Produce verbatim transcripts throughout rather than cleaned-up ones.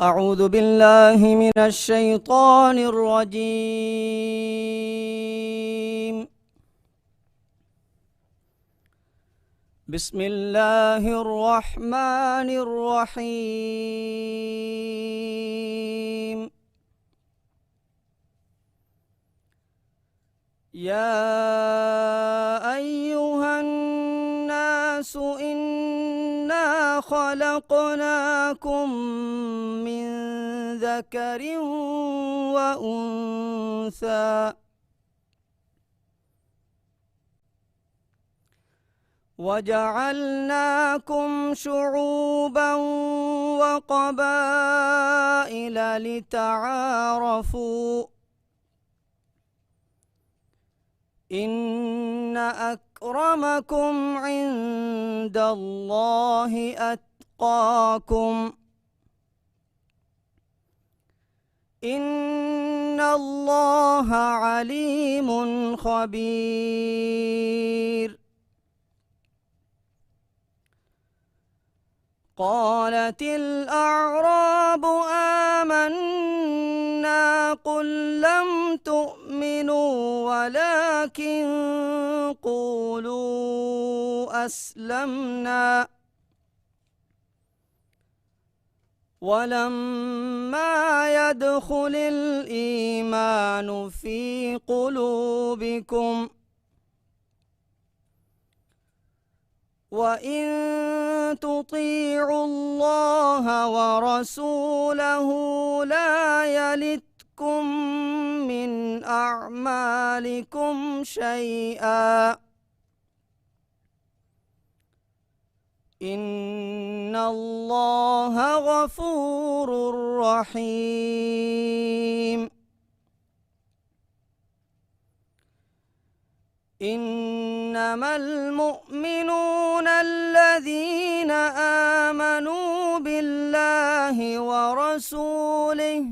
أعوذ بالله من الشيطان الرجيم. بسم الله الرحمن الرحيم. يا أيها الناس إنا خلقناكم من ذكر وأنثى وجعلناكم شعوبا وقبائل لتعارفوا إن أكرمكم عند الله أتقاكم إن الله عليم خبير. قالت الأعراب آمنا قل لم تؤمنوا ولكن قولوا أسلمنا ولما يدخل الإيمان في قلوبكم وإن تطيعوا الله ورسوله لا يلتكم من أعمالكم شيئا إن الله غفور رحيم. إنما المؤمنون الذين آمنوا بالله ورسوله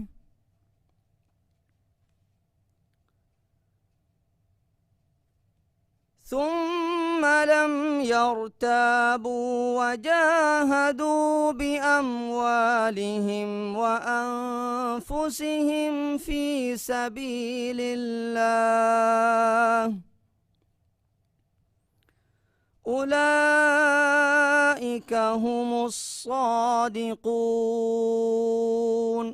ثم لم يرتابوا وجاهدوا بأموالهم وأنفسهم في سبيل الله أولئك هم الصادقون.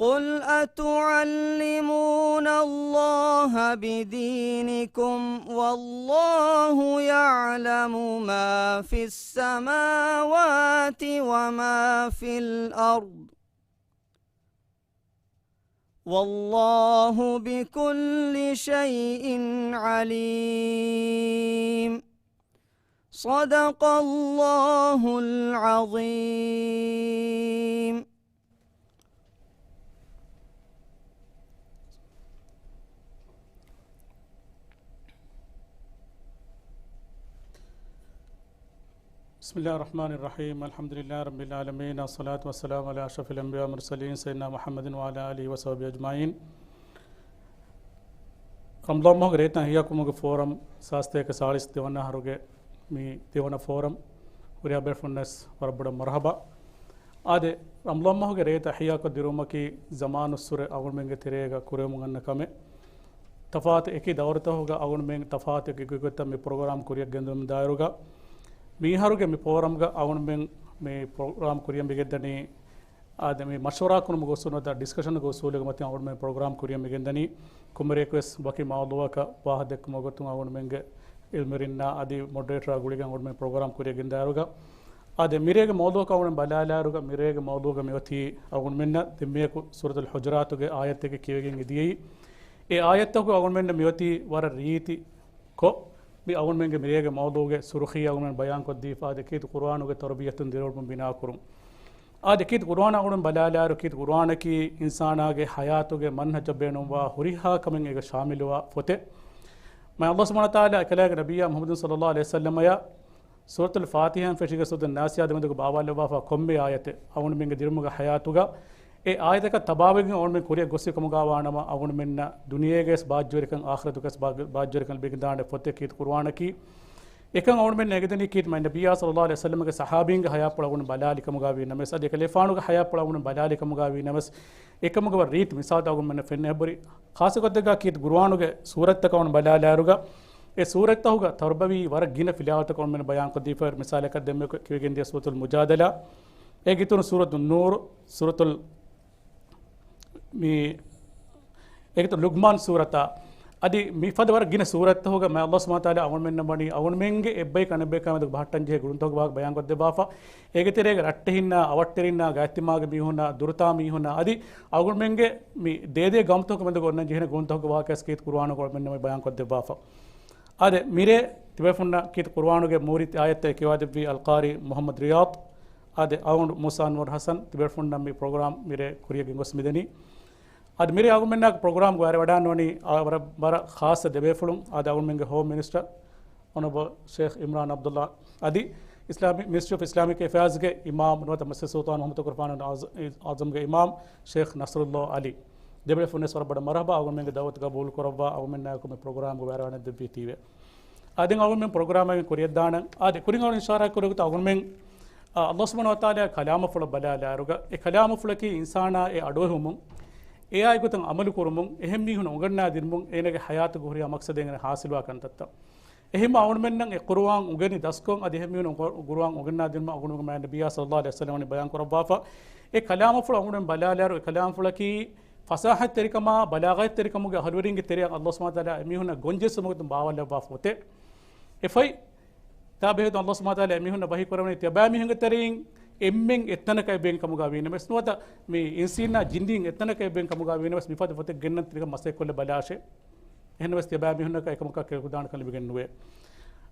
قل أتعلمون الله بدينكم والله يعلم ما في السماوات وما في الأرض والله بكل شيء عليم. صدق الله العظيم. بسم الله الرحمن الرحيم. الحمد لله رب العالمين. الصلاة والسلام على أشرف الأنبياء والمرسلين سيدنا محمد وعلى آله وصحبه أجمعين. ރަމަޟާން މަހުގެ ރޭތައް އިޙްޔާކުރުމުގެ ފޯރަމް ސާސްތޭކަ ސާޅީސް ދެވަނަ އަހަރުގެ މި ދެވަނަ ފޯރަމް ހުރިހާ ބޭފުޅުންނަސް ވަރަށް ބޮޑަށް މަރުޙަބާ. އާދެ، ރަމަޟާން މަހުގެ ރޭތައް އިޙްޔާކޮށް ދިރުވުމަކީ ޒަމާނުއްސުރެ އަޅުގަނޑުމެންގެ ތެރޭގަ ކުރެވެމުން އަންނަ ކަމެއް. ތަފާތު އެކި ދައުރުތަކުގަ އަޅުގަނޑުމެން ތަފާތު އެކި ގޮތްގޮތްތައް މި ޕްރޮގްރާމް ކުރިއަށް ގެންދަވަމުން ދާއިރުގަ، މިހާރުގެ މި ފޯރަމްގަ އަޅުގަނޑުމެން މި ޕްރޮގްރާމް ކުރިއަށް މިގެންދަނީ، އާދެ، މި މަޝްވަރާ ކުރުމުގެ އުސޫލުން ނުވަތަ ޑިސްކަޝަނުގެ އުސޫލުގެ މަތިން އަޅުގަނޑުމެން ޕްރޮގްރާމް ކުރިއަށް މިގެންދަނީ. ކުމެރޭކުވެސް ވަކި މައުޟޫޢަކަށް ވާހަކަ ދެއްކުމުގެ ގޮތުން އަޅުގަނޑުމެންގެ ޢިލްމުވެރިންނާ އަދި މޮޑަރޭޓަރާ ގުޅިގެން އަޅުގަނޑުމެން ޕްރޮގްރާމް ކުރިއަށް ގެންދާއިރުގަ، އާދެ، މިރޭގެ މައުޟޫޢަކަށް އަޅުގަނޑުމެން ބަލާލާއިރުގަ، މިރޭގެ މައުޟޫޢުގަ މިއޮތީ އަޅުގަނޑުމެންނަށް ދެންމެޔަކު ސޫރަތުލް ޙުޖުރާތުގެ އާޔަތެއްގެ ކިޔެވިގެން އެދިޔައީ. އެ އާޔަތްތަކުގަ އަޅުގަނޑުމެންނަށް މިއޮތީ ވަރަށް ރީތި ކޮށް، މި އަޅުގަނޑުމެންގެ މިރޭގެ މައުޟޫޢުގެ ސުރުޚީ އަޅުގަނޑުމެން ބަޔާންކޮށްދީފަ، އާދެ، ކީރިތި ޤުރުއާނުގެ ތަރުބިޔަތުން ދިރިއުޅުމުން ބިނާކުރުން. އާދެ، ކީރިތި ޤުރުއާން އަޅުގަނޑުމެން ބަލާލާއިރު، ކީރިތި ޤުރުއާނަކީ އިންސާނާގެ ޙަޔާތުގެ މަންހަޖަށް ބޭނުންވާ ހުރިހާ ކަމެއް އޭގަ ޝާމިލުވާ ފޮތެއް. މާތް ﷲ ސުބްޙާނަހޫ ވަތަޢާލާ އެކަލާގެ ނަބިއްޔާ މުޙައްމަދު ޞައްލައްލާހު ޢަލައިހި ވަސައްލަމަޔަށް ސޫރަތުލް ފާތިޙާއިން ފެށިގެން ސޫރަތުއް ނާސިއާ ދެމެދުގަ ބާވާލައްވާފަ ކޮންމެ އާޔަތެއް އަޅުގަނޑުމެންގެ ދިރިއުޅުމުގެ ޙަޔާތުގަ އެ އާޔަތަކަށް ތަބާވެގެން އަޅުގަނޑުމެން ކުރިއަށް ގޮއްސި ކަމުގަ ވާނަމަ، އަޅުގަނޑުމެންނަށް ދުނިޔޭގައިވެސް ބާއްޖަވެރިކަން، އާޚިރަތުގައިވެސް ބާ-، ބާއްޖަވެރިކަން ލިބިގެންދާނެ ފޮތެއް ކީރިތި ޤުރުއާނަކީ. އެކަން އަޅުގަނޑުމެން އެނގިދެނީ ކީރިތި މާތް ނަބިއްޔާ ޞައްލައްލާހު ޢަލައިހި ވަސައްލަމަގެ ޞަޙާބީންގެ ޙަޔާތްޕުޅަށް އަޅުގަނޑު ބަލާލި ކަމުގައި ވީ ނަމަވެސް، އަދި އެކަލޭފާނުގެ ޙަޔާތްޕުޅަށް އަޅުގަނޑު ބަލާލި ކަމުގައި ވީ ނަމަވެސް، އެކަމުގެ ވަރަށް ރީތި މިސާލުތައް އަޅުގަނޑުމެންނަށް ފެންނަ އެބަހުރި. ޚާއްޞަ ގޮތެއްގަ ކީރިތި ޤުރުއާނުގެ ސޫރަތްތަކަށް އަޅުގަނޑު ބަލާލާއިރުގަ، އެ ސޫރަތްތަކުގަ ތަރުބަވީ ވަރަށް ގިނަ ފިލާވަތަކަށް އަޅުގަނޑުމެން ބަޔާންކޮށްދީފައި، މިސާލަކަށް ދެންމެ ކި-، ކިޔަވިގެންދިޔަ ސޫރަތުލް މުޖާދަލާ، އޭގެ އިތުރުން ސޫރަތު ނޫރު، ސޫރަތުލް މި އޭގެ އިތުރުން ލުޤްމާން ސޫރަތާ، އަދި މިފަދަ ވަރަށް ގިނަ ސޫރަތްތަކުގަ މާތް ﷲ ސުބްޙާނަހޫ ވަތަޢާލާ އަޅުގަނޑުމެންނަށް ވަނީ އަޅުގަނޑުމެންގެ އެއްބަޔަކު އަނެއްބަޔަކާ މެދުގަ ބަހައްޓަންޖެހޭ ގުޅުންތަކުގެ ވާހަކަ ބަޔާންކޮށްދެއްވާފަ. އޭގެ ތެރޭގަ ރައްޓެހިންނާ، އަވަށްޓެރިންނާ، ގާތްތިމާގެ މީހުންނާ، ދުރުތާ މީހުންނާ، އަދި އަޅުގަނޑުމެންގެ މި ދޭދޭ ގައުމުތަކުގެ މެދުގަ އޮންނަން ޖެހޭނެ ގުޅުންތަކުގެ ވާހަކަ ކީރިތި ޤުރުއާނުގަ އަޅުގަނޑުމެންނަށް ބަޔާންކޮށްދެއްވާފަ. އާދެ، މިރޭ ތިބޭފުޅުންނަށް ކީރިތި ޤުރުއާނުގެ މޫރިތި އާޔަތްތައް ކިޔަވާދެއްވީ އަލްޤާރީ މުޙައްމަދު ރިޔާޟް. އާދެ، އަޅުގަނޑު މޫސާ އަންވަރު ޙަސަން ތިބޭފުޅުންނަށް މި ޕްރޮގްރާމް މިރޭ ކުރިޔަށް ގެންގޮސް މިދެނީ. އާދެ، މިރޭ އަޅުގަނޑުމެންނާ ޕްރޮގްރާމްގަ ވަރަށް ވަޑާންވަނީ، އާ، ވަރަށް، ވަރަށް ޚާއްޞަ ދެބޭފުޅުން. އާދެ، އަޅުގަނޑުމެންގެ ހޯމް މިނިސްޓަރ އޮނަރަބަލް ޝޭޚް އިމްރާން އަބްދުﷲ އަދި އިސްލާމިކް، މިނިސްޓްރީ އޮފް އިސްލާމިކް އެފެއާޒްގެ އިމާމް ނުވަތަ މައްސަސަ ސުލްޠާން މުޙައްމަދު ކުރުފާނު އަޒް-، އަޒަމްގެ އިމާމް ޝޭޚް ނަޞްރުﷲ ޢަލީ. ދެބޭފުޅުންވެސް ވަރަށް ބޮޑަށް މަރުޙަބާ އަޅުގަނޑުމެންގެ ދަޢުވަތު ޤަބޫލު ކުރައްވާ އަޅުގަނޑުމެންނާއެކު މި ޕްރޮގްރާމްގަ ވަރަށް ވަޑާންދެއްވީތީވެ. އާދެ، އަޅުގަނޑުމެން ޕްރޮގްރާމަށް ކުރިޔަށްދާނަން. އާދެ، ކުރިން އަޅުގަނޑު އިޝާރާތް ކުރި ގޮތަށް އަޅުގަނޑުމެން، އާ، ﷲ ސުބްޙާނަހޫ ވަތަޢާލާ ކަލާމަށްފުޅަށް ބަލާލާއިރުގަ، އެ ކަލާމަށްފުޅަކީ އިންސާނާ އެ އަޑުއެހުމުން، އެއާއި ގޮތުން އަމަލު ކުރުމުން، އެހެން މީހުން އުނގަންނާދިނުމުން، އޭނާގެ ޙަޔާތުގެ ހުރިހާ މަޤްޞަދެއް އޭނާ ޙާޞިލުވާ ކަންތައްތައް. އެހެންވީމަ އަޅުގަނޑުމެންނަށް އެ ޤުރުއާން އުނގެނި ދަސްކޮށް، އަދި އެހެން މީހުން ޤުރުއާން އުނގަންނާދިނުމަށް އަޅުގަނޑުމެންގެ މާތް ނަބިއްޔާ ޞައްލައްލާހު ޢަލައިހި ވަސައްލަމަ ވަނީ ބަޔާން ކުރައްވާފަ. އެ ކަލާމަށްފުޅަށް އަޅުގަނޑުމެން ބަލާލާއިރު، އެ ކަލާމަށްފުޅަކީ ފަޞާޙަތްތެރިކަމާ، ބަލާޣަތްތެރިކަމުގެ އަހުލުވެރިންގެ ތެރެއަށް ﷲ ސުބްޙާނަހޫ ވަތަޢާލާ އެމީހުންނަށް ގޮންޖެއްސުމުގެ ގޮތުން ބާވާލައްވާފަ އޮތޭ. އެފައި ތާބެހޭތު ﷲ ސުބްޙާނަހޫ ވަތަޢާލާ އެމީހުންނަށް ވަޙީ ކުރައްވަނީ، ތިޔަބައިމީހުންގެ ތެރެއިން އެންމެން އެއްތަނަކަށް އެބައިން ކަމުގަ ވީނަމަވެސް ނުވަތަ، މި އިންސީންނާ ޖިންނީން އެއްތަނަކަށް އެބައިން ކަމުގަ ވީނަމަވެސް، މިފަދަ ފޮތެއް ގެންނަން ތިނިކަން މަސައްކަތްކޮށްލަ ބަލާށޭ. އެހެންނަމަވެސް ތިޔަބައިމީހުންނަކަށް އެކަމަކާ ކެރިކުދާނެކަން ލިބިގެން ނުވޭ.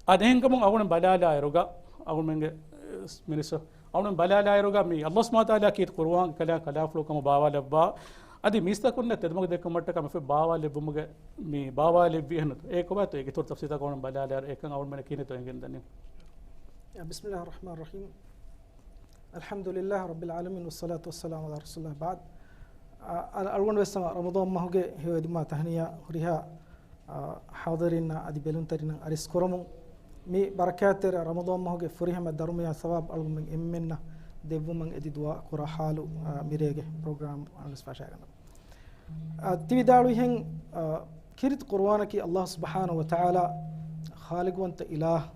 އަދި އެހެންކަމުން އަޅުގަނޑު ބަލާލާއިރުގަ، އަޅުގަނޑުމެންގެ، އެ، މިނިސްޓަރ، އަޅުގަނޑު ބަލާލާއިރުގަ މި ﷲ ސުބްޙާނަހޫ ވަތަޢާލާ ކީރިތި ޤުރުއާން ކަލާ، ކަލާމަށްފުޅު ކަމަށް ބާވާލައްވާ، އަދި މީސްތަކުންނަށް ތެދުމަގު ދެއްކުމަށްޓަކާ މިފަދަ ބާވާލެއްވުމުގެ، މި ބާވާލެއްވީ އެހެންނުތޯ. އެ ކޮބާތޯ އޭގެ އިތުރު ތަފްސީލްތަކަށް އަޅުގަނޑު ބަލާލާއިރު އެކަން އަޅުގަނޑުމެންނަށް ކިހިނެއްތޯ އެނގެންދަނީ. بسم الله الرحمن الرحيم. الحمد لله رب العالمين والصلاة والسلام على رسول الله بعد. އަ، އަ، އަޅުގަނޑު ވެސް ހަމަ ރަމަޟާން މަހުގެ ހެޔޮ އެދުމާ ތަހްނިޔާ ހުރިހާ، އަ، ޙާޟިރީންނަށް އަދި ބެލުންތެރިންނަށް އަރިސް ކުރަމުން، މި ބަރަކާތްތެރި ރަމަޟާން މަހުގެ ފުރިހަމަ ދަރުމަޔާ ސަވާބު އަޅުގަނޑުމެން އެންމެންނަށް ދެއްވުމަށް އެދި ދުޢާ ކުރާ ޙާލު، އަ، މިރޭގެ ޕްރޮގްރާމް އަންގަސް ފަށާގަންނަ. އަ، ތިވިދާޅުވިހެން، އަ، ކީރިތި ޤުރުއާނަކީ ﷲ ސުބްޙާނަހޫ ވަތަޢާލާ ޚާލިޤުވަންތަ އިލާހް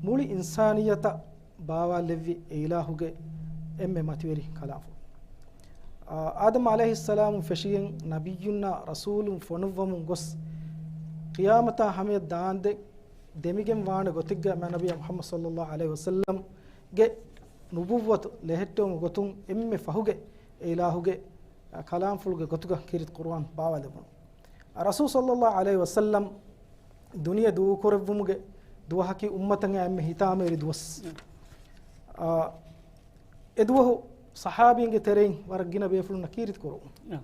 މުޅި އިންސާނިއްޔަތަށް ބާވާލެއްވި އެ އިލާހުގެ އެންމެ މަތިވެރި ކަލާފުޅު. އާ، އާދަމް ޢަލައިހިއްސަލާމުން ފެށިގެން ނަބިއްޔުންނާ ރަސޫލުން ފޮނުއްވަމުން ގޮސް، ޤިޔާމަތާ ހަމަޔަށް ދާންދެ ދެމިގެން ވާނެ ގޮތެއްގަ މާ ނަބިއްޔާ މުޙައްމަދު ޞައްލައްލާހު ޢަލައިހި ވަސައްލަމްގެ ނުބުއްވަތު ލެހެއްޓެވުމުގެ ގޮތުން އެންމެ ފަހުގެ އެ އިލާހުގެ، އާ، ކަލާމްފުޅުގެ ގޮތުގަ ކީރިތި ޤުރުއާން ބާވާލެވުނު. ރަސޫލު ޞައްލައްލާހު ޢަލައިހި ވަސައްލަމް ދުނިޔެ ދޫކުރެއްވުމުގެ ދުވަހަކީ އުއްމަތަށް އެންމެ ހިތާމަވެރި ދުވަސް. އާ، އެ ދުވަހު ޞަޙާބީންގެ ތެރެއިން ވަރަށް ގިނަ ބޭފުޅުންނަށް ކީރިތި ކުރުވުން. އާ.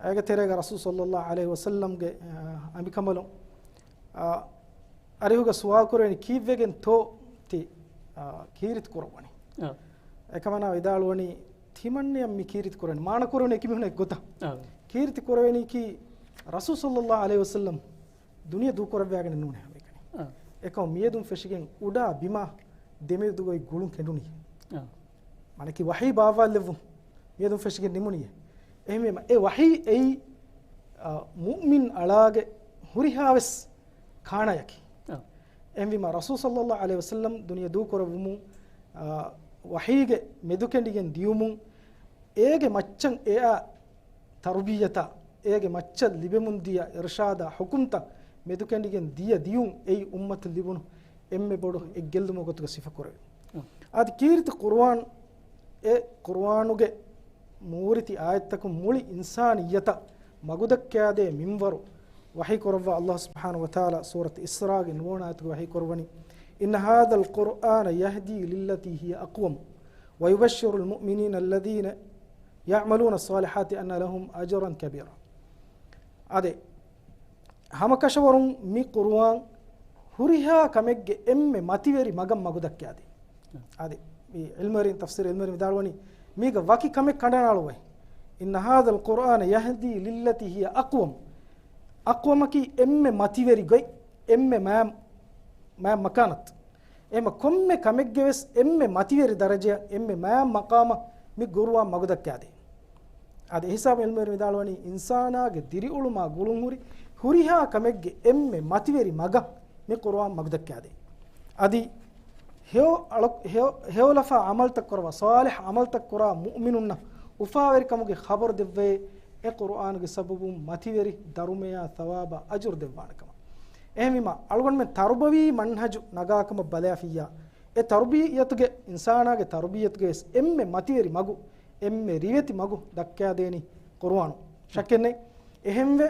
އޭގެ ތެރޭގަ ރަސޫލު ޞައްލައްލާހު ޢަލައިހި ވަސައްލަމްގެ، އާ، އަނބިކަނބަލުން، އާ، އަރިހުގަ ސުވާލު ކުރެވެނީ ކީއްވެގެންތޯ ތި، އާ، ކީރިތި ކުރައްވަނީ؟ އާ. އެކަމަނާ ވިދާޅުވަނީ ތިމަންނަޔަށް މި ކީރިތި ކުރަނީ. މާނަ ކުރެވެނީ އެކި މީހުންނަށް އެއްގޮތަށް. އާ. ކީރިތި ކުރެވެނީކީ ރަސޫލު ޞައްލައްލާހު ޢަލައިހި ވަސައްލަމް ދުނިޔެ ދޫކުރެއްވިގެން ނޫނޭ ހަމައެކަނި. އާ. އެކަމަ މިއަދުން ފެށިގެން އުޑާ ބިމާ ދެމެދުގައި ގުޅުން ކެނޑުނީ. އާ. މާނައަކީ ވަޙީ ބާވާލެއްވުން މިއަދުން ފެށިގެން ނިމުނީ. އެހެންވީމަ އެ ވަޙީ އެއީ، އާ، މުއުމިން އަޅާގެ ހުރިހާވެސް ކާނަޔަކީ. އާ. އެހެންވީމަ ރަސޫލު ޞައްލައްލާހު ޢަލައިހި ވަސައްލަމް ދުނިޔެ ދޫކުރެއްވުމުން، އާ، ވަޙީގެ މެދުކެނޑިގެން ދިޔުމުން އޭގެ މައްޗަށް އެއާ ތަރުބިޔަތާ، އޭގެ މައްޗަށް ލިބެމުންދިޔަ އިރުޝާދާ ޙުކުމްތައް މެދުކެނޑިގެން ދިޔަ ދިޔުން އެއީ އުއްމަތަށް ލިބުނު އެންމެ ބޮޑު އެއްގެއްލުމުގެ ގޮތުގަ ސިފަކުރެވޭ. އަދި ކީރިތި ޤުރުއާން، އެ ޤުރުއާނުގެ މޫރިތި އާޔަތްތަކުން މުޅި އިންސާނިއްޔަތަށް މަގުދައްކާދޭ މިންވަރު ވަޙީ ކުރައްވާ ﷲ ސުބްޙާނަހޫ ވަތަޢާލާ ސޫރަތު އިސްރާގެ ނުވަވަނަ އާޔަތުގަ ވަޙީ ކުރައްވަނީ، إن هذا القرآن يهدي للتي هي أقوم ويبشر المؤمنين الذين يعملون الصالحات أن لهم أجرا كبيرا. އާދެ، ހަމަކަށަވަރުން މި ޤުރުއާން ހުރިހާ ކަމެއްގެ އެންމެ މަތިވެރި މަގަށް މަގުދައްކާދޭ. އާދެ، މި ޢިލްމުވެރިން، ތަފްސީރު ޢިލްމުވެރިން ވިދާޅުވަނީ، މީގަ ވަކި ކަމެއް ކަނޑަނާޅުވައި. إن هذا القرآن يهدي للتي هي أقوم. އަޤްވަމަކީ އެންމެ މަތިވެރި ގޮތް، އެންމެ މާ-، މާތް މަކާނަތު. އެހެމަ ކޮންމެ ކަމެއްގެ ވެސް އެންމެ މަތިވެރި ދަރަޖައަށް، އެންމެ މާތް މަޤާމަށް މި ޤުރުއާން މަގުދައްކާދޭ. އަދި އެހިސާބު ޢިލްމުވެރިން ވިދާޅުވަނީ، އިންސާނާގެ ދިރިއުޅުމާ ގުޅުންހުރި ހުރިހާ ކަމެއްގެ އެންމެ މަތިވެރި މަގަށް މި ޤުރުއާން މަގުދައްކާދޭ. އަދި ހެޔޮ އަޅު-، ހެޔޮ-، ހެޔޮލަފާ ޢަމަލުތައް ކުރަވާ، ޞާލިޙް ޢަމަލުތައް ކުރާ މުއުމިނުންނަށް އުފާވެރިކަމުގެ ޚަބަރު ދެއްވައޭ، އެ ޤުރުއާނުގެ ސަބަބުން މަތިވެރި ދަރުމަޔާ ޘަވާބާ އަޖުރު ދެއްވާނެ ކަމަށް. އެހެންވީމާ، އަޅުގަނޑުމެން ތަރުބަވީ މަންހަޖު ނަގާކަމަށް ބަލާފިއްޔާ، އެ ތަރުބިއްޔަތުގެ، އިންސާނާގެ ތަރުބިއްޔަތުގެ ވެސް އެންމެ މަތިވެރި މަގު، އެންމެ ރިވެތި މަގު ދައްކާދޭނީ ޤުރުއާނު. ޝައްކެއްނެތް. އެހެންވެ،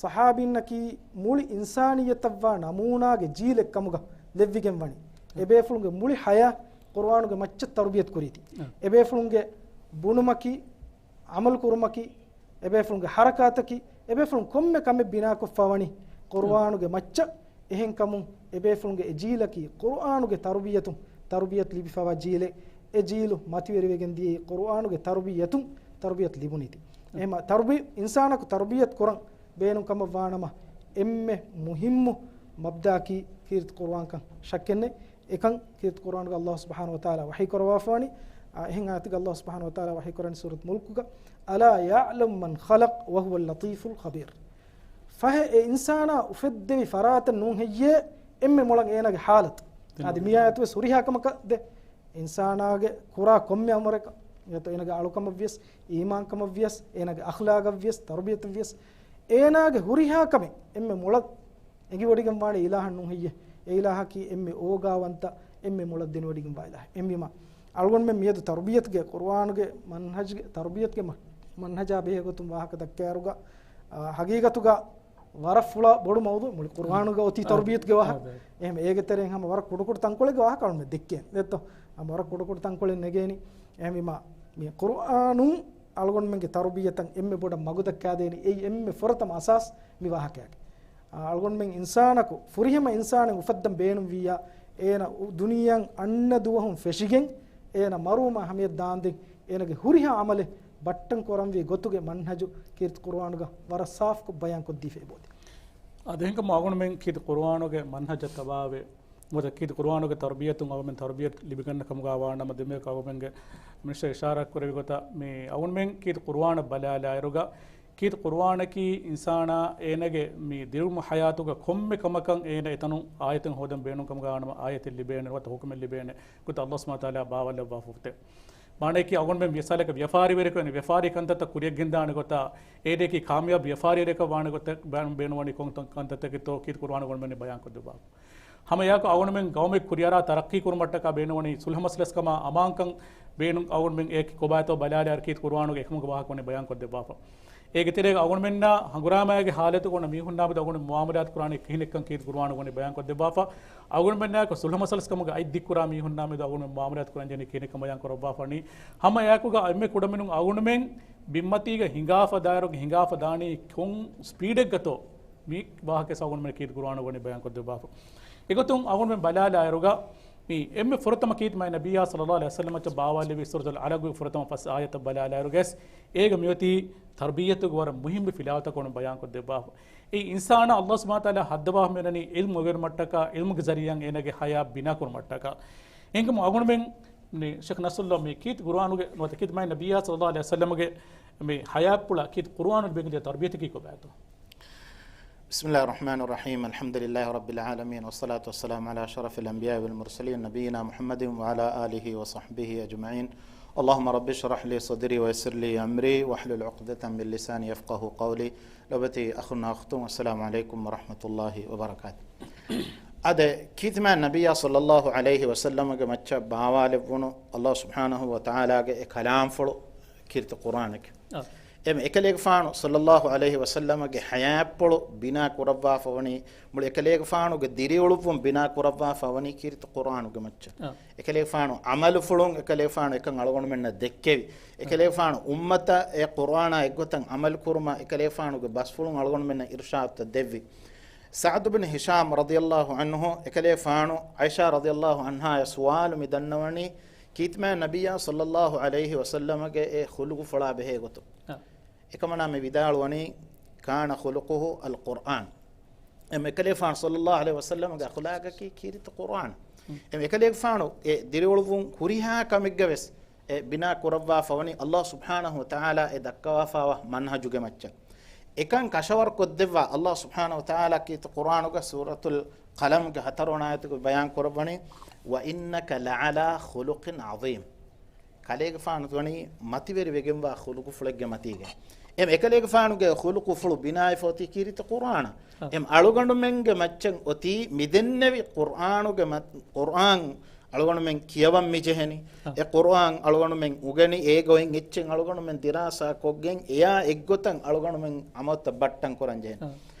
ޞަޙާބީންނަކީ މުޅި އިންސާނިއްޔަތަށްވާ ނަމޫނާގެ ޖީލެއް ކަމުގަ ލެއްވިގެން ވަނީ. އެބޭފުޅުންގެ މުޅި ޙަޔާތް ޤުރުއާނުގެ މައްޗަށް ތަރުބިޔަތު ކުރީތީ. އެބޭފުޅުންގެ ބުނުމަކީ، ޢަމަލު ކުރުމަކީ، އެބޭފުޅުންގެ ޙަރަކާތަކީ، އެބޭފުޅުން ކޮންމެ ކަމެއް ބިނާކޮށްފަ ވަނީ ޤުރުއާނުގެ މައްޗަށް. އެހެންކަމުން އެބޭފުޅުންގެ އެ ޖީލަކީ ޤުރުއާނުގެ ތަރުބިޔަތުން ތަރުބިޔަތު ލިބިފަވާ ޖީލެއް. އެ ޖީލު މަތިވެރިވެގެން ދިޔައީ ޤުރުއާނުގެ ތަރުބިޔަތުން ތަރުބިޔަތު ލިބުނީތީ. އެހެމަ ތަރުބި-، އިންސާނަކު ތަރުބިޔަތު ކުރަން ބޭނުން ކަމަށް ވާނަމަ، އެންމެ މުހިއްމު މަބްދާއަކީ ކީރިތި ޤުރުއާންކަން ޝައްކެއްނެތް. އެކަން ކީރިތި ޤުރުއާނުގަ ﷲ ސުބްޙާނަހޫ ވަތަޢާލާ ވަޙީ ކުރައްވާފަވަނީ. އާ، އެހެން އާޔަތެއްގަ ﷲ ސުބްޙާނަހޫ ވަތަޢާލާ ވަޙީ ކުރަނީ ސޫރަތު މުލްކުގަ، "أَلَا يَعْلَمُ مَنْ خَلَقَ وَهُوَ اللَّطِيفُ الْخَبِيرُ." ފަހެ އެ އިންސާނާ އުފެއްދެވި ފަރާތަށް ނޫން ހެއްޔޭ އެންމެ މޮޅަށް އޭނާގެ ޙާލަތު؟ އަދި މި އާޔަތު ވެސް ހުރިހާ ކަމަކަށް ދޭ. އިންސާނާގެ ކުރާ ކޮންމެ އަމުރެއް، އެއީ އޭނާގެ އަޅުކަމަށްވިޔަސް، އީމާންކަމަށްވިޔަސް، އޭނާގެ އަޚްލާގަށްވިޔަސް، ތަރުބިޔަތަށްވިޔަސް، އޭނާގެ ހުރިހާ ކަމެއް އެންމެ މޮޅަށް އެނގިވޮޑިގެން ވާނެ އިލާހަށް ނޫން ހެއްޔޭ؟ އެ އިލާހަކީ އެންމެ އޯގާވަންތަ، އެންމެ މޮޅަށް ދެނެވޮޑިގެން ވާ އިލާހެއް. އެހެންވީމާ، އަޅުގަނޑުމެން މިއަދު ތަރުބިޔަތުގެ، ޤުރުއާނުގެ މަންހަޖުގެ، ތަރުބިޔަތުގެ މަ-، މަންހަޖާ ބެހޭ ގޮތުން ވާހަކަ ދައްކާއިރުގަ، އާ، ހަގީގަތުގަ ވަރަށް ފުޅާ ބޮޑު މައުޟޫޢެއް މުޅި ޤުރުއާނުގަ އޮތީ ތަރުބިޔަތުގެ ވާހަކަ. އެހެން އޭގެ ތެރެއިން ހަމަ ވަރަށް ކުޑަކުޑަ ތަންކޮޅެއްގެ ވާހަކަ އަޅުމެން ދެއްކޭނެ. ދެއްތޯ؟ ހަމަ ވަރަށް ކުޑަކުޑަ ތަންކޮޅެއް ނެގޭނީ. އެހެންވީމާ، މި ޤުރުއާނުން އަޅުގަނޑުމެންގެ ތަރުބިޔަތަށް އެންމެ ބޮޑަށް މަގުދައްކާދޭނީ އެއީ އެންމެ ފުރަތަމަ އަސާސް މި ވާހަކައިގެ. އާ، އަޅުގަނޑުމެން އިންސާނަކު، ފުރިހަމަ އިންސާނެއް އުފައްދަން ބޭނުންވިއްޔާ، އޭނަ އު-، ދުނިޔެއަށް އަންނަ ދުވަހުން ފެށިގެން، އޭނަ މަރުވުމާ ހަމަޔަށް ދާންދެން، އޭނަގެ ހުރިހާ ޢަމަލެއް ބައްޓަން ކުރަންވީ ގޮތުގެ މަންހަޖު ކީރިތި ޤުރުއާނުގަ ވަރަށް ސާފުކޮށް ބަޔާންކޮށްދީފައި އެބައޮތީ. އާ، އެހެންކަމުން އަޅުގަނޑުމެން ކީރިތި ޤުރުއާނުގެ މަންހަޖަށް ތަބާވެ، ނުވަތަ ކީރިތި ޤުރުއާނުގެ ތަރުބިޔަތުން އަޅުގަނޑުމެން ތަރުބިޔަތު ލިބިގަންނަ ކަމުގަ ވާނަމަ، ދެންމެ އަޅުގަނޑުމެންގެ މިނިސްޓަރ އިޝާރާތް ކުރެއްވި ގޮތަށް، މި އަޅުގަނޑުމެން ކީރިތި ޤުރުއާނަށް ބަލާލާއިރުގަ، ކީރިތި ޤުރުއާނަކީ އިންސާނާ އޭނަގެ މި ދިރިއުޅުމު ޙަޔާތުގަ ކޮންމެ ކަމަކަށް އޭނަ އެތަނުން އާޔަތެއް ހޯދަން ބޭނުން ކަމުގަ ވާނަމަ، އާޔަތެއް ލިބޭނެ، ނުވަތަ ޙުކުމެއް ލިބޭނެ ގޮތަށް ﷲ ސުބްޙާނަހޫ ވަތަޢާލާ ބާވާލައްވާފަ އޮތޭ. މާނަޔަކީ އަޅުގަނޑުމެން މިސާލަކަށް ވިޔަފާރިވެރިކަން، ވިޔަފާރީ ކަންތައްތައް ކުރިޔަށް ގެންދާނެ ގޮތަށް، އޭނައަކީ ކާމިޔާބު ވިޔަފާރިވެރިއަކަށް ވާނެ ގޮތަށް ބޭނު-، ބޭނުންވަނީ ކޮން ތަން-، ކަންތައްތަކެއްތޯ ކީރިތި ޤުރުއާނުގަ އަޅުގަނޑުމެން ބަޔާންކޮށްދެއްވާފަ. ހަމައެއާއެކު އަޅުގަނޑުމެން ޤައުމެއް ކުރިއަރާ ތަރައްޤީ ކުރުމަށްޓަކާ ބޭނުންވަނީ ޞުލްޙު މަސަލަސް ކަމާ އަމާންކަން ބޭނުން އަޅުގަނޑުމެން އެއަކީ ކޮބާތޯ ބަލާލާއިރު ކީރިތި ޤުރުއާނުގަ އެކަމުގެ ވާހަކަ ވަނީ ބަޔާންކޮށްދެއްވާފަ. އޭގެ ތެރޭގަ އަޅުގަނޑުމެންނާ ހަނގުރާމައިގެ ޙާލަތުގަ އޮންނަ މީހުންނާ މެދު އަޅުގަނޑު މުޢާމަލާތު ކުރާނީ ކިހިނެއްކަން ކީރިތި ޤުރުއާނުގަ ވަނީ ބަޔާންކޮށްދެއްވާފަ. އަޅުގަނޑުމެންނާއެކު ޞުލްޙު މަސަލަސް ކަމުގަ އަތް ދިއްކުރާ މީހުންނާ މެދު އަޅުގަނޑު މުޢާމަލާތު ކުރަންޖެހެނީ ކިހިނެއްކަން ބަޔާން ކުރައްވާފަ ވަނީ. ހަމައެއާއެކުގަ އެންމެ ކުޑަމިނުން އަޅުގަނޑުމެން ބިންމަތީގަ ހިނގާފަ ދާއިރުގަ ހިނގާފަ ދާނީ ކޮން ސްޕީޑެއްގަތޯ މި ވާހަކަ ވެސް އަޅުގަނޑުމެން ކީރިތި ޤުރުއާނުގަ ވަނީ ބަޔާންކޮށްދެއްވާފަ. އެގޮތުން އަޅުގަނޑުމެން ބަލާލާއިރުގަ މި އެންމެ ފުރަތަމަ ކީރިތި މާތް ނަބިއްޔާ ޞައްލައްލާހު ޢަލައިހި ވަސައްލަމައަށް ބާވާލެއްވި ސޫރަތުލް ޢަލަގުގެ ފުރަތަމަ ފަސް އާޔަތަށް ބަލާލާއިރުގަ ވެސް އޭގަ މިއޮތީ ތަރުބިއްޔަތުގެ ވަރަށް މުހިއްމު ފިލާވަތަކަށް ބަޔާންކޮށްދެއްވާފަ. އެ އިންސާނާ ﷲ ސުބްޙާނަހޫ ވަތަޢާލާ ހައްދަވާފަ މިއޮންނަނީ ޢިލްމު އެނގޭނެ މައްޗަށްޓަކާ، ޢިލްމުގެ ޒަރީޢާއިން އޭނަގެ ޙަޔާތް ބިނާކުރުމަށްޓަކާ. އެހެންކަމުން އަޅުގަނޑުމެން މި ޝޭޚް ނަޞްރުﷲ މި ކީރިތި ޤުރުއާނުގެ ނުވަތަ ކީރިތި މާތް ނަބިއްޔާ ޞައްލައްލާހު ޢަލައިހި ވަސައްލަމަގެ މި ޙަޔާތްޕުޅަށް ކީރިތި ޤުރުއާނުން ބޭނުންވާ ތަރުބިޔަތަކީ ކޮބާތޯ؟ بسم الله الرحمن الرحيم. الحمد لله رب العالمين، والصلاة والسلام على أشرف الأنبياء والمرسلين، نبينا محمد وعلى آله وصحبه أجمعين. اللهم رب اشرح لي صدري ويسر لي أمري واحلل عقدة من لساني يفقهوا قولي. ލޮބުވެތި އަޚުންނާ އުޚްތުން، السلام عليكم ورحمة الله وبركاته. އާދެ، ކީރިތި މާތް ނަބިއްޔާ ޞައްލައްލާހު ޢަލައިހި ވަސައްލަމަގެ މައްޗަށް ބާވާލެއްވުނު ﷲ ސުބްޙާނަހޫ ވަތަޢާލާގެ އެއް ކަލާމްފުޅު ކީރިތި ޤުރުއާނެކޭ. އާ. އެމެ އެކަލޭގެފާނު ޞައްލައްލާހު ޢަލައިހި ވަސައްލަމަގެ ޙަޔާތްޕުޅު ބިނާ ކުރައްވާފަ ވަނީ، މުޅި އެކަލޭގެފާނުގެ ދިރިއުޅުއްވުން ބިނާ ކުރައްވާފަ ވަނީ ކީރިތި ޤުރުއާނުގެ މައްޗަށް. އާ. އެކަލޭގެފާނު ޢަމަލުފުޅުން އެކަލޭގެފާނު އެކަން އަޅުގަނޑުމެންނަށް ދެއްކެވި. އެކަލޭގެފާނު އުއްމަތަށް އެ ޤުރުއާނާ އެއްގޮތަށް ޢަމަލު ކުރުމަށް އެކަލޭގެފާނުގެ ބަސްފުޅުން އަޅުގަނޑުމެންނަށް އިރުޝާދުތައް ދެއްވި. ސަޢްދު ބިން ހިޝާމް ރަޟިޔައްލާހު ޢަންހު އެކަލޭގެފާނު ޢާއިޝާ ރަޟިޔައްލާހު ޢަންހާއަށް ސުވާލު މި ދަންނަވަނީ، ކީރިތި މާތް ނަބިއްޔާ ޞައްލައްލާހު ޢަލައިހި ވަސައްލަމަގެ އެ ޚުލުޤުފުޅާ ބެހޭ ގޮތުން. އާ. އެކަމަނާ މި ވިދާޅުވަނީ، كان خلقه القرآن. އެމް އެކަލޭފާނު ޞައްލައްލާހު ޢަލައިހި ވަސައްލަމަގެ އަޚުލާގަކީ ކީރިތި ޤުރްއާން. އެމް އެކަލޭގެފާނު އެ ދިރިއުޅުވުން ހުރިހާ ކަމެއްގަ ވެސް އެ ބިނާ ކުރައްވާފަ ވަނީ ﷲ ސުބްޙާނަހު ވަތަޢާލާ އެ ދައްކަވާފައިވާ މަންހަޖުގެ މައްޗަށް. އެކަން ކަށަވަރު ކޮށްދެއްވާ ﷲ ސުބްޙާނަހު ވަތަޢާލާ ކީރިތި ޤުރްއާނުގަ ސޫރަތުލް ޤަލަމްގެ ހަތަރުވަނަ އާޔަތުގަ ބަޔާން ކުރައްވަނީ، "وَإِنَّكَ لَعَلَىٰ خُلُقٍ عَظِيمٍ." ކަލޭގެފާނު ވަނީ މަތިވެރި ވެގެންވާ ޚުލުޤުފުޅެއްގެ މަތީގަ. އެމް އެކަލޭގެފާނުގެ ޚުލުޤުފުޅު ބިނާވެފަ އޮތީ ކީރިތި ޤުރްއާނަށް. އެމް އަޅުގަނޑުމެންގެ މައްޗަށް އޮތީ މިދެންނެވި ޤުރްއާނުގެ މަ-، ޤުރްއާން އަޅުގަނޑުމެން ކިޔަވަން މިޖެހެނީ. އެ ޤުރްއާން އަޅުގަނޑުމެން އުނގެނި އޭގަ އޮތް އެއްޗެއް އަޅުގަނޑުމެން ދިރާސާ ކޮށްގެން އެޔާ އެއްގޮތަށް އަޅުގަނޑުމެން ޢަމަލުތައް ބައްޓަން ކުރަން ޖެހެނީ.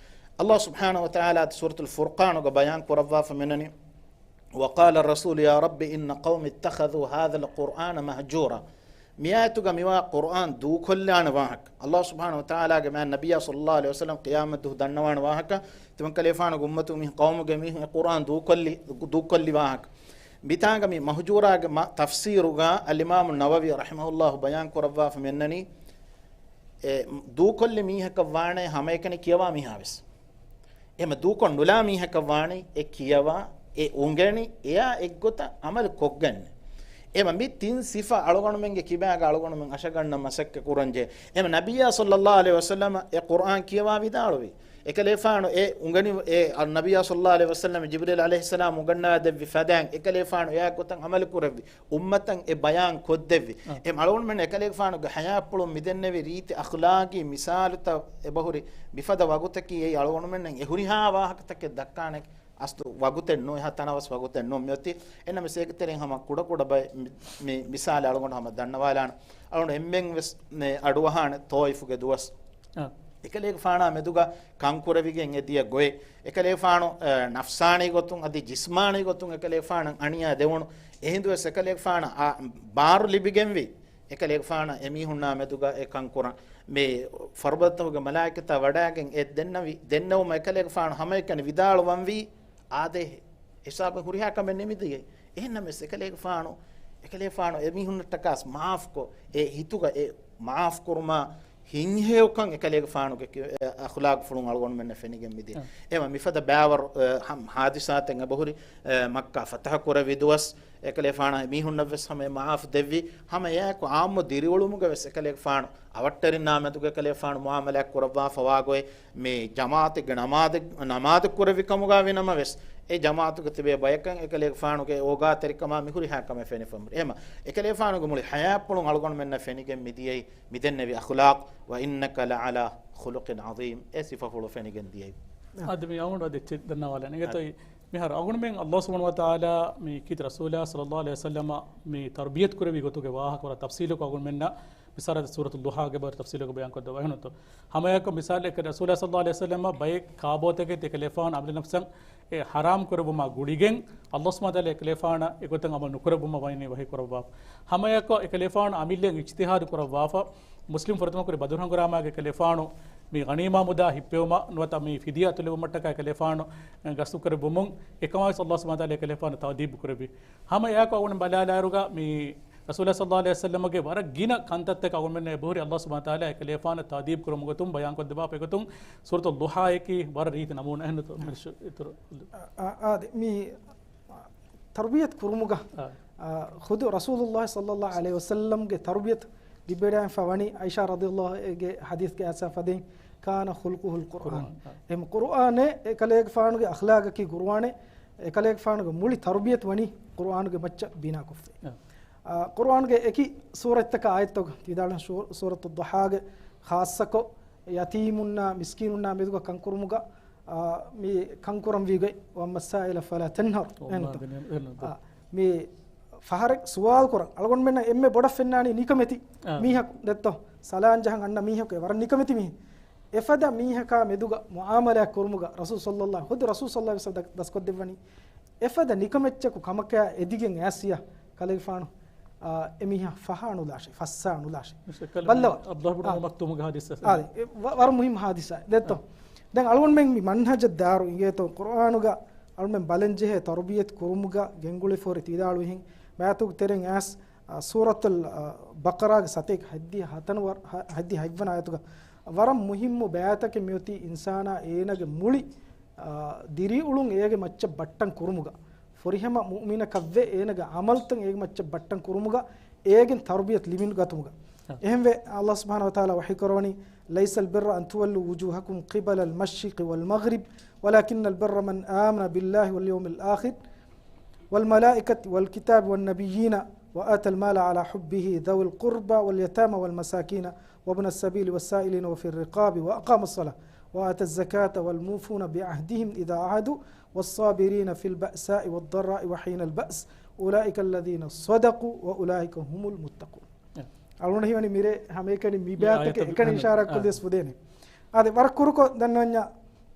ﷲ ސުބްޙާނަހު ވަތަޢާލާ ސޫރަތުލް ފުރްޤާނުގަ ބަޔާން ކުރައްވާފަ މިނަނީ، "وَقَالَ الرَّسُولُ يَا رَبِّ إِنَّ قَوْمِي اتَّخَذُوا هَٰذَا الْقُرْآنَ مَهْجُورًا." މިއާޔަތުގަ މިވާ ޤުރްއާން ދޫކޮށްލާނެ ވާހަކަ، ﷲ ސުބްޙާނަހު ވަތަޢާލާގެ މާތް ނަބިއްޔާ ޞައްލައްލާހު ޢަލައިހި ވަސައްލަމް ޤިޔާމަތް ދުވަހު ދަންނަވާނެ ވާހަކަ، ތިމަންކަލޭފާނުގެ އުއްމަތު މި ޤައުމުގެ މީހުން އެ ޤުރްއާން ދޫކޮށްލި، ދޫކޮށްލި ވާހަކަ. މިތާނގަ މި މަހްޖޫރާގެ މަ-، ތަފްސީރުގަ އަލްއިމާމު ނަވަވީ ރަޙިމަހުﷲ ބަޔާން ކުރައްވާފަ މިއަންނަނީ، އެ ދޫކޮށްލި މީހަކަށް ވާނެ ހަމައެކަނި ކިޔަވާ މީހާ ވެސް. އެހެމަ ދޫކޮށް ނުލާ މީހަކަށް ވާނީ އެ ކިޔަވާ، އެ އުނގެނި، އެޔާ އެއްގޮތަށް ޢަމަލު ކޮށްގަންނެ. އެމަ މި ތިން ސިފަ އަޅުގަނޑުމެންގެ ކިބާގަ އަޅުގަނޑުމެން އަށަގަންނަ މަސައްކަތް ކުރަންޖެ. އެމަ ނަބިއްޔާ ޞައްލައްލާހު ޢަލައިހި ވަސައްލަމަ އެ ޤުރްއާން ކިޔަވާ ވިދާޅުވި. އެކަލޭފާނު އެ އުނގަނި، އެ ނަބިއްޔާ ޞައްލައްލާހު ޢަލައިހި ވަސައްލަމަ ޖިބްރީލް ޢަލައިހިއްސަލާމް އުނގަންނާ ދެއްވި ފަދައިން އެކަލޭފާނު އެއާ ގޮތަށް ޢަމަލު ކުރެއްވި. އުއްމަތަށް އެ ބަޔާން ކޮށްދެއްވި. އެ އަޅުގަނޑުމެން އެކަލޭގެފާނުގެ ޙަޔާތްޕުޅުން މިދެންނެވި ރީތި އަޚްލާގީ މިސާލުތައް އެބަހުރި މިފަދަ ވަގުތަކީ އެއީ އަޅުގަނޑުމެންނަށް އެ ހުރިހާ ވާހަކަތަކެއް ދައްކާނެ އަސްލު ވަގުތެއް ނޫން، އެހާ ތަނަވަސް ވަގުތެއް ނޫން. މިއޮތީ އެންނަމެސް އޭގެތެރެއިން ހަމަ ކުޑަކުޑަ ބައެއް މި-، މި-، މިސާލެއް އަޅުގަނޑު ހަމަ ދަންނަވާލާނަ. އަޅުގަނޑު އެންމެން ވެސް މި އަޑުއަހާނެ ޠާއިފުގެ ދުވަސް. އެކަލޭގެފާނާ މެދުގަ ކަންކުރެވިގެން އެ ދިޔަ ގޮތް، އެކަލޭގެފާނު، އެ، ނަފްސާނީ ގޮތުން އަދި ޖިސްމާނީ ގޮތުން އެކަލޭގެފާނަށް އަނިޔާ ދެވުނު. އެހިނދުވެސް އެކަލޭގެފާނަށް އާ، ބާރު ލިބިގެންވީ. އެކަލޭގެފާނަށް އެމީހުންނާ މެދުގަ އެ ކަންކުރަން. މި ފަރުބަދަތަކުގެ މަލާއިކަތާ ވަޑައިގެން އެ ދެންނެވި، ދެންނެވުމަށް އެކަލޭގެފާނު ހަމައެކަނި ވިދާޅުވަންވީ، އާދޭހޭ. ހިސާބު ހުރިހާ ކަމެއް ނިމިދިޔައީ. އެހެންނަމަވެސް އެކަލޭގެފާނު، އެކަލޭގެފާނު އެމީހުންނަށްޓަކާސް މާފްކޮށް، އެ ހިތުގަ އެ މާފްކުރުމާ ހިތްހެޔޮކަން އެކަލޭގެފާނުގެ ކި-، އެ، އަޚްލާގުފުޅުން އަޅުގަނޑުމެންނަށް ފެނިގެން މިދިޔަ. އެމަ މިފަދަ ބައިވަރު، އެ، ހަމް-، ހާދިސާތެއް އެބަހުރި، އެ، މައްކާ ފަތަހަ ކުރެވި ދުވަސް، އެކަލޭގެފާނަށް އެމީހުންނަށްވެސް ހަމަ އެ މާފް ދެއްވި. ހަމަ އެއާއެކު އާއްމު ދިރިއުޅުމުގަ ވެސް އެކަލޭގެފާނު އަވަށްޓެރިންނާ މެދުގަ އެކަލޭގެފާނު މުއާމަލާތް ކުރައްވާފަވާ ގޮތް، މި ޖަމާޢަތެއްގެ ނަމާދެއް-، ނަމާދެއް ކުރެއްވި ކަމުގަ ވިނަމަވެސް، އެ ޖަމާޢަތުގަ ތިބޭ ބަޔަކަށް އެކަލޭގެފާނުގެ އޯގާތެރިކަމާ މި ހުރިހާ ކަމެއް ފެނިފަ ހުރި. އެމަ އެކަލޭގެފާނުގެ މުޅި ޙަޔާތްޕުޅުން އަޅުގަނޑުމެންނަށް ފެނިގެން މިދިޔައީ މިދެންނެވި އަޚްލާޤް، "وَإِنَّكَ لَعَلَىٰ خُلُقٍ عَظِيمٍ" އެ ސިފަފުޅު ފެނިގެން ދިޔައީ. އަދި މި އަޅުގަނޑު އަދި އެއްޗެއް ދަންނަވާލަން. އިނގޭތޯ އަދި. މިހާރު އަޅުގަނޑުމެން ﷲ ސުބްޙާނަހޫ ވަތަޢާލާ މި ކީރިތި ރަސޫލާ ޞައްލައްލާހު ޢަލައިހި ވަސައްލަމަ މި ތަރުބިޔަތު ކުރެއްވި ގޮތުގެ ވާހަކަ ވަރަށް ތަފްޞީލުކޮށް އަޅުގަނޑުމެންނަށް މި ސޫރަތު ޟުޙާގެ ބާރު ތަފްޞީލުކޮށް ބަޔާންކޮށްދެއްވާ އެހެންތޯ. ހަމައެއާއެކު މިސާލަކަށް ރަސޫލާ ޞައްލައްލާހު ޢަލައިހި ވަސައްލަމަ ބައެއް ކާބޯތަކެއް އެކަލޭގެފާނު އަމިއްލަ ނަފްސަށް އެ ޙަރާމް ކުރެއްވުމާ ގުޅިގެން، ﷲ ސުބްޙާނަހޫ ވަތަޢާލާ އެކަލޭގެފާނަށް އެގޮތަށް ޢަމަލު ނުކުރެއްވުމަށް ވަނީ ވަޙީ ކުރައްވާފަ. ހަމައެއާއެކު އެކަލޭގެފާނު އަމިއްލައަށް އިޖްތިހާދު ކުރައްވާފަ. މުސްލިމް ފުރަތަމަ ކުރި ބަދުރު ހަނގުރާމާގެ އެކަލޭގެފާނު މި ޣަނީމާ މުދާ ހިއްޕެވުމަށް ނުވަތަ މި ފިދިޔާ ތުލެވުމަށްޓަކާ އެކަލޭގެފާނު ގަސްތު ކުރެއްވުމުން އެކަމާ ވެސް ﷲ ސުބްޙާނަހޫ ވަތަޢާލާ އެކަލޭގެފާނު ތައުދީބު ކުރެއްވި. ހަމަ އެއާއެކު އަޅުގަނޑު ބަލާލާއިރުގަ މި ރަސޫލާ ޞައްލައްލާހު ޢަލައިހި ވަސައްލަމަގެ ވަރަށް ގިނަ ކަންތައްތަކަށް އަޅުގަނޑުމެންނަށް އެބަހުރި ﷲ ސުބްޙާނަހޫ ވަތަޢާލާ އެކަލޭގެފާނަށް ތައުދީބު ކުރުމުގެ ގޮތުން ބަޔާންކޮށްދެއްވާފަ. އެގޮތުން ސޫރަތު ޟުޙާއަކީ ވަރަށް ރީތި ނަމޫނާ އެހެންތޯ؟ އާ، އާދެ، މި ތަރުބިޔަތު ކުރުމުގަ، އާ. އާ، ޚުދު ރަސޫލުﷲ ޞައްލައްލާހު ޢަލައިހި ވަސައްލަމްގެ ތަރުބިޔަތު ލިބިވަޑައިގެންފަ ވަނީ އައިޝާ ރަޟިޔައްލާހު ޢަންހާގެ ޙަދީޘްގެ އައިސާ ފަދައިން، "كان خلقه القرآن." އެހެން ޤުރުއާނޭ އެކަލޭގެފާނުގެ އަޚްލާޤަކީ ޤުރުއާނޭ، އެކަލޭގެފާނުގެ މުޅި ތަރުބިޔަތު ވަނީ ޤުރުއާނުގެ މައްޗަށް ބިނާކޮށްފަ. އާ. އާ، ޤުރުއާނުގެ އެކި ސޫރަތްތަކާ އާޔަތްތަކުގަ ތި ވިދާޅުވި ސޫ-، ސޫރަތު ޟުޙާގެ ޚާއްޞަކޮށް، ޔަތީމުންނާ މިސްކީނުންނާ މެދުގަ ކަންކުރުމުގަ، އާ، މި ކަންކުރަންވީގޮތް، "وَأَمَّا السَّائِلَ فَلَا تَنْهَرْ." އެހެންތޯ؟ އެހެންތޯ؟ އާ، މި ފަހަރެއް ސުވާލު ކުރަން އަޅުގަނޑުމެންނަށް އެންމެ ބޮޑަށް ފެންނާނީ ނިކަމެތި އާ. މީހަކު ދެއްތޯ؟ ސަލާން ޖަހަން އަންނަ މީހަކު އެ ވަރަށް ނިކަމެތި މީހެއް. އެފަދަ މީހަކާ މެދުގަ މުޢާމަލާތް ކުރުމުގަ ރަސޫލު ޞައްލައްލާހު، ޚުދު ރަސޫލު ޞައްލައްލާހު ޢަލައިހި ވަސައްލަމް ދަސް-، ދަސްކޮށްދެއްވަނީ. އެފަދަ ނިކަމެއްޗަކު ކަމަކާ އެދިގެން އައިސް ކަލޭގެފާނު، އާ، އެމީހާ ފަހާ ނުލާށޭ، ފައްސާ ނުލާށޭ. ބައްލަވާ. ޢަބްދުﷲ ބުނު އުމް މަކްތޫމުގެ ޙަދީޘް. އާ، އެ ވަ-، ވަރަށް މުހިއްމު ޙާދިސާ. ދެއްތޯ؟ އާ. ދެން އަޅުގަނޑުމެން މި މަންހަޖަށް ދާއިރު އިނގޭތޯ، ޤުރުއާނުގަ އަޅުމެން ބަލަންޖެހޭ ތަރުބިޔަތު ކުރުމުގަ ގެންގުޅިފަ ހުރި ތި ވިދާޅުވި ހެން ބައިތުގެ ތެރެއިން އައިސް، އާ، ސޫރަތުލް، އާ، ބަޤަރާގެ ސަތޭކަ ހަތްދިހަ ހަތަނަ ވަ-، ހަ-، ހަތްދިހަ ހަތްވަނަ އާޔަތުގަ ވަރަށް މުހިއްމު ބައިތަކެއް މިއޮތީ އިންސާނާ އޭނާގެ މުޅި އާ، ދިރިއުޅުން އޭގެ މައްޗަށް ބައްޓަން ކުރުމުގަ، ފުރިހަމަ މުއުމިނަކަށްވެ އޭނަގެ ޢަމަލުތައް އޭގެ މައްޗަށް ބައްޓަން ކުރުމުގަ އޭގެން ތަރުބިޔަތު ލިބިގަތުމުގަ. އެހެންވެ، އައްލާހު ސުބްޙާނަހު ވަތަޢާލާ ވަޙީ ކުރައްވަނީ، ليس البر أن تولوا وجوهكم قبل المشرق والمغرب ولكن البر من آمن بالله واليوم الآخر والملائكة والكتاب والنبيين وآتى المال على حبه ذوي القربى واليتامى والمساكين وابن السبيل والسائلين وفي الرقاب وأقام الصلاة وآتى الزكاة والموفون بعهدهم إذا عاهدوا والصابرين في البأساء والضراء وحين البأس أولئك الذين صدقوا وأولئك هم المتقون. އަޅުގަނޑަށް ހީވަނީ މިރޭ ހަމައެކަނި މި މި ބާތަކެއް އާޔަތު އެކަނި އާ، އިޝާރާތް އާ. ކޮށްލިޔަސް ފުދޭނެ. އާދެ، ވަރަށް ކުރުކޮށް ދަންނަވަންޏާ،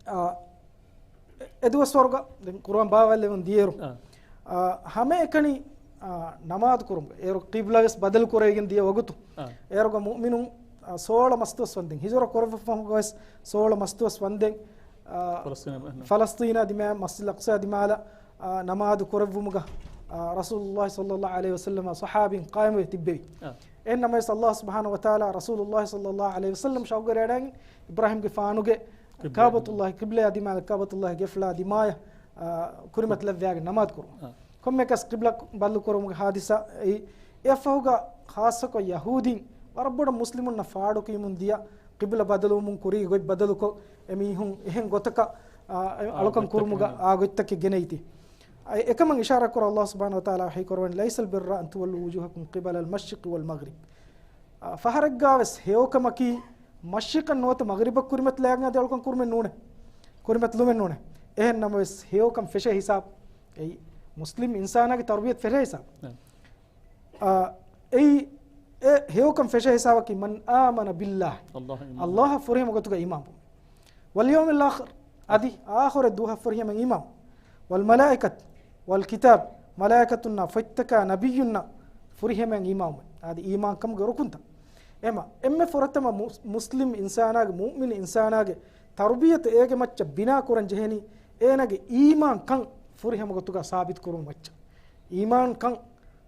އާ، އެ ދުވަސްވަރުގަ ދެން ޤުރުއާން ބާވާލެވުން ދިޔައިރު، އާ. އާ، ހަމައެކަނި، އާ، ނަމާދު ކުރުމުގަ އޭރު ޤިބްލާ ވެސް ބަދަލު ކުރެވިގެން ދިޔަ ވަގުތު. އާ. އޭރުގަ މުއުމިނުން، އާ، ސޯޅަ މަސްދުވަސް ވަންދެން، ހިޖުރަ ކުރެއްވި ފަހުގަ ވެސް ސޯޅަ މަސްދުވަސް ވަންދެން، އާ، ފަލަސްޠީނަށް، ފަލަސްޠީނާ ދިމާ މަސްޖިދުލް އަޤްޞާ ދިމާލަށް، އާ، ނަމާދު ކުރެއްވުމުގަ، އާ، ރަސޫލުﷲ ޞައްލައްލާހު ޢަލައިހި ވަސައްލަމަ ޞަޙާބީން ޤާއިމުވެ ތިއްބެވި. އާ. އެހެން ނަމަވެސް އައްލާހު ސުބްޙާނަހު ވަތަޢާލާ ރަސޫލުﷲ ޞައްލައްލާހު ޢަލައިހި ވަސައްލަމަ ޝައުގުވެރިވަޑައިގެން އިބްރާހީމްގެފާނުގެ ޤިބްލާ ކާބަތުﷲ، ޤިބްލާ ދިމާލަށް ކާބަތުﷲގެ ގެފުޅާ ދިމާޔަށް، އާ، ކުރިމަތިލައްވައިގެން ނަމާދު ކުރުން. އާ. ކޮންމެއަކަސް ޤިބްލާ ބަދަލު ކުރުމުގެ ޙާދިސާ އެއީ، އެއަށްފަހުގަ ޚާއްޞަކޮށް ޔަހޫދީން ވަރަށް ބޮޑަށް މުސްލިމުންނަށް ފާޑުކިޔަމުން ދިޔަ ޤިބްލާ ބަދަލުވުމުން ކުރީ ގޮތް ބަދަލުކޮށް، އެމީހުން އެހެން ގޮތަކަށް، އާ، އެ އާ، އަޅުކަން ގޮތްތަކެއް ކުރުމުގަ އާ. އާ ގޮތްތަކެއް ގެނައީތީ. އެ، އެކަމަށް އިޝާރާތް ކުރަން އައްލާހު ސުބްޙާނަހު ވަތަޢާލާ ވަޙީ ކުރައްވަނީ، ليس البر أن تولوا وجوهكم قبل المشرق والمغرب. އާ، ފަހަރެއްގާވެސް ހެޔޮކަމަކީ މަޝްރިޤަށް ނުވަތަ މަޣްރިބަށް ކުރިމަތިލާގެން އަދި އަޅުކަން ކުރުމެއް ނޫނޭ. ކުރިމަތިލުމެއް ނޫނޭ. އެހެން ނަމަވެސް ހެޔޮކަން ފެށޭ ހިސާބު، އެއީ މުސްލިމް އިންސާނާގެ ތަރުބިޔަތު ފެށޭ ހިސާބު. އާ، އެއީ، އެ ހެޔޮކަން ފެށޭ ހިސާބަކީ، من آمن بالله، އައްލާހަށް އިމާން. އައްލާހަށް ފުރިހަމަ ގޮތުގަ އީމާން ވުން. واليوم الآخر، އަދި އާޚިރަތް ދުވަހަށް ފުރިހަމައިން އީމާން. والملائكة والكتاب، މަލާއިކަތުންނާ، ފޮތްތަކާ، نبينا، ފުރިހަމައިން އީމާން ވުން. އަދި އީމާންކަމުގެ ރުކުންތައް. އެމަ، އެންމެ ފުރަތަމަ މުސް، މުސްލިމް އިންސާނާގެ، މުއުމިން އިންސާނާގެ ތަރުބިޔަތު އޭގެ މައްޗަށް ބިނާ ކުރަން ޖެހެނީ، އޭނާގެ އީމާންކަން ފުރިހަމަ ގޮތުގަ ސާބިތު ކުރުމު މައްޗަށް. އީމާންކަން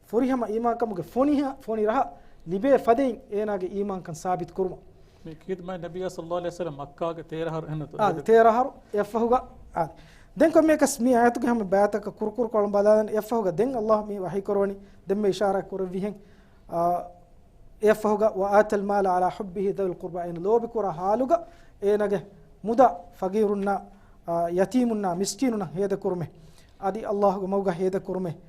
ފުރިހަމަ އީމާންކަމުގެ ފޮނިހަ، ފޮނި ރަހަ ލިބޭ ފަދައިން އޭނާގެ އީމާންކަން ސާބިތު ކުރުމަށް. މި ކީރިތި މާތް ނަބިއްޔާ ޞައްލައްލާހު ޢަލައިހި ވަސައްލަމް މައްކާގެ ތޭރަ އަހަރު އެހެންނުތަ؟ އާ، ތޭރަ އަހަރު އެއަށްފަހުގަ، އާ. ދެން ކޮންމެއަކަސް މި އާޔަތުގެ ހަމަ ބައިތަކަށް ކުރުކުރު ކޮޅުން ބަލާލަން އެއަށްފަހުގަ ދެން އައްލާހު މި ވަޙީ ކުރައްވަނީ ދެންމެ އިޝާރާތް ކުރެއްވިހެން، އާ، އެއަށްފަހުގަ وآتى المال على حبه ذوي القربى، އޭނަ ލޯބިކުރާ ހާލުގަ އޭނަގެ މުދާ ފަގީރުންނާ، އާ، ޔަތީމުންނާ، މިސްކީނުންނަށް ހޭދަކުރުމެއް، އަދި އައްލާހުގެ މަގުގަ ހޭދަކުރުމެއް،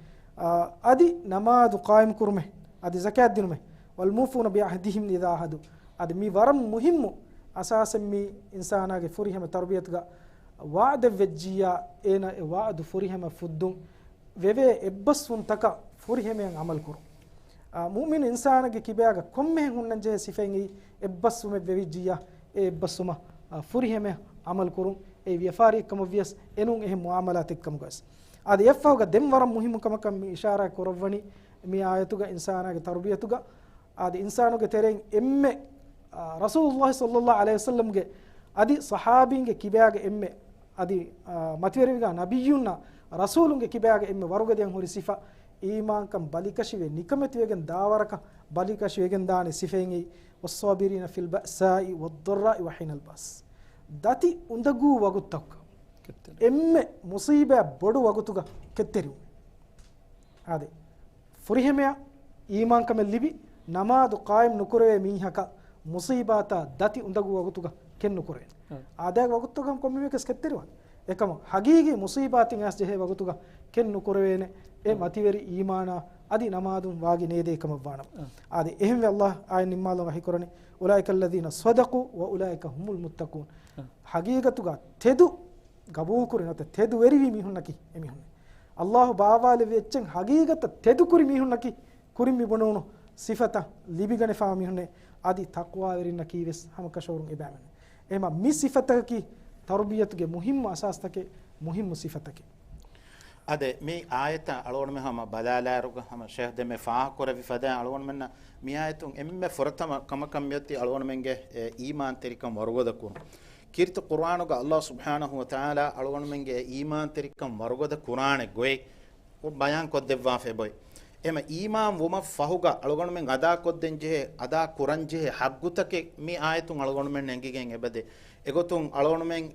އާ، އަދި ނަމާދު ޤާއިމް ކުރުމެއް، އަދި ޒަކާތް ދިނުމެއް، والموفون بعهدهم إذا عاهدوا. އަދި މި ވަރަށް މުހިއްމު އަސާސެއް މި އިންސާނާގެ ފުރިހަމަ ތަރުބިޔަތުގަ ވަޢުދެއްވެއްޖިއްޔާ އޭނަ އެ ވަޢުދު ފުރިހަމަ ފުއްދުން ވެވޭ އެއްބަސްވުންތަކަށް ފުރިހަމަޔަށް ޢަމަލު ކުރުން. އާ، މުއުމިނު އިންސާނެއްގެ ކިބައިގަ ކޮންމެހެން ހުންނަންޖެހޭ ސިފައެއް އެއީ، އެއްބަސްވުމެއް ވެވިއްޖިއްޔާ، އެ އެއްބަސްވުމަށް، އާ، ފުރިހަމަޔަށް ޢަމަލު ކުރުން. އެއީ ވިޔަފާރިއެއްކަމަށް ވިޔަސް އެނޫން އެހެން މުޢާމަލާތެއްކަމުގަވެސް. އަދި އެއަށްފަހުގަ ދެން ވަރަށް މުހިއްމު ކަމަކަށް މި އިޝާރާތް ކުރައްވަނީ، މި އާޔަތުގަ އިންސާނާގެ ތަރުބިޔަތުގަ އަދި އިންސާނުގެ ތެރެއިން އެންމެ، އާ، ރަސޫލުﷲ ޞައްލައްލާހު ޢަލައިހި ވަސައްލަމްގެ އަދި ޞަޙާބީންގެ ކިބައިގެ އެންމެ އަދި، އާ، މަތިވެރިވިގާ ނަބިއްޔުންނާ ރަސޫލުންގެ ކިބައިގެ އެންމެ ވަރުގަދަޔަށް ހުރި ސިފަ، އީމާންކަން ބަލިކަށިވެ ނިކަމެތިވެގެން ދާވަރަކަށް ބަލިކަށިވެގެން ދާނެ ސިފައިން އެއީ، والصابرين في البأساء والضراء وحين البأس. ދަތި އުނދަގޫ ވަގުތުތަކުގަ، ކެތްތެރި. އެންމެ މުޞީބާ ބޮޑު ވަގުތުގަ ކެތްތެރިވުން. އާދެ، ފުރިހަމަޔަށް އީމާންކަމެއް ލިބި، ނަމާދު ޤާއިމް ނުކުރެވޭ މީހަކަށް މުޞީބާތާ ދަތި އުނދަގޫ ވަގުތުގަ ކެތް ނުކުރޭ. އަދި އާދައިގެ ވަގުތުތަކުގަ ކޮންމެމީހަކަސް ކެތްތެރިވާނެ. އެކަމަށް ހަގީގީ މުޞީބާތެއް އައިސް ޖެހޭ ވަގުތުގަ ކެތް ނުކުރެވޭނެ. އެ އަ. މަތިވެރި އީމާނާ އަދި ނަމާދުން ވާގި ނޭދޭ ކަމަށްވާނަމަ. އަ. އާދެ، އެހެންވެ އައްލާހު އާޔަތް ނިންމާލަން ވަޙީ ކުރަނީ، أولئك الذين صدقوا وأولئك هم المتقون. އަ. ހަގީގަތުގަ ތެދު ގަބޫލުކުރި ނުވަތަ ތެދުވެރިވި މީހުންނަކީ އެމީހުން. އައްލާހު ބާވާލެއްވި އެއްޗެއް ހަގީގަތަށް ތެދުކުރި މީހުންނަކީ ކުރިން މި ބުނެވުނު ސިފަތައް ލިބިގަނެފާ މީހުންނޭ. އަދި ތަޤްވާވެރިންނަކީ ވެސް ހަމަކަށަވަރުން އެބައިމީހުން. އެހެންމަ މި ސިފަތަކަކީ ތަރުބިޔަތުގެ މުހިއްމު އަސާސްތަކެއް، މުހިއްމު ސިފަތަކެއް. އާދެ، މި އާޔަތަށް އަޅުގަނޑުމެން ހަމަ ބަލާލާއިރުގަ ހަމަ ޝޭޚް ދެންމެ ފާހަގަކުރެއްވި ފަދައިން އަޅުގަނޑުމެންނަށް މި އާޔަތުން އެންމެ ފުރަތަމަ ކަމަކަށް މިއޮތީ އަޅުގަނޑުމެންގެ އެ އީމާންތެރިކަން ވަރުގަދަ ކުރުން. ކީރިތި ޤުރްއާނުގަ އައްލާހު ސުބްޙާނަހު ވަތަޢާލާ އަޅުގަނޑުމެންގެ އީމާންތެރިކަން ވަރުގަދަ ކުރާނެ ގޮތް ބަޔާން ކޮށްދެއްވާފައި އެބައޮތް. އެހެންމަ އީމާން ވުމަށް ފަހުގަ އަޅުގަނޑުމެން އަދާކޮށްދޭންޖެހޭ، އަދާ ކުރަންޖެހޭ ޙައްޤުތަކެއް މި އާޔަތުން އަޅުގަނޑުމެން އެނގިގެން އެބަދޭ. އެގޮތުން އަޅުގަނޑުމެން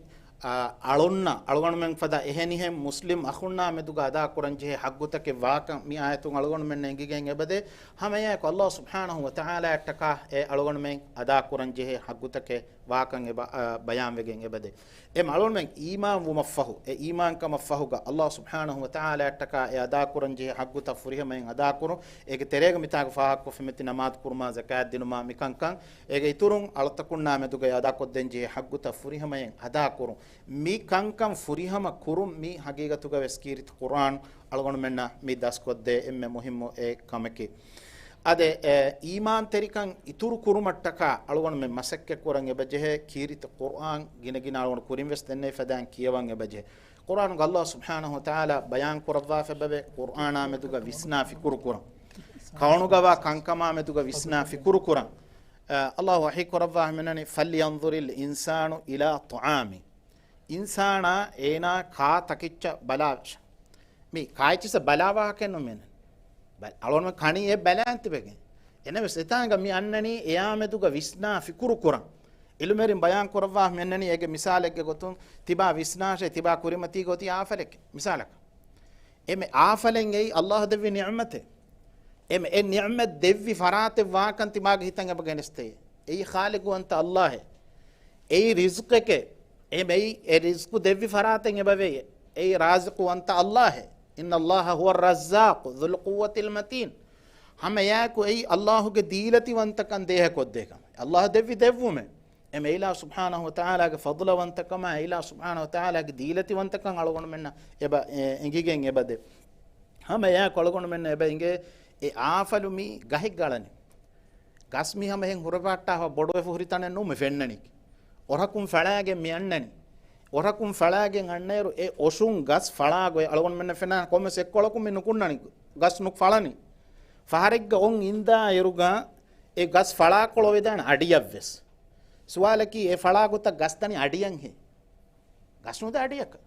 އަ، އަޅުންނަށް، އަޅުގަނޑުމެން ފަދަ އެހެނިހެން މުސްލިމް އަޚުންނާ މެދުގަ އަދާކުރަން ޖެހޭ ޙައްޤުތަކެއް ވާކަން މި އާޔަތުން އަޅުގަނޑުމެންނަށް އެނގިގެން އެބަދޭ. ހަމައެއާއެކު ﷲ ސުބްޙާނަހޫ ވަތަޢާލާއަށްޓަކާ އެ އަޅުގަނޑުމެން އަދާކުރަން ޖެހޭ ޙައްޤުތަކެއް ވާކަން އެބަ-، އަ، ބަޔާންވެގެން އެބަދޭ. އެ އަޅުގަނޑުމެން އީމާން ވުމަށްފަހު، އެ އީމާންކަމަށްފަހުގަ ﷲ ސުބްޙާނަހޫ ވަތަޢާލާއަށްޓަކާ އެ އަދާކުރަން ޖެހޭ ޙައްޤުތައް ފުރިހަމައިން އަދާކުރުން. އޭގެ ތެރޭގަ މިތާގަ ފާހަގަކޮށްފި މިތި ނަމާދު ކުރުމާ، ޒަކާތް ދިނުމާ، މިކަންކަން. އޭގެ އިތުރުން އަޅުތަކުންނާ މެދުގައި އަދާކޮށްދޭން ޖެހޭ ޙައްޤުތައް ފުރިހަމައިން އަދާކުރުން. މި ކަންކަން ފުރިހަމަ ކުރުން މި ހަގީގަތުގަވެސް ކީރިތި ޤުރްއާން އަޅުގަނޑުމެންނަށް މި ދަސްކޮށްދޭ އެންމެ މުހިއްމު އެއް ކަމެކޭ. އަދި، އެ، އީމާންތެރިކަން އިތުރު ކުރުމަށްޓަކާ އަޅުގަނޑުމެން މަސައްކަތް ކުރަން އެބަޖެހޭ، ކީރިތި ޤުރްއާން ގިނަގިނަ އަޅުގަނޑު ކުރިން ވެސް ދެންނެވި ފަދައިން ކިޔަވަން އެބަޖެހޭ. ޤުރްއާނުގަ ﷲ ސުބްޙާނަހޫ ވަތަޢާލާ ބަޔާން ކުރައްވާފައިބަވޭ، ޤުރްއާނާ މެދުގަ ވިސްނާ ފިކުރު ކުރަން. ކައުނުގަވާ ކަންކަމާ މެދުގަ ވިސްނާ ފިކުރު ކުރަން. އަ، ﷲ ވަޙީ ކުރައްވާ ހަމަނަނީ، "فَلْيَنْظُرِ الْإِنْسَانُ إِلَى طَعَامِهِ." އިންސާނާ އޭނާ ކާ ތަކެއްޗަށް ބަލާށޭ. މި ކާއެއްޗިއްސަށް ބަލާ ވާހަކައެއް ނޫން މިއަންނަނީ. ބަލ-، އަޅުގަނޑު ކަނީ އެ ބަލާން ތިބެގެން. އެނަމަވެސް އެތާނގަ މި އަންނަނީ އެއާ މެދުގަ ވިސްނާ ފިކުރު ކުރަން. ޢިލްމުވެރިން ބަޔާން ކުރައްވާ މި އަންނަނީ އޭގެ މިސާލެއްގެ ގޮތުން ތިބާ ވިސްނާށޭ، ތިބާ ކުރިމަތީގަ އޮތީ އާފަލެކޭ. މިސާލަކަށް. އެމެ އާފަލެއް އެއީ ﷲ ދެއްވި ނިޢުމަތެއް. އެމެ އެ ނިޢުމަތް ދެއްވި ފަރާތެއް ވާކަން ތިބާގެ ހިތަށް އެބަ ގެނެސްދޭ. އެއީ ޚާލިޤުވަންތަ ﷲ. އެއީ ރިޒްޤެކޭ. އެމެ އެ ރިޒްޤު ދެއްވި ފަރާތެއް އެބަވޭ. އެއީ ރާޒިޤުވަންތަ ﷲ. "إِنَّ اللَّهَ هُوَ الرَّزَّاقُ ذُو الْقُوَّةِ الْمَتِينُ." ހަމައެއާއެކު އެއީ ﷲ ގެ ދީލަތިވަންތަކަން ދޭހަކޮށްދޭ ކަމެއް. ﷲ ދެއްވި ދެއްވުމެއް. އެމެ އިލާހު ސުބްޙާނަހޫ ވަތަޢާލާގެ ފަޟްލުވަންތަކަމާ، އިލާހު ސުބްޙާނަހޫ ވަތަޢާލާގެ ދީލަތިވަންތަކަން އަޅުގަނޑުމެންނަށް އެބަ، އެ، އެނގިގެން އެބަދޭ. ހަމައެއާއެކު އަޅުގަނޑުމެންނަށް އެބަ އެނގޭ، އެ އާފަލު މީ ގަހެއްގަ އަޅަނީ. ގަސް މީ ހަމަ އެހެން ހުރަފާއްޓާފަ ބޮޑުވެފަ ހުރި ތަނެއް ނޫން މި ފެންނަނީކީ. އޮށަކުން ފަޅާގެން މި އަންނަނީ. އޮށަކުން ފަޅާގެން އަންނައިރު އެ އޮށުން ގަސް ފަޅާގޮތް އަޅުގަނޑުމެންނަށް ފެންނަ ކޮންމެސް އެއްކޮޅަކުން މި ނުކުންނަނީ. ގަސް ނު ފަޅަނީ. ފަހަރެއްގަ އޮން އިންދާ އިރުގަ އެ ގަސް ފަޅާކޮޅު ވެދާނެ އަޑިއަށްވެސް. ސުވާލަކީ އެ ފަޅާގޮތަށް ގަސް ދަނީ އަޑިއަށްހޭ؟ ގަސް ނުދާ އަޑިއަކަށް.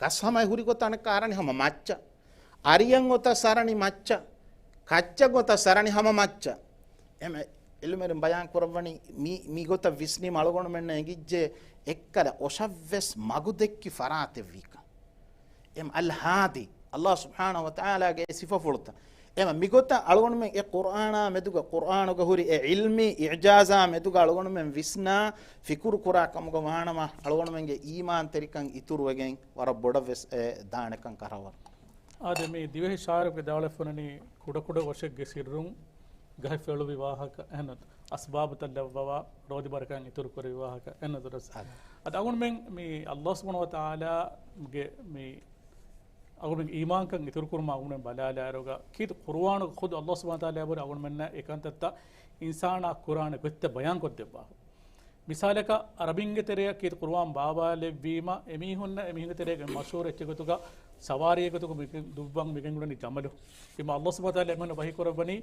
ގަސް ހަމަ ހުރި ގޮތަށް އަނެއްކާ އަރަނީ ހަމަ މައްޗަށް. އަރިއަށް އޮތަސް އަރަނީ މައްޗަށް. ކައްޗަށް އޮތަސް އަރަނީ ހަމަ މައްޗަށް. އެމެ ޢިލްމުވެރިން ބަޔާން ކުރައްވަނީ މި، މިގޮތަށް ވިސްނީމަ އަޅުގަނޑުމެންނަށް އެނގިއްޖެ އެއްކަލަ އޮށަށްވެސް މަގު ދެއްކި ފަރާތެއް ވީކަން. އެމް އަލް ހާދި، ﷲ ސުބްޙާނަހޫ ވަތަޢާލާގެ އެ ސިފަފުޅުތައް. އެމަ މިގޮތަށް އަޅުގަނޑުމެން އެ ޤުރްއާނާ މެދުގަ، ޤުރްއާނުގަ ހުރި އެ ޢިލްމީ އިޢްޖާޒާ މެދުގަ އަޅުގަނޑުމެން ވިސްނާ ފިކުރު ކުރާ ކަމުގަ ވާނަމަ، އަޅުގަނޑުމެންގެ އީމާންތެރިކަން އިތުރުވެގެން ވަރަށް ބޮޑަށްވެސް އެ ދާނެކަން ކަށަވަރު. އާދެ، މި ދިވެހި ޝާއިރުގެ ދާޅަފުނަނީ ކުޑަކުޑަ އޮށެއްގެ ސިއްރުން ގަހެއް ފެޅުވި ވާހަކަ އެހެން އަސްބާބުތައް ލައްވަވާ ރޯދި ބަރަކާތް އިތުރު ކުރެވި ވާހަކަ އެހެން ދުރަސް. އާދެ. އަދި އަޅުގަނޑުމެން މި ﷲ ސުބްޙާނަހޫ ވަތަޢާލާގެ މި އަޅުގަނޑުމެން އީމާންކަން އިތުރުކުރުމާ އަޅުގަނޑުމެން ބަލާލާއިރުގަ ކީރިތި ޤުރުއާނުގަ ޚުދު ﷲ ސުބްޙާނަހޫ ވަތަޢާލާ އެބަހުރި އަޅުގަނޑުމެންނަށް އެކަންތައްތައް އިންސާނާ ކުރާނެ ގޮތްތައް ބަޔާންކޮށްދެއްވާފަ. މިސާލަކަށް، އަރަބިންގެ ތެރެއަށް ކީރިތި ޤުރުއާން ބާވާލެއްވީމަ، އެމީހުންނަށް އެމީހުންގެ ތެރޭގަ މަޝްހޫރު އެއްޗެއް ގޮތުގަ، ސަވާރީއެއް ގޮތުގަ މި ދުއްވަން މިގެންގުޅެނީ ޖަމަލު. ތިމާ ﷲ ސުބްޙާނަހޫ ވަތަޢާލާ އެމީހުންނަށް ވަޙީ ކުރައްވަނީ،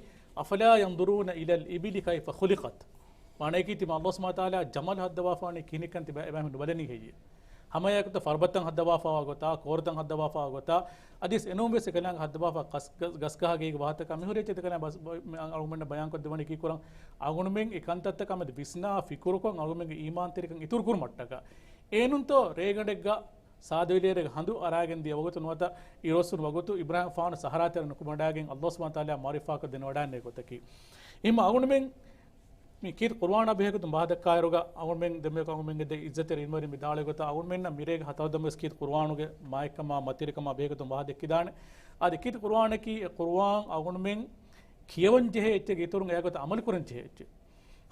"أَفَلَا يَنْظُرُونَ إِلَى الْإِبِلِ كَيْفَ خُلِقَتْ." މާނައަކީ، ތިމާ ﷲ ސުބްޙާނަހޫ ވަތަޢާލާ ޖަމަލު ހައްދަވާފާނީ ކިހިނެއްކަން ތިބާ އެބައިމީހުން ނުބަލަނީ ހެއްޔޭ؟ ހަމައެއާއެކު ފަރުބަތަށް ހައްދަވާފާވާ ގޮތާ، ކޯރުތައް ހައްދަވާފާވާ ގޮތާ، އަދިސް އެނޫން ވެސް އެކަލާނގެ ހައްދަވާފާ ގަސް، ގަސް، ގަސްގަހާގެ ވާހަކަ މިހުރި އެއްޗެއް ދެކަލާ ބަސް، އަޅުގަނޑުމެންނަށް ބަޔާންކޮށްދެވަނީ ކީކުރަން. އަޅުގަނޑުމެން އެ ކަންތައްތަކާ މެދު ވިސްނާ ފިކުރުކޮށް، އަޅުގަނޑުމެންގެ އީމާންތެރިކަން އިތުރުކުރުމަށްޓަކާ. އޭނުންތޯ ރޭގަނޑެއްގަ ސާދަވެލިއެރޭގަ ހަނދު އަރާގެން ދިޔަ ވަގުތު ނުވަތަ އިރުއޮއްސުނު ވަގުތު އިބްރާހީމް ފާނު ސަހަރާ ތެރެ ނުކުމެވަޑައިގެން ﷲ ސުބްޙާނަހޫ ވަތަޢާލާ މަޢުރިފާކޮށް ދެނެވަޑައިގެން ގޮތަކީ. އެހެންވީމަ އަޅުގަނޑުމެން މި ކީރިތި ޤުރުއާނާ ބެހޭގޮތުން ވާހަކަ ދައްކާއިރުގަ އަޅުގަނޑުމެން ދެންމެ އަޅުގަނޑުމެންގެ ދެ އިއްޒަތްތެރި ޢިލްމުވެރިން ވިދާޅުވި ގޮތަށް އަޅުގަނޑުމެންނަށް މިރޭގެ ހަތަރު ދަންވެސް ކީރިތި ޤުރުއާނުގެ މާތްކަމާ މަތިވެރިކަމާ ބެހޭގޮތުން ވާހަކަ ދެއްކިދާނެ. އަދި ކީރިތި ޤުރުއާނަކީ އެ ޤުރުއާން އަޅުގަނޑުމެން ކިޔަވަން ޖެހޭ އެއްޗެއްގެ އިތުރުން އެއާ ގޮތަށް ޢަމަލު ކުރަން ޖެހޭ އެއްޗެއް.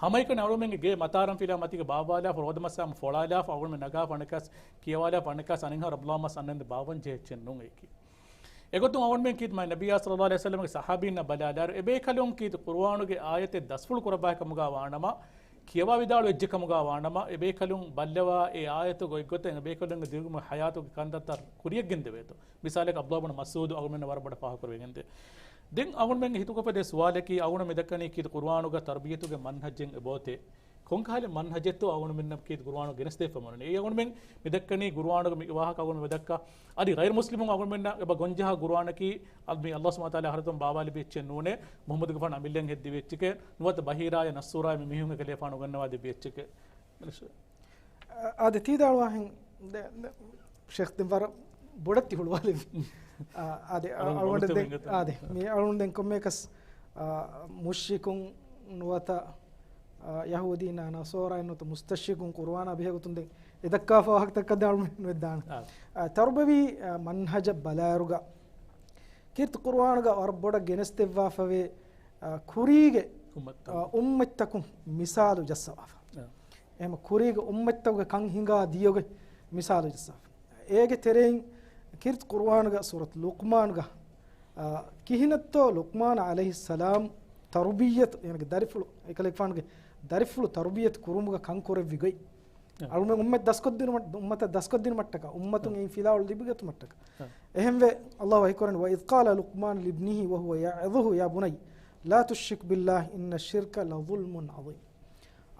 ހަމައެކަނި އަޅުގަނޑުމެންގެ ގޭ މަތާރަން ފިލާ މަތީގަ ބާއްވާލާފަ ރޯދަމައްސަށް ފޮޅާލާފަ އަޅުގަނޑުމެން ނަގާފަ އަނެއްކާސް ކިޔަވާލާފަ އަނެއްކާސް އަނެއްހާ ރަބްލާމަސް އަންނަންދެން ބާއްވަން ޖެހޭ އެއްޗެއް ނޫން އެއީކީ. އެގޮތުން އަޅުގަނޑުމެން ކީރިތި މާތް ނަބިއްޔާ ޞައްލައްލާހު ޢަލައިހި ވަސައްލަމްގެ ޞަޙާބީންނަށް ބަލާލާއިރު، އެބޭކަލުން ކީރިތި ޤުރުއާނުގެ އާޔަތެއް ދަސްފުޅު ކުރައްވާ ކަމުގަ ވާނަމަ، ކިޔަވާ ވިދާޅުވި އެއްޗެއް ކަމުގަ ވާނަމަ، އެބޭކަލުން ބައްލަވާ އެ އާޔަތުގެ އޮތްގޮތެއް އެބޭކަލުންގެ ދިރިއުޅުމުގެ ޙަޔާތުގެ ކަންތައްތައް ކުރިޔަށް ގެންދެވޭތޯ. މިސާލަކަށް ޢަބްދުﷲ ބިން މަސްޢޫދު އަޅުގަނޑުމެންނަށް ވަރަށް ބޮޑަށް ފާހަގަކުރެވިގެންދޭ. ދެން އަޅުގަނޑުމެން ހިތުކޮށްފަ ދޭ ސުވާލަކީ، އަޅުގަނޑު މިދައްކަނީ ކީރިތި ޤުރުއާނުގަ ތަރުބިޔަތުގެ މަންހަޖެއް އެބައޮތޭ. ކޮންކަހަލަ މަންހަޖެއްތޯ އަޅުގަނޑުމެންނަށް ކީރިތި ޤުރުއާނު ގެނެސްދެވިފަ މިއޮންނަނީ. އެއީ އަޅުގަނޑުމެން މިދައްކަނީ ޤުރުއާނުގެ މި ވާހަކަ އަޅުގަނޑު މިދައްކާ. އަދި ޣައިރު މުސްލިމުން އަޅުގަނޑުމެންނަށް އެބަ ގޮންޖަހާ ޤުރުއާނަކީ، އަދި މި ﷲ ސުބްޙާނަހޫ ވަތަޢާލާ ޙަޟްރަތުން ބާވާލެއްވި އެއްޗެއް ނޫނޭ، މުޙައްމަދުގެފާނު އަމިއްލައިން ހެއްދެވި އެއްޗެކޭ، ނުވަތަ ބަހީރާއާ ނައްޞޫރާއާ މި މީހުން އެކަލޭފާނު އުގަންނަވާ ދެއްވި އެއްޗެކޭ. އާދެ، ތީ ދާޅުވާހެން ދެ-، ދެ-، ޝޭޚް ދެން ވަރަށް ބޮޑަށް ތި ހުޅުވާލެއްވި. އާ، އާދެ، އަޅު-، އަޅުގަނޑު އަޅުގަނޑު ދެން، އާދެ، މި އަޅުގަނޑު ދެން ކޮންމެއަކަސް، އާ، މުޝްރިކުން ނުވަތަ، އާ، ޔަހޫދީންނާ ނަޞާރާއެއް ނުވަތަ މުސްތަޝްރިޤުން ޤުރުއާނާ ބެހޭގޮތުން ދެން އެ ދައްކާފަ ވާހަކަތަކަށް ދެން އަޅުގަނޑު ނުވެދާނެ. އާ. އާ، ތަރުބަވީ، އާ، މަންހަޖަށް ބަލާއިރުގަ ކީރިތި ޤުރުއާނުގަ ވަރަށް ބޮޑަށް ގެނެސްދެއްވާފަވޭ، އާ، ކުރީގެ، އުއްމަތްތަކުން. އާ، އުއްމަތްތަކުން މިސާލު ޖައްސަވާފަ. އާ. އެހެމަ ކުރީގެ އުއްމަތްތަކުގެ ކަން ހިނގާ ދިޔޮގެ މިސާލު ޖައްސާފަ. އޭގެ ތެރެއިން ކީރިތި ޤުރުއާނުގަ ސޫރަތު ލުޤްމާނުގަ، އާ، ކިހިނެއްތޯ ލުޤްމާނު ޢަލައިހިއްސަލާމް ތަރުބިއްޔަތު، އޭނަގެ ދަރިފުޅު، އެކަލޭގެފާނުގެ ދަރިފުޅު ތަރުބިއްޔަތު ކުރުމުގަ ކަން ކުރެއްވި ގޮތް. އަޅުމެން އުއްމަތް ދަސްކޮށްދިނުމަށް، އުއްމަތަށް ދަސްކޮށްދިނުމަށްޓަކާ، އުއްމަތުން އެއިން ފިލާވަޅު ލިބިގަތުމަށްޓަކާ. އެހެންވެ، ﷲ ވަޙީކުރަނީ، وَإِذْ قَالَ لُقْمَانُ لِابْنِهِ وَهُوَ يَعِظُهُ يَا بُنَيَّ لَا تُشْرِكْ بِاللَّهِ إِنَّ الشِّرْكَ لَظُلْمٌ عَظِيمٌ.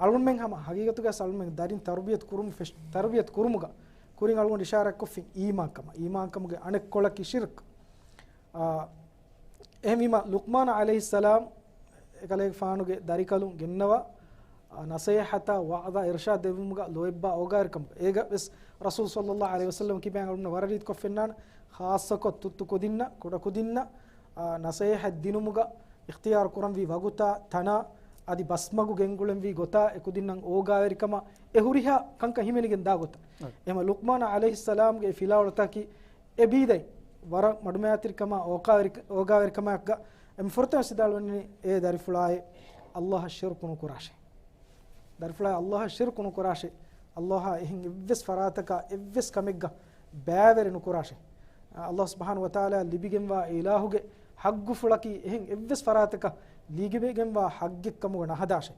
އަޅުމެން ހަމަ ހަގީގަތުގަސް އަޅުމެން ދަރިން ތަރުބިޔަތު ކުރުމު ފެށް-، ތަރުބިޔަތު ކުރުމުގަ ކުރިން އަޅުގަނޑު އިޝާރާތްކޮށްފިން އީމާންކަމަށް. އީމާންކަމުގެ އަނެއްކޮޅަކީ ޝިރްކު. އާ، އެހެންވީމަ، ލުޤްމާނު ޢަލައިހިއްސަލާމް އެކަލޭގެފާނުގެ ދަރިކަލުން ގެންނަވާ، އާ، ނަޞޭޙަތާ، ވަޢުޡާ، އިރުޝާދު ދެއްވުމުގަ ލޯތްބާ އޯގާވެރިކަމުގަ. އޭގަ ވެސް ރަސޫލު ޞައްލައްލާހު ޢަލައިހި ވަސައްލަމަ ކިބައިން އަޅުގަނޑު ވަރަށް ރީތިކޮށް ފެންނާނެ، ޚާއްޞަކޮށް ތުއްތު ކުދިންނަށް، ކުޑަ ކުދިންނަށް، އާ، ނަޞޭޙަތް ދިނުމުގަ އިޚްތިޔާރު ކުރަންވީ ވަގުތާ، ތަނާ، އަދި ބަސްމަގު ގެންގުޅެންވީ ގޮތާ، އެ ކުދިންނަށް އޯގާވެރިކަމާ، އެ ހުރިހާ ކަންކަން ހިމެނިގެން ދާ ގޮތަށް. އެހެމަ ލުޤްމާނު ޢަލައިހިއްސަލާމްގެ އެ ފިލާވަޅުތަކީ އެ ބީދަތް ވަރަށް މަޑުމައިތިރިކަމާ އޯގާވެރި-، އޯގާވެރިކަމާއެކުގަ އެންމެ ފުރަތަމަ ވިދާޅުވަނީ އޭ ދަރިފުޅާއޭ، ﷲ އަށް ޝިރުކު ނުކުރާށޭ. ދަރިފުޅާއޭ، ﷲ އަށް ޝިރުކު ނުކުރާށޭ. ﷲ އާ އެހެން އެއްވެސް ފަރާތަކާ އެއްވެސް ކަމެއްގަ ބައިވެރި ނުކުރާށޭ. ﷲ ސުބްޙާނަހޫ ވަތަޢާލާ ލިބިގެންވާ އިލާހުގެ ޙައްޤުފުޅަކީ އެހެން އެއްވެސް ފަރާތަކަށް ލިބިގެންވާ ޙައްޤެއްކަމުގަ ނަހަދާށޭ.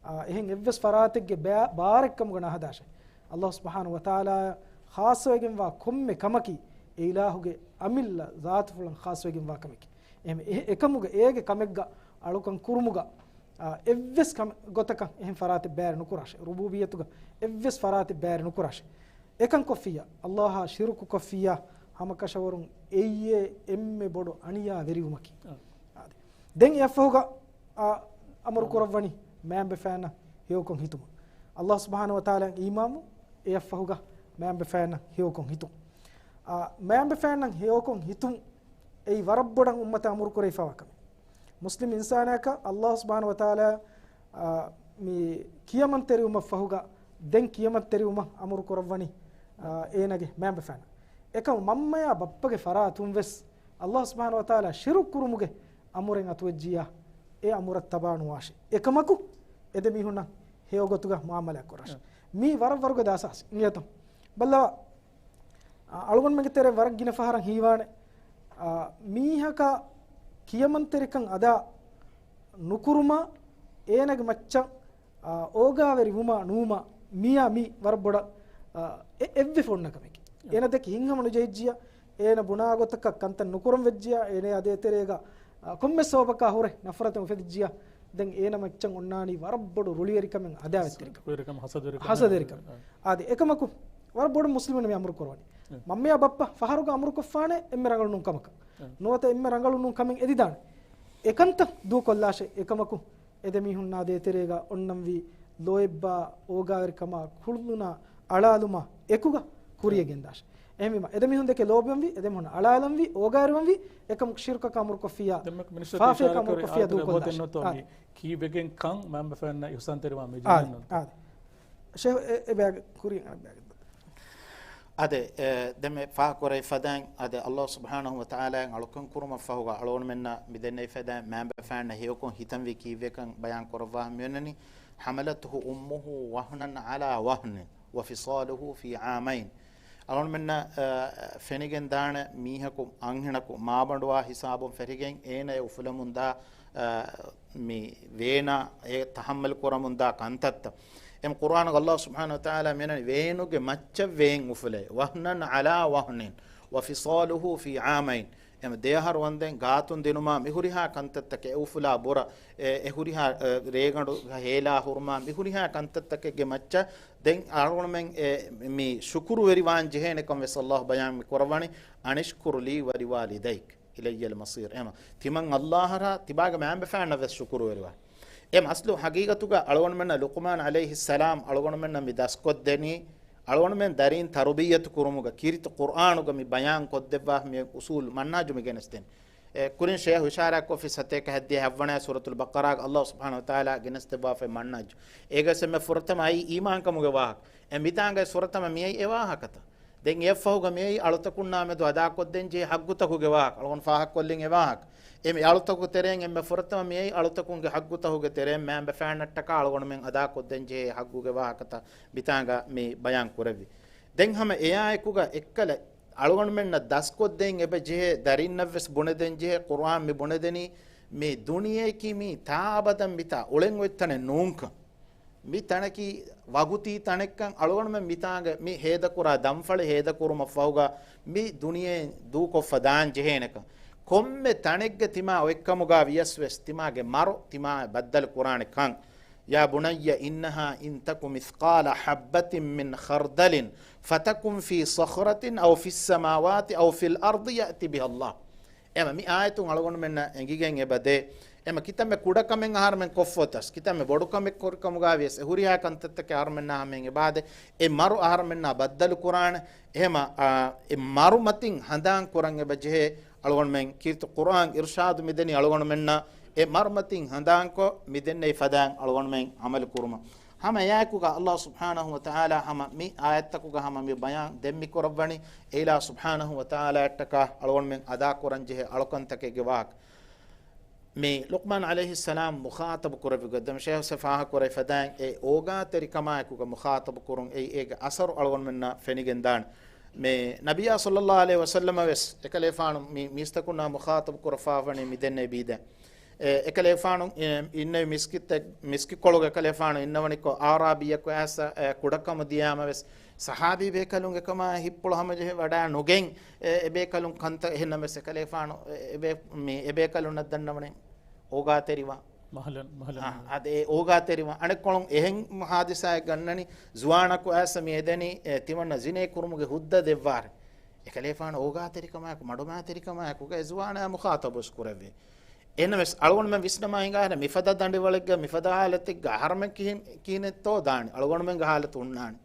އާ، އެހެން އެއްވެސް ފަރާތެއްގެ ބާ-، ބާރެއްކަމުގަ ނަހަދާށޭ. ﷲ ސުބްޙާނަހޫ ވަތަޢާލާއަށް ޚާއްޞަވެގެންވާ ކޮންމެ ކަމަކީ، އެ އިލާހުގެ އަމިއްލަ ޒާތުފުޅަށް ޚާއްޞަވެގެންވާ ކަމެކޭ. އެހެން އެ-، އެކަމުގަ އޭގެ ކަމެއްގަ އަޅުކަން ކުރުމުގަ، އާ، އެއްވެސް ކަމެއް ގޮތަކަށް އެހެން ފަރާތެއް ބައިވެރި ނުކުރާށޭ. ރުބޫބިއްޔަތުގަ އެއްވެސް ފަރާތެއް ބައިވެރި ނުކުރާށޭ. އެކަން ކޮށްފިއްޔާ، ﷲ އާ ޝިރުކު ކޮށްފިއްޔާ، ހަމަކަށަވަރުން އެއީ އެންމެ ބޮޑު އަނިޔާވެރިވުމަކީ. އާ. އާދެ. ދެން އެއަށްފަހުގަ، އާ، އަމުރު ކުރައްވަނީ މައިންބަފައިންނަށް ހެޔޮކޮށް ހިތުމަށް. ﷲ ސުބްޙާނަހޫ ވަތަޢާލާއަށް އީމާންވުން، އެއަށްފަހުގަ މައިންބަފައިންނަށް ހެޔޮކޮށް ހިތުން. އާ، މައިންބަފައިންނަށް ހެޔޮކޮށް ހިތުން އެއީ ވަރަށް ބޮޑަށް އުއްމަތަށް އަމުރު ކުރެވިފައިވާ ކަމެއް. މުސްލިމް އިންސާނާއަކަށް ﷲ ސުބްޙާނަހޫ ވަތަޢާލާ، އާ، މި ކިޔަމަންތެރިވުމަށްފަހުގަ ދެން ކިޔަމަންތެރިވުމަށް އަމުރު ކުރައްވަނީ، އާ، އޭނާގެ މައިންބަފައިންނަށް. އެކަމު މަންމަޔާ ބައްޕަގެ ފަރާތުން ވެސް ﷲ ސުބްޙާނަހޫ ވަތަޢާލާ ޝިރުކު ކުރުމުގެ އަމުރެއް އަތުވެއްޖިއްޔާ، އެ އަމުރަށް ތަބާ ނުވާށޭ. އެކަމަކު އެ ދެ މީހުންނަށް ހެޔޮ ގޮތުގަ މުޢާމަލާތް ކުރާށޭ. މީ ވަރަށް ވަރުގަދަ އަސާސް އިނގޭތަ؟ ބައްލަވާ، އަ-، އަޅުގަނޑުމެންގެ ތެރޭ ވަރަށް ގިނަ ފަހަރަށް ހީވާނެ، އަ، މީހަކަށް ކިޔަމަންތެރިކަން އަދާ ނުކުރުމަށް އޭނަގެ މައްޗަށް، އަ، އޯގާވެރި ވުމާ ނުވުމާ މިޔާ މީ ވަރަށް ބޮޑަށް، އަ، އެ-، އެއްވެފަ އޮންނަ ކަމެކޭ. އޭނަ ދެކި ހިތްހަމަ ނުޖެހިއްޖިއްޔާ، އޭނަ ބުނާ ގޮތަކަށް ކަންތައް ނުކުރަން ވެއްޖިއްޔާ، އޭނަޔާ ދޭތެރޭގަ، އަ، ކޮންމެ ސަބަބަކާ ހުރެ ނަފްރަތެއް އުފެދިއްޖިއްޔާ، ދެން އޭނަ މައްޗަށް އޮންނާނީ ވަރަށް ބޮޑު ރުޅިވެރިކަމެއް އަދާވެތިވެރިކަމެއް. ހަސަދަވެރިކަމެއް. ހަސަދަވެރިކަމެއް. އާދެ، އެކަމަކު ވަރަށް ބޮޑު މުސްލިމުން މި އަމުރު ކުރަވަނީ. މަންމަޔާ ބައްޕަ ފަހަރުގަ އަމުރުކޮށްފާނެ އެންމެ ރަނގަޅު ނޫން ކަމަކަށް. ނުވަތަ އެންމެ ރަނގަޅު ނޫން ކަމެއް އެދިދާނެ. އެކަންތައް ދޫކޮށްލާށޭ. އެކަމަކު އެ ދެ މީހުންނާ ދޭތެރޭގަ އޮންނަންވީ ލޯތްބާ އޯގާވެރިކަމާ ކުޅުނާ އަޅާލުމާ އެކުގަ ކުރިޔަށް ގެންދާށޭ. އެހެންވީމަ، އެ ދެ މީހުން ދެކެ ލޯބިވަންވީ، އެ ދެ މީހުން އަޅާލަންވީ، އޯގާވެރިވަންވީ، އެކަމަކު ޝިރުކަކަށް އަމުރުކޮށްފިއްޔާ، ފާފަޔަކަށް އަމުރުކޮށްފިއްޔާ ދޫކޮށްލާށޭ. އާދެ. ކީއްވެގެން ކަން މައިންބަފައިންނަށް އިޙުސާންތެރިވާން މި އާދެ، ޖެހެންނުން. އާދެ. ޝޭޚް އެ، އެ ބައިގެ ކުރިން އަނެއް ބައިގެ. އާދެ، އެ، ދެން މި ފާހަގަކުރެވި ފަދައިން، އާދެ، ﷲ ސުބްޙާނަހޫ ވަތަޢާލާއަށް އަޅުކަން ކުރުމަށްފަހުގަ އަޅުގަނޑުމެންނަށް މި ދެންނެވި ފަދައިން މައިންބަފައިންނަށް ހެޔޮކޮށް ހިތަންވީ ކީއްވެކަން ބަޔާން ކުރައްވާ މިއޮންނަނީ، حملته أمه وهنا على وهن وفصاله في عامين. އަޅުގަނޑުމެންނަށް، އަ، ފެނިގެން ދާނެ މީހަކު އަންހެނަކު މާބަނޑުވާ ހިސާބުން ފެރިގެން އޭނަޔަށް އުފުލަމުންދާ، އަ، މި ވޭނާ އެ ތަޙައްމަލް ކުރަމުންދާ ކަންތައްތައް. އެމް ޤުރްއާނުގަ ﷲ ސުބްޙާނަހޫ ވަތަޢާލާ މިއަންނަނީ ވޭނުގެ މައްޗަށް ވޭން އުފުލޭ. وهنا على وهن وفصاله في عامين. އެމް ދެ އަހަރު ވަންދެން ގާތުން ދިނުމާ މިހުރިހާ ކަންތައްތަކެއް އެ އުފުލާ ބުރަ، އެ، އެ ހުރިހާ، އެ، ރޭގަނޑު ހޭލާ ހުރުމާ މިހުރިހާ ކަންތައްތަކެއްގެ މައްޗަށް ދެން އަޅުގަނޑުމެން އެ، މި ޝުކުރުވެރިވާން ޖެހޭނެކަން ވެސް ﷲ ބަޔާން މި ކުރައްވަނީ، أن اشكر لي ولوالديك إلي المصير. އެމަ، ތިމަން ﷲ އަށާ ތިބާގެ މައިންބަފައިންނަށް ވެސް ޝުކުރުވެރިވާ. އެމް އަސްލު ހަގީގަތުގަ އަޅުގަނޑުމެންނަށް ލުޤްމާން ޢަލައިހިއްސަލާމް އަޅުގަނޑުމެންނަށް މި ދަސްކޮށްދެނީ، އަޅުގަނޑުމެން ދަރީން ތަރުބިއްޔަތު ކުރުމުގަ ކީރިތި ޤުރްއާނުގަ މި ބަޔާން ކޮށްދެއްވާ މި އުސޫލު މަންހަޖު މި ގެނެސްދެން. އެ، ކުރިން ޝޭހު އިޝާރާތްކޮށްފި ސަތޭކަ ހައްދިހަ ހައްވަނަ ސޫރަތުލް ބަޤަރާގަ އައްލާހު ސުބްޙާނަހު ވަތަޢާލާ ގެނެސްދެއްވާފައި މަންހަޖު. އޭގަސް އެންމެ ފުރަތަމަ އައީ އީމާންކަމުގެ ވާހަކަ. އެ މިތާނގައި ފުރަތަމަ މިއައީ އެ ވާހަކަތައް. ދެން އެއަށްފަހުގަ މިއައީ އަޅުތަކުންނާމެދު އަދާކޮށްދޭންޖެހޭ ޙައްޤުތަކުގެ ވާހަކަ. އަޅުގަނޑު ފާހަގަކޮށްލިން އެ ވާހަކަ. އެ މި އަޅުތަކު ތެރެއިން އެންމެ ފުރަތަމަ މިއައީ އަޅުތަކުންގެ ޙައްޤުތަކުގެ ތެރެއިން މައިންބަފައިންނަށްޓަކާ އަޅުގަނޑުމެން އަދާކޮށްދޭންޖެހޭ ޙައްޤުގެ ވާހަކަތައް މިތާނގަ މި ބަޔާން ކުރެއްވި. ދެން ހަމަ އެއާއެކުގަ އެއްކަލަ އަޅުގަނޑުމެންނަށް ދަސްކޮށްދޭން އެބަ ޖެހޭ ދަރިންނަށްވެސް ބުނެދޭން ޖެހޭ ޤުރްއާން މި ބުނެދެނީ މި ދުނިޔެއަކީ މީ ތާއަބަދަށް މިތާ އުޅެން އޮތް ތަނެއް ނޫންކަން. މި ތަނަކީ ވަގުތީ ތަނެއްކަން އަޅުގަނޑުމެން މިތާނގަ މި ހޭދަކުރާ ދަންފަޅި ހޭދަކުރުމަށްފަހުގަ މި ދުނިޔެއިން ދޫކޮށްފަ ދާން ޖެހޭނެކަން. ކޮންމެ ތަނެއްގަ ތިމާ އޮތްކަމުގަ ވިޔަސްވެސް ތިމާގެ މަރު ތިމާ ބައްދަލު ކުރާނެ ކަން. يا بني إنها إن تك مثقال حبة من خردل فتكن في صخرة أو في السماوات أو في الأرض يأت بها الله. އެމަ މި އާޔަތުން އަޅުގަނޑުމެންނަށް އެނގިގެން އެބަ ދޭ. އެމަ ކިތަންމެ ކުޑަކަމެއް އަހަރުމެން ކޮށްފޮތަސް، ކިތަންމެ ބޮޑުކަމެއް ކުރިކަމުގަ ވިޔަސް އެ ހުރިހާ ކަންތައްތަކެއް އަހަރުމެންނާ ހަމައިން އެބަދޭ. އެ މަރު އަހަރުމެންނާ ބައްދަލު ކުރާނެ. އެހެމަ، އާ، އެ މަރު މަތިން ހަނދާން ކުރަން އެބަ ޖެހޭ. އަޅުގަނޑުމެން ކީރިތި ޤުރްއާން އިރުޝާދު މިދެނީ އަޅުގަނޑުމެންނަށް އެ މަރުމަތިން ހަނދާންކޮށް މިދެންނެވި ފަދައިން އަޅުގަނޑުމެން ޢަމަލު ކުރުމަށް. ހަމަ އެއާއެކުގަ އައްލާހު ސުބްޙާނަހު ވަތަޢާލާ ހަމަ މި އާޔަތްތަކުގަ ހަމަ މި ބަޔާން ދެން މި ކުރައްވަނީ އެ އިލާހު ސުބްޙާނަހު ވަތަޢާލާއަށްޓަކާ އަޅުގަނޑުމެން އަދާކުރަން ޖެހޭ އަޅުކަންތަކެއްގެ ވާހަކަ. މި ލުޤްމާން ޢަލައިހިއްސަލާމް މުޚާޠަބު ކުރެއްވި ގޮތް ދެން ޝޭޚް ހުސެން ފާހަގަކުރެއްވި ފަދައިން އެ އޯގާތެރިކަމާއެކުގަ މުޚާޠަބު ކުރުން އެއީ އޭގެ އަސަރު އަޅުގަނޑުމެންނަށް ފެނިގެންދާނެ. މި ނަބިއްޔާ ޞައްލައްލާހު ޢަލައިހި ވަސައްލަމަށް ވެސް އެކަލޭފާނު މި މީސްތަކުންނާ މުޚާޠަބު ކުރައްވާފަވަނީ މިދެންނެވި ބީދައިން. އެ، އެކަލޭފާނު، އެ، އިންނެވި މިސްކިތްތައް، މިސްކިތްކޮޅުގެ އެކަލޭފާނު އިންނަވަނިކޮށް، އާރާބީއަކު އައިސް، އެ، ކުޑަކަމު ދިޔާމަވެސް، ޞަޙާބީ ބޭކަލުން އެކަމާ ހިތްޕުޅު ހަމަޖެހި ވަޑައި ނުގެން، އެ، އެބޭކަލުން ކަންތައް އެހެންނަމަވެސް އެކަލޭފާނު، އެ، އެބޭ-، މި އެބޭކަލުންނަށް ދަންނަވަނީ އޯގާތެރިވާ. މަހަލަން، މަހަލަން. އާ، އަދި އެ އޯގާތެރިވާ. އަނެއްކޮޅުން އެހެން ހާދިސާއެއް ގަންނަނީ، ޒުވާނަކު އައިސް މި އެދެނީ، އެ، ތިމަންނަ ޒިނޭ ކުރުމުގެ ހުއްދަ ދެއްވާރެ. އެކަލޭފާނު އޯގާތެރިކަމާއެކު، މަޑުމައިތެރިކަމާއެކުގަ އެ ޒުވާނާ މުޚާޠަބުވެސް ކުރެއްވި. އެހެންނަމަވެސް އަޅުގަނޑުމެން ވިސްނަމާ ހިނގާހެން މިފަދަ ދަނޑިވަޅެއްގަ މިފަދަ ހާލަތެއްގަ އަހަރުމެން ކިހިން، ކިހިނެއްތޯ ދާނީ؟ އަޅުގަނޑުމެންގެ ހާލަތު ހުންނާނީ.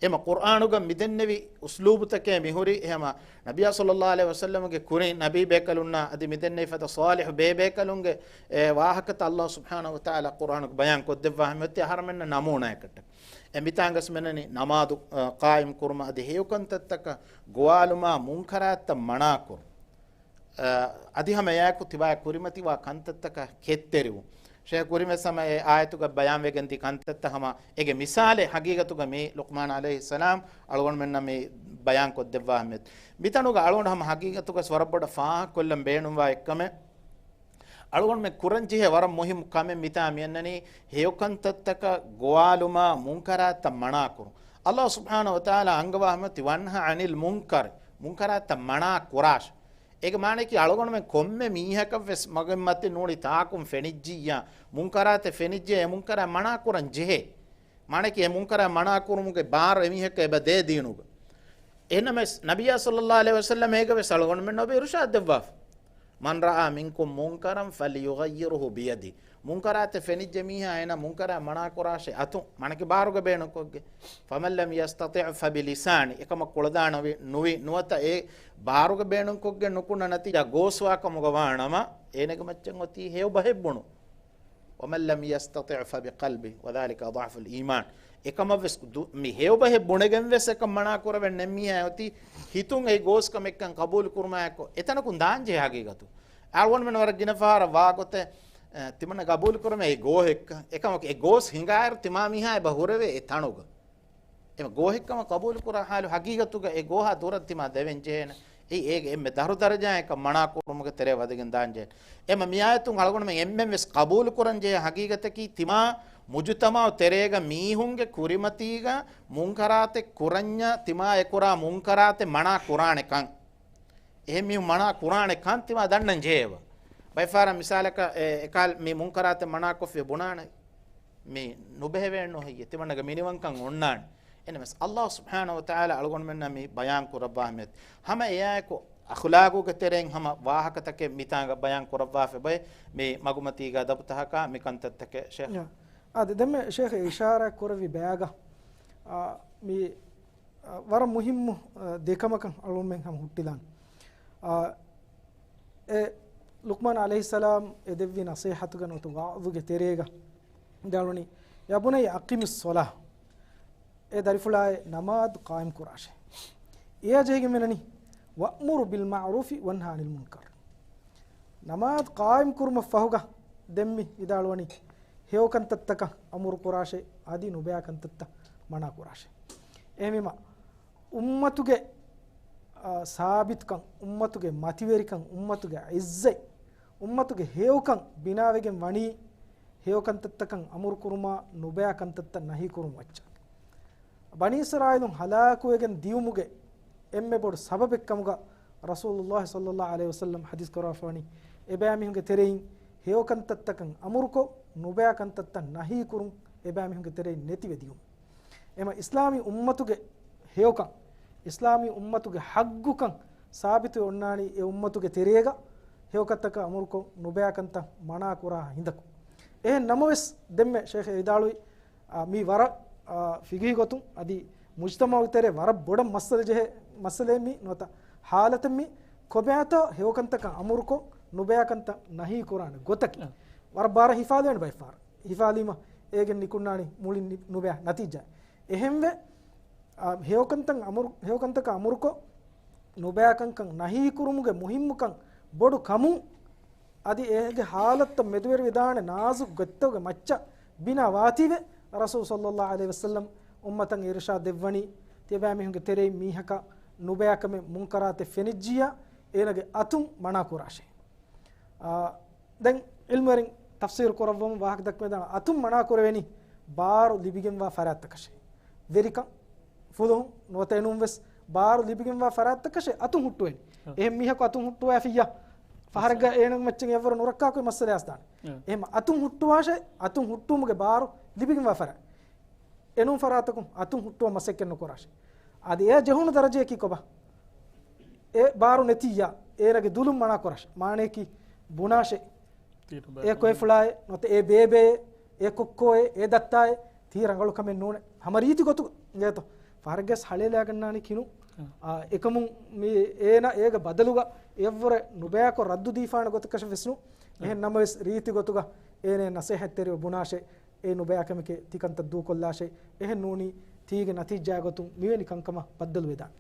އެމަ ޤުރްއާނުގަ މިދެންނެވި އުސްލޫބުތަކޭ މިހުރީ. އެހެމަ ނަބިއްޔާ ޞައްލައްލާހު ޢަލައިހި ވަސައްލަމަގެ ކުރިން ނަބީ ބޭކަލުންނާ އަދި މިދެންނެވި ފަދަ ޞާލިޙު ބޭބޭކަލުންގެ، އެ، ވާހަކަތައް އައްލާހު ސުބްޙާނަހު ވަތަޢާލާ ޤުރްއާނުގަ ބަޔާން ކޮށްދެއްވާ ހަމަ އޮތީ އަހަރުމެންނަށް ނަމޫނާއަކަށްޓަކާ. އެ މިތާނގަސް މެނަނީ ނަމާދު، އަ، ޤާއިމް ކުރުމަށް އަދި ހެޔޮކަންތައްތަކަށް ގޮވާލުމާ މުންކަރާތްތައް މަނާކުރުން. އަ، އަދި ހަމަ އެއާއެކު ތިބާ ކުރިމަތިވާ ކަންތައްތަކަށް ކެތްތެރިވުން. ޝޭޚް ކުރިންވެސް ހަމަ އެ އާޔަތުގަ ބަޔާންވެގެން ދި ކަންތައްތައް ހަމަ އޭގެ މިސާލެއް ހަގީގަތުގަ މި ލުޤްމާން ޢަލައިހިއްސަލާމް އަޅުގަނޑުމެންނަށް މި ބަޔާން ކޮށްދެއްވާ އެއް. މިތަނުގަ އަޅުގަނޑު ހަމަ ހަގީގަތުގަސް ވަރަށް ބޮޑަށް ފާހަގަކޮށްލަން ބޭނުންވާ އެއްކަމެއް، އަޅުގަނޑުމެން ކުރަންޖެހޭ ވަރަށް މުހިއްމު ކަމެއް މިތާ މިއަންނަނީ ހެޔޮކަންތައްތަކަށް ގޮވާލުމާ މުންކަރާތްތައް މަނާކުރުން. އައްލާހު ސުބްޙާނަހު ވަތަޢާލާ އަންގަވާ ހަމަ ތި ވަންހަ ޢަނިލް މުންކަރި، މުންކަރާތްތައް މަނާ ކުރާށޭ. އޭގެ މާނައަކީ އަޅުގަނޑުމެން ކޮންމެ މީހަކަށްވެސް މަގެއް މަތިން ނޫނީ ތާކުން ފެނިއްޖިއްޔާ، މުންކަރާތެއް ފެނިއްޖެ، އެ މުންކަރާތް މަނާ ކުރަން ޖެހޭ. މާނައަކީ އެ މުންކަރާތް މަނާ ކުރުމުގެ ބާރު އެމީހަކަށް އެބަ ދޭ ދީނުގަ. އެހެންނަމަވެސް، ނަބިއްޔާ ޞައްލައްލާހު ޢަލައިހި ވަސައްލަމް އޭގަވެސް އަޅުގަނޑުމެންނަށް އެބަ އިރުޝާދު ދެއްވާފަ. من رأى منكم منكرا فليغيره بيده. މުންކަރާތެއް ފެނިއްޖެ މީހާ އޭނަ މުންކަރާތް މަނާ ކުރާށޭ އަތުން، މާނައަކީ ބާރުގަ ބޭނުންކޮށްގެން. فمن لم يستطع فبلسانه. އެކަމަށް ކުޅަދާނަވި ނުވި ނުވަތަ އެ ބާރުގަ ބޭނުންކޮށްގެން ނުކުންނަ ނަތީޖާ ގޯސްވާ ކަމުގަ ވާނަމަ، އޭނަގެ މައްޗަށް އޮތީ ހެޔޮ ބަހެއް ބުނުން. ومن لم يستطع فبقلبه وذلك أضعف الإيمان. އެކަމަށްވެސް ދު-، މި ހެޔޮ ބަހެއް ބުނެގެންވެސް އެކަން މަނާ ކުރެވެން ނެތް މީހާ އޮތީ ހިތުން އެ ގޯސް ކަމެއްކަން ޤަބޫލު ކުރުމާއެކު އެތަނަކުން ދާންޖެހޭ ހަގީގަތު. އަޅުގަނޑުމެން ވަރަށް ގިނަ ފަހަރަށް ވާގޮތެއް، އެ، ތިމަންނަ ޤަބޫލު ކުރަމޭ އެ ގޯހެއްކަން. އެކަމަކު އެ ގޯސް ހިނގާއިރު ތިމާ މީހާ އެބަ ހުރެވޭ އެ ތަނުގަ. އެމަ ގޯހެއްކަމަށް ޤަބޫލުކުރާ ހާލު ހަގީގަތުގަ އެ ގޯހާ ދުރަށް ތިމާ ދެވެން ޖެހޭނެ. އެއީ އޭގެ އެންމެ ދަށު ދަރަޖާއަކަށް މަނާ ކުރުމުގެ ތެރެއަށް ވަދެގެން ދާން ޖެހޭނެ. އެމަ މި އާޔަތުން އަޅުގަނޑުމެން އެންމެން ވެސް ޤަބޫލު ކުރަން ޖެހޭ ހަގީގަތަކީ ތިމާ މުޖުތަމަޢު ތެރޭގަ މީހުންގެ ކުރިމަތީގަ މުންކަރާތެއް ކުރަންޏާ ތިމާ އެކުރާ މުންކަރާތެއް މަނާ ކުރާނެ ކަން. އެހެން މީހުން މަނާ ކުރާނެ ކަން ތިމާ ދަންނަން ޖެހޭ. ބައެއް ފަހަރަށް މިސާލަކަށް އެ، އެކަހަލަ މި މުންކަރާތެއް މަނާކޮށްފި ބުނާނެ. މި ނުބެހެވޭނު ހެއްޔެ؟ ތިމަންނަގެ މިނިވަންކަން އޮންނާނެ. އެނަމަސް އައްލާހު ސުބްޙާނަހު ވަތަޢާލާ އަޅުގަނޑުމެންނަށް މި ބަޔާން ކުރައްވާ މިއޮތީ. ހަމަ އެއާއެކު އަޚްލާގުގެ ތެރެއިން ހަމަ ވާހަކަތަކެއް މިތާނގަ ބަޔާން ކުރައްވާފަ ބައެއް މި މަގުމަތީގަ އަދަބުތަކަކާ މި ކަންތައްތަކެއް ޝޭޚް. އާދެ، ދެންމެ ޝޭޚް އިޝާރާތް ކުރެއްވި ބަޔާގަ، އާ، މި ވަރަށް މުހިއްމު، އަ، ދެކަމަކަށް އަޅުގަނޑުމެން ހަމަ ހުއްޓިލާން. އަ، އެ ލުޤްމާން ޢަލައިހިއްސަލާމް އެ ދެއްވި ނަޞޭޙަތުގަ ނުވަތަ ވަޢުޡުގެ ތެރޭގަ ވިދާޅުވަނީ، "يا بني أقم الصلاة." އޭ ދަރިފުޅާއޭ، ނަމާދު ޤާއިމް ކުރާށޭ. އެއާ ޖެހިގެން މިނަނީ، "وأمر بالمعروف وانه عن المنكر." ނަމާދު ޤާއިމް ކުރުމަށް ފަހުގަ ދެން މި ވިދާޅުވަނީ، ހެޔޮ ކަންތައްތަކަށް އަމުރު ކުރާށޭ، އަދި ނުބައި ކަންތައްތައް މަނާ ކުރާށޭ. އެހެންވީމަ، އުއްމަތުގެ، އާ، ސާބިތުކަން، އުއްމަތުގެ މަތިވެރިކަން، އުއްމަތުގެ ޢިއްޒަތް، އުއްމަތުގެ ހެޔޮކަން ބިނާވެގެން ވަނީ، ހެޔޮ ކަންތައްތަކަށް އަމުރު ކުރުމާ، ނުބައި ކަންތައްތައް ނަހީ ކުރުމު މައްޗަށް. ބަނީ އިސްރާއީލުން ހަލާކުވެގެން ދިޔުމުގެ އެންމެ ބޮޑު ސަބަބެއްކަމުގަ ރަސޫލުﷲ ޞައްލަﷲ ޢަލައިހި ވަސައްލަމް ޙަދީޘް ކުރައްވާފަވަނީ، އެބައިމީހުންގެ ތެރެއިން ހެޔޮ ކަންތައްތަކަށް އަމުރުކޮށް، ނުބައި ކަންތައްތައް ނަހީ ކުރުން އެބައިމީހުންގެ ތެރެއިން ނެތިވެ ދިޔުން. އެމަ އިސްލާމީ އުއްމަތުގެ ހެޔޮކަން، އިސްލާމީ އުއްމަތުގެ ޙައްޤުކަން ސާބިތުވެ އޮންނާނީ އެ އުއްމަތުގެ ތެރޭގަ ހެޔޮކަންތަކަށް އަމުރުކޮށް، ނުބައި ކަންތައް މަނާ ކުރާ ހިނދަކު. އެހެން ނަމަވެސް، ދެންމެ ޝޭޚް ވިދާޅުވި، އާ، މީ ވަރަށް، އާ، ފިޤުހީ ގޮތުން އަދި މުޖްތަމަޢުގެ ތެރޭ ވަރަށް ބޮޑަށް މައްސަލަ ޖެހޭ މައްސަލައެއް މީ ނުވަތަ ޙާލަތެއް މީ، ކޮބާތޯ ހެޔޮކަންތަކަށް އަމުރުކޮށް، ނުބައި ކަންތައް ނަހީ ކުރާނެ ގޮތަކީ. އަ. ވަރަށް ބާރަށް ހިފާލެވޭނެ ބައެއް ފަހަރަށް. ހިފާލީމަ އޭގެން ނިކުންނާނީ މުޅިން ނި-، ނުބައި ނަތީޖާ. އެހެންވެ، އާ، ހެޔޮކަންތައް އަމުރު-، ހެޔޮކަންތަކަށް އަމުރުކޮށް، ނުބައިކަންކަން ނަހީ ކުރުމުގެ މުހިއްމުކަން ބޮޑު ކަމުން، އަދި އޭގެ ޙާލަތްތައް މެދުވެރިވެދާނެ ނާޒުކު ގޮތްތަކުގެ މައްޗަށް ބިނާ ވާތީވެ، ރަސޫލު ޞައްލަﷲ ޢަލައިހި ވަސައްލަމް އުއްމަތަށް އިރުޝާދު ދެއްވަނީ، ތިޔަބައިމީހުންގެ ތެރެއިން މީހަކަށް ނުބައިކަމެއް މުންކަރާތެއް ފެނިއްޖިއްޔާ، އޭނަގެ އަތުން މަނާ ކުރާށޭ. އާ، ދެން ޢިލްމުވެރިން ތަފްސީރު ކުރައްވަމުން ވާހަކަ ދައްކަވަނީ، އަތުން މަނާ ކުރެވެނީ ބާރު ލިބިގެންވާ ފަރާތްތަކަށޭ. ވެރިކަން، ފުލުހުން ނުވަތަ އެނޫން ވެސް ބާރު ލިބިގެންވާ ފަރާތްތަކަށޭ އަތުން ހުއްޓުވެނީ. އަ. އެހެން މީހަކު އަތުން ހުއްޓުވައިފިއްޔާ، ފަހަރެއްގަ އޭނަ މައްޗަށް އެއަށްވުރެ ނުރައްކާކުރި މައްސަލައަށް ދާނެ. އަ. އެހެން އަތުން ހުއްޓުވާށޭ، އަތުން ހުއްޓުވުމުގެ ބާރު ލިބިގެންވާ ފަރާތް. އެނޫން ފަރާތަކުން އަތުން ހުއްޓުވަން މަސައްކަތް ނުކުރާށޭ. އަދި އެ ޖެހުނު ދަރަޖަޔަކީ ކޮބާ؟ އެ ބާރު ނެތިއްޔާ، އޭނަގެ ދުލުން މަނާ ކުރާށޭ. މާނަޔަކީ ބުނާށޭ. އޭ ކޮއެފުޅާއޭ، ނުވަތަ އޭ ބޭބެއޭ، އޭ ކޮއްކޮއޭ، އޭ ދައްތާއޭ، ތީ ރަނގަޅު ކަމެއް ނޫނޭ. ހަމަ ރީތި ގޮތުގަ އިނގޭތޯ. ފަހަރެއްގަސް ހަޅޭލާގަންނާނީ ކިނު. އާ. އާ، އެކަމުން މި އޭނަ އޭގެ ބަދަލުގަ އެއަށްވުރެ ނުބައިކޮށް ރައްދު ދީފާނެ ގޮތަކަށް ވެސް ނޫން. އާ. އެހެން ނަމަވެސް ރީތި ގޮތުގަ އޭނަ ނަސޭހަތްތެރިވެ ބުނާށޭ. އޭ ނުބައިކަމެކޭ، ތިކަންތައް ދޫކޮށްލާށޭ. އެހެން ނޫނީ ތީގެ ނަތީޖާ ގޮތުން މިވެނި ކަންކަމަށް ބައްދަލުވެދާނެ.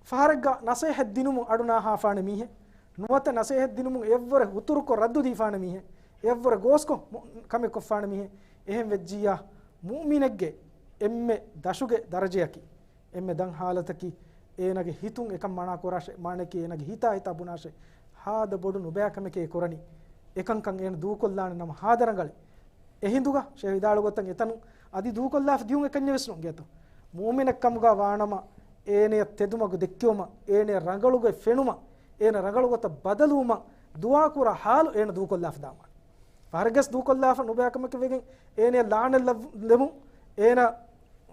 ފަހަރެއްގަ ނަސޭހަތް ދިނުމުން އަޑު ނާހާފާނެ މީހެއް، ނުވަތަ ނަސޭހަތް ދިނުމުން އެއަށްވުރެ ހުތުރުކޮށް ރައްދު ދީފާނެ މީހެއް، އެއަށްވުރެ ގޯސްކޮށް މު-، ކަމެއް ކޮށްފާނެ މީހެއް، އެހެން ވެއްޖިއްޔާ މުއުމިނެއްގެ އެންމެ ދަށުގެ ދަރަޖަޔަކީ، އެންމެ ދަށް ހާލަތަކީ، އޭނަގެ ހިތުން އެކަން މަނާ ކުރާށޭ، މާނައަކީ އޭނަގެ ހިތާ ހިތާ ބުނާށޭ، ހާދަ ބޮޑު ނުބައިކަމެކޭ ކުރަނީ، އެކަންކަން އޭނަ ދޫކޮށްލާނެ ނަމަ ހާދަ ރަނގަޅޭ. އެހިނދުގަ ޝޭޚް ވިދާޅު ގޮތަށް އެތަނުން އަދި ދޫކޮށްލާފަ ދިޔުން އެކަންޏެއް ވެސް ނޫން އިނގޭތޯ. މުއުމިނެއް ކަމުގަ ވާނަމަ، އޭނަޔަށް ތެދުމަގު ދެއްކެވުމަށް، އޭނަޔަށް ރަނގަޅުގޮތް ފެނުމަށް، އޭނަ ރަނގަޅު ގޮތަށް ބަދަލުވުމަށް ދުޢާ ކުރާ ހާލު އޭނަ ދޫކޮށްލާފަ ދާން ވާނެ. ފަހަރެއްގަސް ދޫކޮށްލާފަ ނުބައިކަމެކެވެގެން އޭނަޔަށް ލަޢުނަތް ލައް-، ލެބުން، އޭނަ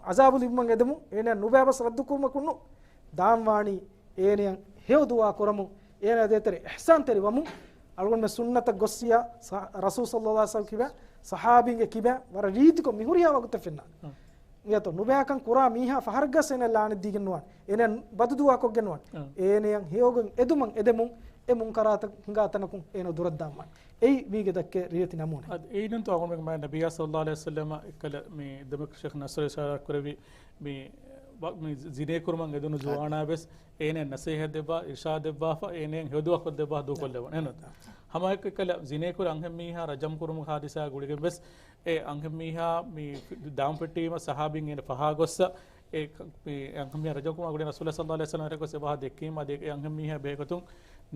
ޢަޒާބު ލިބުމަށް އެދެމުން، އޭނަޔަށް ނުބައި ބަސް ރައްދު ކުރުމަކުން ނޫން. ދާން ވާނީ އޭނަޔަށް ހެޔޮ ދުޢާ ކުރަމުން، އޭނަ ދޭތެރޭ އިޙްސާންތެރިވަމުން. އަޅުގަނޑުމެން ސުންނަތަށް ގޮއްސިޔާ، ސަ-، ރަސޫލު ޞައްލަﷲ ޢަލައިހި ވަސައްލަމް ކިބައިން، ޞަޙާބީންގެ ކިބައިން ވަރަށް ރީތިކޮށް މި ހުރިހާ ވަގުތެއް ފެންނާނެ. އަ. އިނގޭތޯ، ނުބައިކަން ކުރާ މީހާ ފަހަރެއްގަސް އޭނަ ލަޢުނަތް ދީގެން ނުވާނެ. އޭނަ ބަދުދުޢާ ކޮށްގެން ނުވާނެ. އަ. އޭނަޔަށް ހެޔޮގޮތް އެދުމަށް އެދެމުން، އެ މުންކަރާތައް ހިނގާ ތަނަކުން އޭނަ ދުރަށްދާން ވާނެ. އެއީ މީގެ ދައްކޭ ރީތި ނަމޫނާ. އަދި އެއިންނަންތޯ އަޅުގަނޑުމެން ނަބިއްޔާ ޞައްލަﷲ ޢަލައިހި ވަސައްލަމަ އެއްކަލަ މި ދެމެކް ޝޭޚް ނަޞްރު އިޝާރާތް ކުރެއްވި މި ވަ-، މި ޒިނޭ ކުރުމަށް އެދުނު ޒުވާނާ ވެސް އޭނަޔަށް ނަސޭހަތް ދެއްވާ، އިރްޝާދް ދެއްވާފަ، އޭނަޔަށް ހެޔޮ ދުޢާ ކޮށްދެއްވާ ދޫކޮށްލެވުނު. އެހެން ނޫންތަ؟ ހަމަ އެއްކަލަ ޒިނޭ ކުރި އަންހެން މީހާ ރަޖަމް ކުރުމުގެ ހާދިސާ ގުޅިގެން ވެސް އެ އަންހެން މީހާ މި ދާން ފެއްޓީމަ ޞަޙާބީން އޭނަ ފަހާ ގޮއްސަ، އެ ކ-، މި އަންހެން މީހާ ރަޖަމް ކުރުމާ ގުޅި ރަސޫލާ ޞައްލަﷲ ޢަލައިހި ވަސައްލަމަ ވެރިކޮށް އެބަހާ ދެއްކީމަ އަދި އެ އަންހެން މީހާ ބެހޭގޮތުން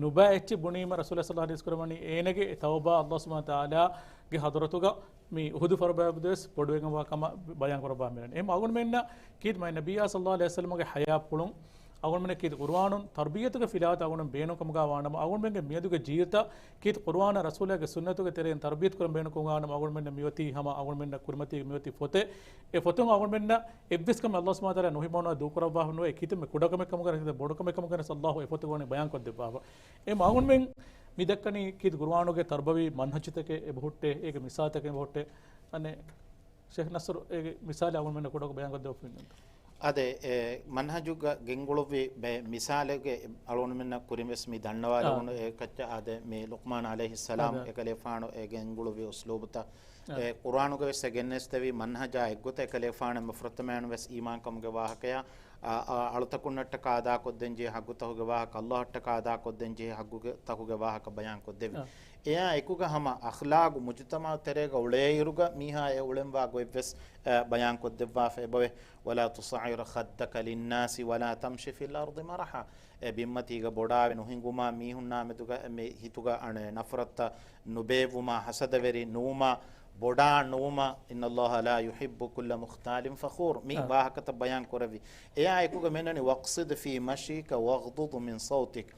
ނުބައި އެއްޗެއް ބުނީމަ ރަސޫލާ ޞައްލަﷲ ޢަލައިހި ވަސައްލަމަ ވަސް ކުރައްވަނީ އޭނަގެ އެ ތައުބާ ﷲ ސުބްޙާނަހޫ ވަތަޢާލާގެ ޙަޟްރަތުގަ މި އުޙުދު ފަރުބާބުދުވެސް ބޮޑުވެގެންވާ ކަމަށް ބަޔާން ކުރައްވާ މިރަން. އެހެން އަޅުގަނޑުމެންނަށް ކީރިތި މާތް ނަބިއްޔާ ޞައްލަﷲ ޢަލައިހި ވަސައްލަމަގެ ޙަޔާތްޕުޅުން އަޅުގަނޑުމެންނަށް ކީރިތި ޤުރުއާނުން ތަރްބިޔަތުގެ ފިލާވަތަށް އަޅުގަނޑު ބޭނުން ކަމުގަ ވާނަމަ، އަޅުގަނޑުމެންގެ މިއަދުގެ ޖީލްތައް ކީރިތި ޤުރުއާނާ ރަސޫލާގެ ސުންނަތުގެ ތެރެއިން ތަރްބިޔަތު ކުރަން ބޭނުން ކަމުގަ ވާނަމަ، އަޅުގަނޑުމެންނަށް މިއޮތީ ހަމަ އަޅުގަނޑުމެންނަށް ކުރިމަތީގަ މިއޮތީ ފޮތެއް. އެ ފޮތުން އަޅުގަނޑުމެންނަށް އެއްވެސް ކަމެއް ﷲ ސުބްޙާނަހޫ ވަތަޢާލާ ނުހިމަނުވާ ދޫކުރައްވާފަ ނުވޭ. ކީރިތި ކުޑަކަމެއް ކަމުގަ ނެތި، ބޮޑުކަމެއް ކަމުގަ ނެތި، ﷲ އެ ފޮތުގަ ވަނީ ބަޔާން ކޮށްދެއްވާފަ. އެ އަޅުގަނޑުމެން މި ދައްކަނީ ކީރިތި ޤުރުއާނުގެ ތަރްބަވީ މަންހަޖުތަކެއް އެބަހުއްޓޭ، އޭގެ މިސާލުތަކެއް އެބަހުއްޓޭ. އަނެއް ޝޭޚް ނަޞްރު އޭގެ މިސާލެއް އަޅުގަނޑުމެންނަށް ކުޑަކޮށް ބަޔާންކޮށްދެއްވާފަ އިންނަންތަ؟ އާދެ، އެ، މަންހަޖުގަ ގެންގުޅުއްވި ބެ-، މިސާލެއްގެ އަޅުގަނޑުމެންނަށް ކުރިން ވެސް މި ދަންނަވާލެވުނު އާ. އެ ކައްޗަށް އާދެ، މި ލުޤްމާން ޢަލައިހިއްސަލާމް އާދެ. އެކަލޭފާނު އެ ގެންގުޅުއްވި އުސްލޫބުތައް، އާ. އެ، ޤުރްއާނުގަ ވެސް އެ ގެންނެސްދެވި މަންހަޖާ އެއްގޮތަށް އެކަލޭފާނު އެންމެ ފުރަތަމައިން ވެސް އީމާންކަމުގެ ވާހަކަޔާ، އާ، އާ، އަޅުތަކުންނަށްޓަކާ އަދާކޮށްދޭންޖެހޭ ޙައްޤުތަކުގެ ވާހަކަ، ﷲ އަށްޓަކާ އަދާކޮށްދޭންޖެހޭ ޙައްޤުގެ ތަކުގެ ވާހަކަ ބަޔާންކޮށްދެވި. އާ. އެއާ އެކުގަ ހަމަ އަޚްލާގު މުޖުތަމަޢު ތެރޭގަ އުޅޭއިރުގަ މީހާ އެ އުޅެންވާ ގޮތްވެސް، އަ، ބަޔާންކޮށްދެއްވާފަ އެބަވޭ. ولا تصعر خدك للناس ولا تمش في الأرض مرحا. އެ ބިންމަތީގަ ބޮޑާވެ ނުހިނގުމާ، މީހުންނާމެދުގަ މި ހިތުގަ އަނެއް ނަފްރަތްތައް ނުބޭއްވުމާ، ހަސަދަވެރި ނުވުމާ، ބޮޑާ ނުވުމާ، إن الله لا يحب كل مختال فخور. މި އާ. ވާހަކަތައް ބަޔާން ކުރެއްވި. އެއާ އެކުގަ މިނަނީ واقصد في مشيك واغضض من صوتك.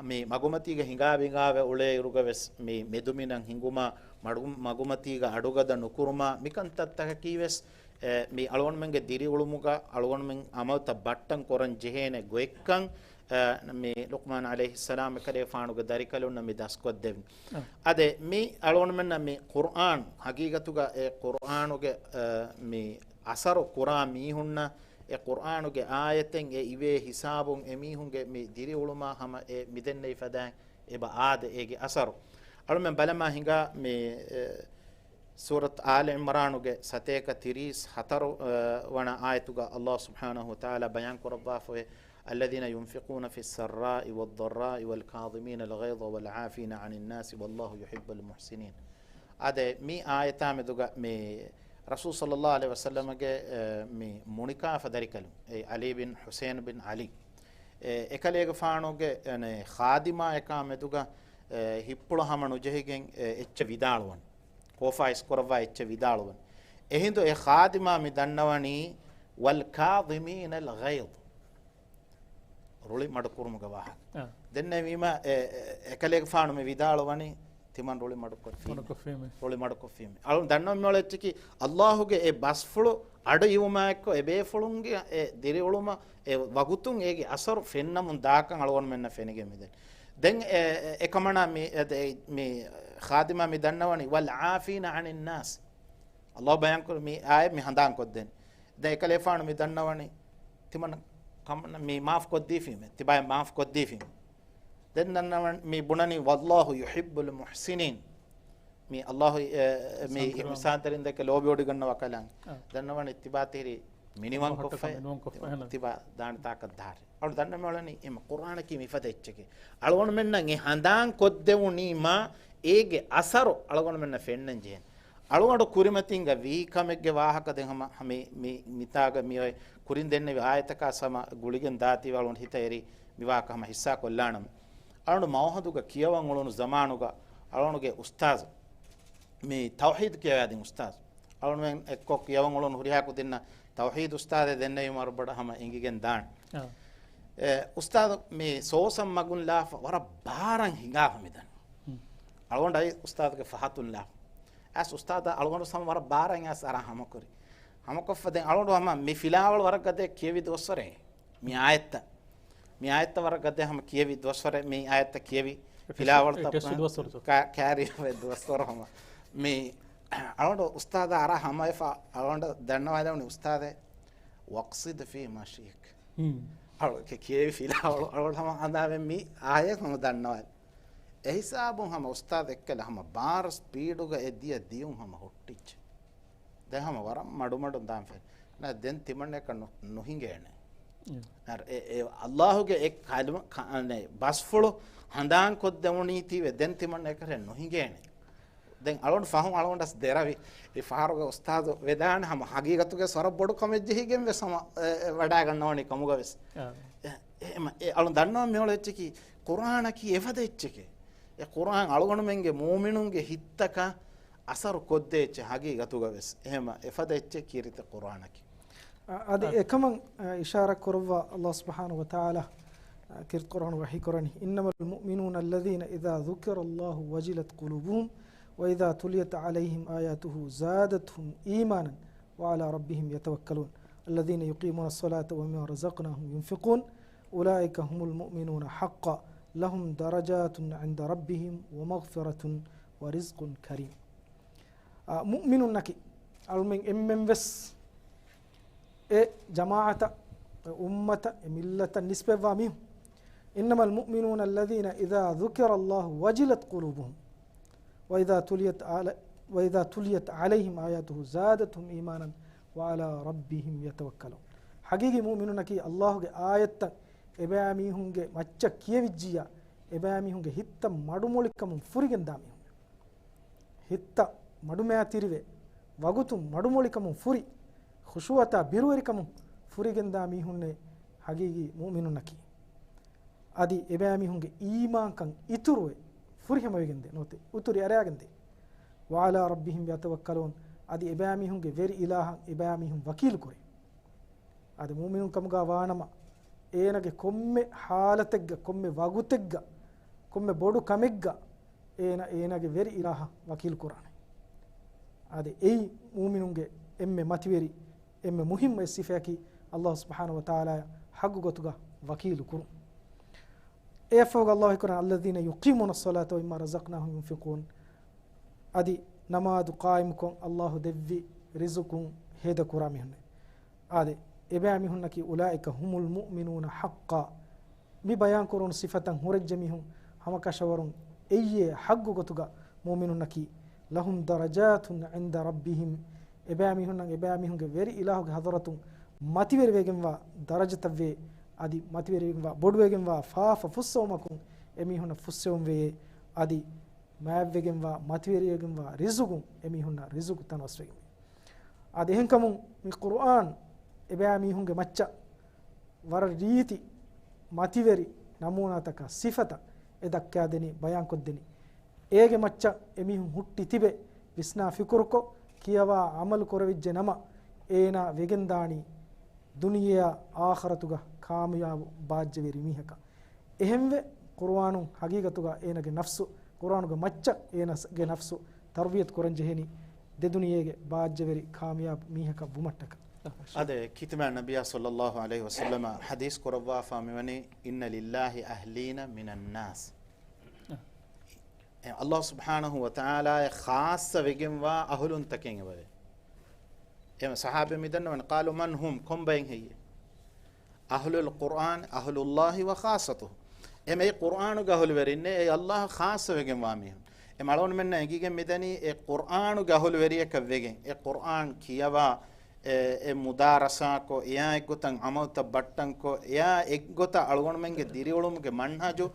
މި މަގުމަތީގަ ހިނގާ ބިނގާވެ އުޅޭ އިރުގަ ވެސް މި މެދުމިނަށް ހިނގުމާ، މަޑު-، މަގުމަތީގަ އަޑުގަދަ ނުކުރުމާ، މިކަންތައްތަކަކީ ވެސް، އެ، މި އަޅުގަނޑުމެންގެ ދިރިއުޅުމުގަ އަޅުގަނޑުމެން ޢަމަލުތައް ބައްޓަން ކުރަން ޖެހޭނެ ގޮތްކަން، އެ، މި ލުޤްމާން ޢަލައިހިއްސަލާމް އެކަލޭފާނުގެ ދަރިކަލުންނަށް މި ދަސްކޮށްދެވިން. އަ. އާދެ، މި އަޅުގަނޑުމެންނަށް މި ޤުރްއާން ޙަޤީޤަތުގަ އެ ޤުރްއާނުގެ، އެ، މި އަސަރު ކުރާ މީހުންނަށް އެ ޤުރްއާނުގެ އާޔަތެއް އެ އިވޭ ހިސާބުން އެމީހުންގެ މި ދިރިއުޅުމާ ހަމަ އެ މިދެންނެވި ފަދައިން އެބަ އާދެ އޭގެ އަސަރު. އަޅުމެން ބަލަމާ ހިނގާ މި، އެ، ސޫރަތު އާލި ޢިމްރާނުގެ ސަތޭކަ ތިރީސް ހަތަރު، އެ، ވަނަ އާޔަތުގަ ﷲ ސުބްޙާނަހޫ ވަތަޢާލާ ބަޔާން ކުރައްވާފައި، الذين ينفقون في السراء والضراء والكاظمين الغيظ والعافين عن الناس والله يحب المحسنين. އާދެ، މި އާޔަތާ މެދުގަ މި ރަސޫލު ޞައްލައްލާހު ޢަލައިހި ވަސައްލަމަގެ، އެ، މި މުނިކާފަ ދަރިކަލުން، އެ ޢަލީ ބިން ޙުސައިން ބިން ޢަލީ، އެ، އެކަލޭގެފާނުގެ، އެ، ޚާދިމާއަކާ މެދުގަ، އެ، ހިތްޕުޅަށް ހަމަ ނުޖެހިގެން، އެ، އެއްޗެއް ވިދާޅުވަން. ކޯފާ އިސްކުރައްވާ އެއްޗެއް ވިދާޅުވަން. އެހިނދު އެ ޚާދިމާ މި ދަންނަވަނީ، والكاظمين الغيظ. ރުޅި މަޑުކުރުމުގެ ވާހަކަ. އާ. ދެންނެވީމަ، އެ، އެ، އެކަލޭގެފާނު މި ވިދާޅުވަނީ، ތިމަން ރުޅި މަޑުކޮށްފީމެ. މަޑުކޮށްފީމެ. ރުޅި މަޑުކޮށްފީމެ. އަޅުން ދަންނަވަން މިއުޅެއްޗަކީ، ﷲ ގެ އެ ބަސްފުޅު އަޑު އިވުމާއެއްކޮށް އެ ބޭފުޅުންގެ އެ ދިރިއުޅުމަށް އެ ވަގުތުން އޭގެ އަސަރު ފެންނަމުން ދާކަން އަޅުގަނޑުމެންނަށް ފެނިގެން މިދެން. ދެން އެ، އެ، އެކަމަނާ މި، އެ، ދެ-، މި ޚާދިމާ މި ދަންނަވަނީ، والعافين عن الناس. ﷲ ބަޔާންކުރި މި އާޔަތް މި ހަނދާންކޮށްދޭނެ. ދެން އެކަލޭފާނު މި ދަންނަވަނީ، ތިމަން ކަމަން މި މާފް ކޮށްދީފީމެ، ތިބާއަށް މާފް ކޮށްދީފީމެ. ދެން ދަންނަވަން މި ބުނަނީ، والله يحب المحسنين. މި ﷲ، އެ، މި އިޙްސާންތެރިން. އިޙްސާންތެރިން ދެކެ ލޯބިވޮޑިގަންނަވާ ކަލާނގެ. އާ. ދަންނަވަނީ ތިބާ ތިހިރީ މިނިވަން ކޮށްފަ، މިނިވަން ކޮށްފަ، އެހެން. ތިބާ ދާނެ ތާކަށް ދާށޭ. އަޅު ދަންނަމެ އުޅެނީ އެމަ ޤުރްއާނަކީ މިފަދަ އެއްޗެކޭ. އަޅުގަނޑުމެންނަށް އެ ހަނދާން ކޮށްދެވުނީމާ އޭގެ އަސަރު އަޅުގަނޑުމެންނަށް ފެންނަން ޖެހޭނެ. އަޅުގަނޑު ކުރިމަތީންގަ ވީ ކަމެއްގެ ވާހަކަ ދެން ހަމަ ހަމަ މި، މިތާގަ މިއޮތް ކުރިން ދެންނެވި އާޔަތަކާ ހަމަ ގުޅިގެން ދާތީވެ އަޅުގަނޑު ހިތަށް އެރި މި ވާހަކަ ހަމަ ހިއްސާ ކޮށްލާނަމޭ. އަޅުގަނޑު މައުހަދުގަ ކިޔަވަން އުޅުނު ޒަމާނުގަ އަޅުގަނޑުގެ އުސްތާޒު މި ތައުޙީދު ކިޔަވައިދިން އުސްތާޒު. އަޅުގަނޑުމެން އެއްކޮށް ކިޔަވަން އުޅުނު ހުރިހާ ކުދިންނަށް ތައުޙީދު އުސްތާޛޭ ދެންނެވީމަ ވަރަށް ބޮޑަށް ހަމަ އެނގިގެން ދާނެ. އާ. އެ، އުސްތާޛު މި ސޯސަން މަގުން ލާފަ ވަރަށް ބާރަށް ހިނގާފަ މިދަނީ. ހުން. އަޅުގަނޑު އައި އުސްތާޛުގެ ފަހަތުން ލާފަ. އައިސް އުސްތާޛާ އަޅުގަނޑު ހަމަ ވަރަށް ބާރަށް އައިސް އަރާ ހަމަކުރި. ހަމަކޮށްފަ ދެން އަޅުގަނޑު ހަމަ މި ފިލާވަޅު ވަރަށް ގަދަ ކިޔެވި ދުވަސްވަރެއް. މި އާޔަތްތައް. މި އާޔަތްތައް ވަރަށް ގަދަ ހަމަ ކިޔެވި ދުވަސްވަރެއް މި އާޔަތްތައް ކިޔެވި އެ ޓެސްޓް، ފިލާވަޅުތައް އެ ޓެސްޓް ދުވަސްވަރު. ކާ-، ކާރިއަށް ދުވަސްވަރު ހަމަ. މި އަޅުގަނޑު އުސްތާޛާ އަރާ ހަމަވެފަ އަޅުގަނޑަށް ދަންނަވާލެވުނީ އުސްތާޛޭ، واقصد في مشيك. ހުން. އަޅު ކި-، ކިޔެވި ފިލާވަޅު އަޅުގަނޑު ހަމަ ހަނދާންވެ މި އާޔަތް ހަމަ ދަންނަވާލި. އެހިސާބުން ހަމަ އުސްތާޛު އެއްކަލަ ހަމަ ބާރަށް ސްޕީޑުގަ އެ ދިޔަ ދިޔުން ހަމަ ހުއްޓިއްޖެ. ދެން ހަމަ ވަރަށް މަޑުމަޑުން ދާން ފެން. ނަ، ދެން ތިމަންނައަކަށް ނު-، ނުހިނގޭނެ. އެ. އަރ-، އެ، އެ، ﷲ ގެ އެ ކަލިމަ، ކަ-، އަނެ، ބަސްފުޅު ހަނދާން ކޮށްދެވުނީތީވެ ދެން ތިމަންނައަކަށް ނުހިނގޭނެ. ދެން އަޅުގަނޑު ފަހުން އަޅުގަނޑަސް ދެރަވި. އެ ފަހަރުގެ އުސްތާޛު ވެދާނެ ހަމަ ހަގީގަތުގެ ވަރަށް ބޮޑު ކަމެއް ޖެހިގެން ވެސް ހަމަ، އެ، އެ، ވަޑާގަންނަވަނީ ކަމުގަ ވެސް. އާ. އެ، އެ، އެ، އަޅުން ދަންނަވަން މިއުޅޭ އެއްޗަކީ ޤުރްއާނަކީ އެފަދަ އެއްޗެކޭ. އެ ޤުރްއާން އަޅުގަނޑުމެންގެ މުއުމިނުންގެ ހިތްތަކަށް އަސަރު ކޮށްދޭ އެއްޗެއް ހަގީގަތުގަ ވެސް. އެހެމަ އެފަދަ އެއްޗެއް ކީރިތި ޤުރްއާނަކީ. އަ-، އަދި އަ-، އެކަމަށް، އަ، އިޝާރާތް ކުރައްވާ ﷲ ސުބްޙާނަހޫ ވަތަޢާލާ، އަ، ކީރިތި ޤުރްއާނުގަ ވަޙީ ކުރަނީ، إنما المؤمنون الذين إذا ذكر الله وجلت قلوبهم وإذا تليت عليهم آياته زادتهم إيمانا وعلى ربهم يتوكلون الذين يقيمون الصلاة ومما رزقناهم ينفقون أولئك هم المؤمنون حقا لهم درجات عند ربهم ومغفرة ورزق كريم. އާ، މުއުމިނުންނަކީ އަޅުމެން އެންމެން ވެސް އެ ޖަމާޢަތަށް އެ އުއްމަތަށް، އެ މިއްލަތަށް ނިސްބަތްވާ މީހުން. إنما المؤمنون الذين إذا ذكر الله وجلت قلوبهم وإذا تليت علي-، وإذا تليت عليهم آياته زادتهم إيمانا وعلى ربهم يتوكلون. ޙަޤީޤީ މުއުމިނުންނަކީ ﷲ ގެ އާޔަތްތައް އެބައިމީހުންގެ މައްޗަށް ކިޔެވިއްޖިއްޔާ، އެބައިމީހުންގެ ހިތްތައް މަޑުމޮޅިކަމުން ފުރިގެންދާ މީހުން. ހިތްތައް މަޑުމައިތިރިވެ، ވަގުތު މަޑުމޮޅިކަމުން ފުރި، ޚުޝޫޢަތާ ބިރުވެރިކަމުން ފުރިގެންދާ މީހުންނޭ ޙަޤީޤީ މުއުމިނުންނަކީ. އަދި އެބައިމީހުންގެ އީމާންކަން އިތުރުވެ، ފުރިހަމަވެގެންދޭ ނުވަތަ އުތުރި އަރައިގެންދޭ. وعلى ربهم يتوكلون، އަދި އެބައިމީހުންގެ ވެރި އިލާހަށް އެބައިމީހުން ވަކީލުކުރޭ. އަދި މުއުމިނުން ކަމުގަ ވާނަމަ، އޭނާގެ ކޮންމެ ޙާލަތެއްގަ، ކޮންމެ ވަގުތެއްގަ، ކޮންމެ ބޮޑު ކަމެއްގަ، އޭނާ އޭނާގެ ވެރި އިލާހަށް ވަކީލު ކުރާނެ. އާދެ، އެއީ މުއުމިނުންގެ އެންމެ މަތިވެރި، އެންމެ މުހިއްމު އެއް ސިފައަކީ، ﷲ ސުބްޙާނަހޫ ވަތަޢާލާއަށް ޙައްޤު ގޮތުގަ ވަކީލު ކުރުން. އެއަށްފަހުގަ ﷲ ކުރާން، الذين يقيمون الصلاة ومما رزقناهم ينفقون. އަދި ނަމާދު ޤާއިމުކޮށް، ﷲ ދެއްވި ރިޒުޤުން ހޭދަ ކުރާ މީހުންނޭ. އާދެ، އެބައިމީހުންނަކީ، أولئك هم المؤمنون حقا. މި ބަޔާން ކުރުނު ސިފަތައް ހުރެއްޖެ މީހުން ހަމަކަށަވަރުން އެއްޔޭ ޙައްޤު ގޮތުގަ މުއުމިނުންނަކީ، لهم درجات عند ربهم. އެބައިމީހުންނަށް އެބައިމީހުންގެ ވެރި އިލާހުގެ ޙަޟްރަތުން މަތިވެރިވެގެންވާ ދަރަޖަތައްވޭ، އަދި މަތިވެރިވެގެންވާ، ބޮޑުވެގެންވާ ފާފަ ފުއްސެވުމަކުން އެމީހުންނަށް ފުއްސެވުން ވެޔޭ، އަދި މާތްވެގެންވާ، މަތިވެރިވެގެންވާ ރިޒުގުން އެމީހުންނަށް ރިޒުގު ތަނަވަސްވެގެންވޭ. އާދެ، އެހެންކަމުން މި ޤުރުއާން އެބައިމީހުންގެ މައްޗަށް ވަރަށް ރީތި މަތިވެރި ނަމޫނާތަކާ ސިފަތައް އެ ދައްކާދެނީ، ބަޔާންކޮށްދެނީ. އޭގެ މައްޗަށް އެމީހުން ހުއްޓި ތިބެ ވިސްނާ ފިކުރުކޮށް ކިޔަވާ ޢަމަލު ކުރެވިއްޖެ ނަމަ، އޭނާ ވެގެންދާނީ ދުނިޔެއާ އާޚިރަތުގަ ކާމިޔާބު ބާއްޖަވެރި މީހަކަށް. އެހެންވެ، ޤުރުއާނު ޙަޤީޤަތުގަ އޭނާގެ ނަފްސު، ޤުރުއާނުގެ މައްޗަށް އޭނާގެ ނަފްސު ތަރުބިޔަތު ކުރަން ޖެހެނީ، ދެ ދުނިޔޭގެ ބާއްޖަވެރި ކާމިޔާބު މީހަކަށް ވުމަށްޓަކަ. އާދެ، ކިތަމާ ނަބިއްޔާ ޞައްލައްލާހު ޢަލައިހި ވަސައްލަމަ ޙަދީޘް ކުރައްވާފާ މިވަނީ، إن لله أهلين من الناس. އެ، ﷲ ސުބްޙާނަހޫ ވަތަޢާލާއަށް ޚާއްޞަ ވެގެންވާ އަހުލުންތަކެއް އެބަވޭ. އެ ޞަޙާބީން މިދަންނަވަން، قالوا من هم؟ ކޮންބައެއް ހެއްޔޭ؟ أهل القرآن، أهل الله وخاصته. އެމެ އެ ޤުރުއާނުގެ އަހުލުވެރިންނޭ، އެ ﷲ އަށް ޚާއްޞަވެގެންވާ މީހުން. އެ އަޅުގަނޑުމެންނަށް އެނގިގެން މިދަނީ އެ ޤުރުއާނުގެ އަހުލުވެރިޔަކަށް ވެގެން، އެ ޤުރުއާން ކިޔަވާ، އެ، އެ މުދާރަސާކޮށް، އެއާ އެއްގޮތަށް ޢަމަލުތައް ބައްޓަންކޮށް، އެއާ އެއްގޮތަށް އަޅުގަނޑުމެންގެ ދިރިއުޅުމުގެ މަންހަޖު،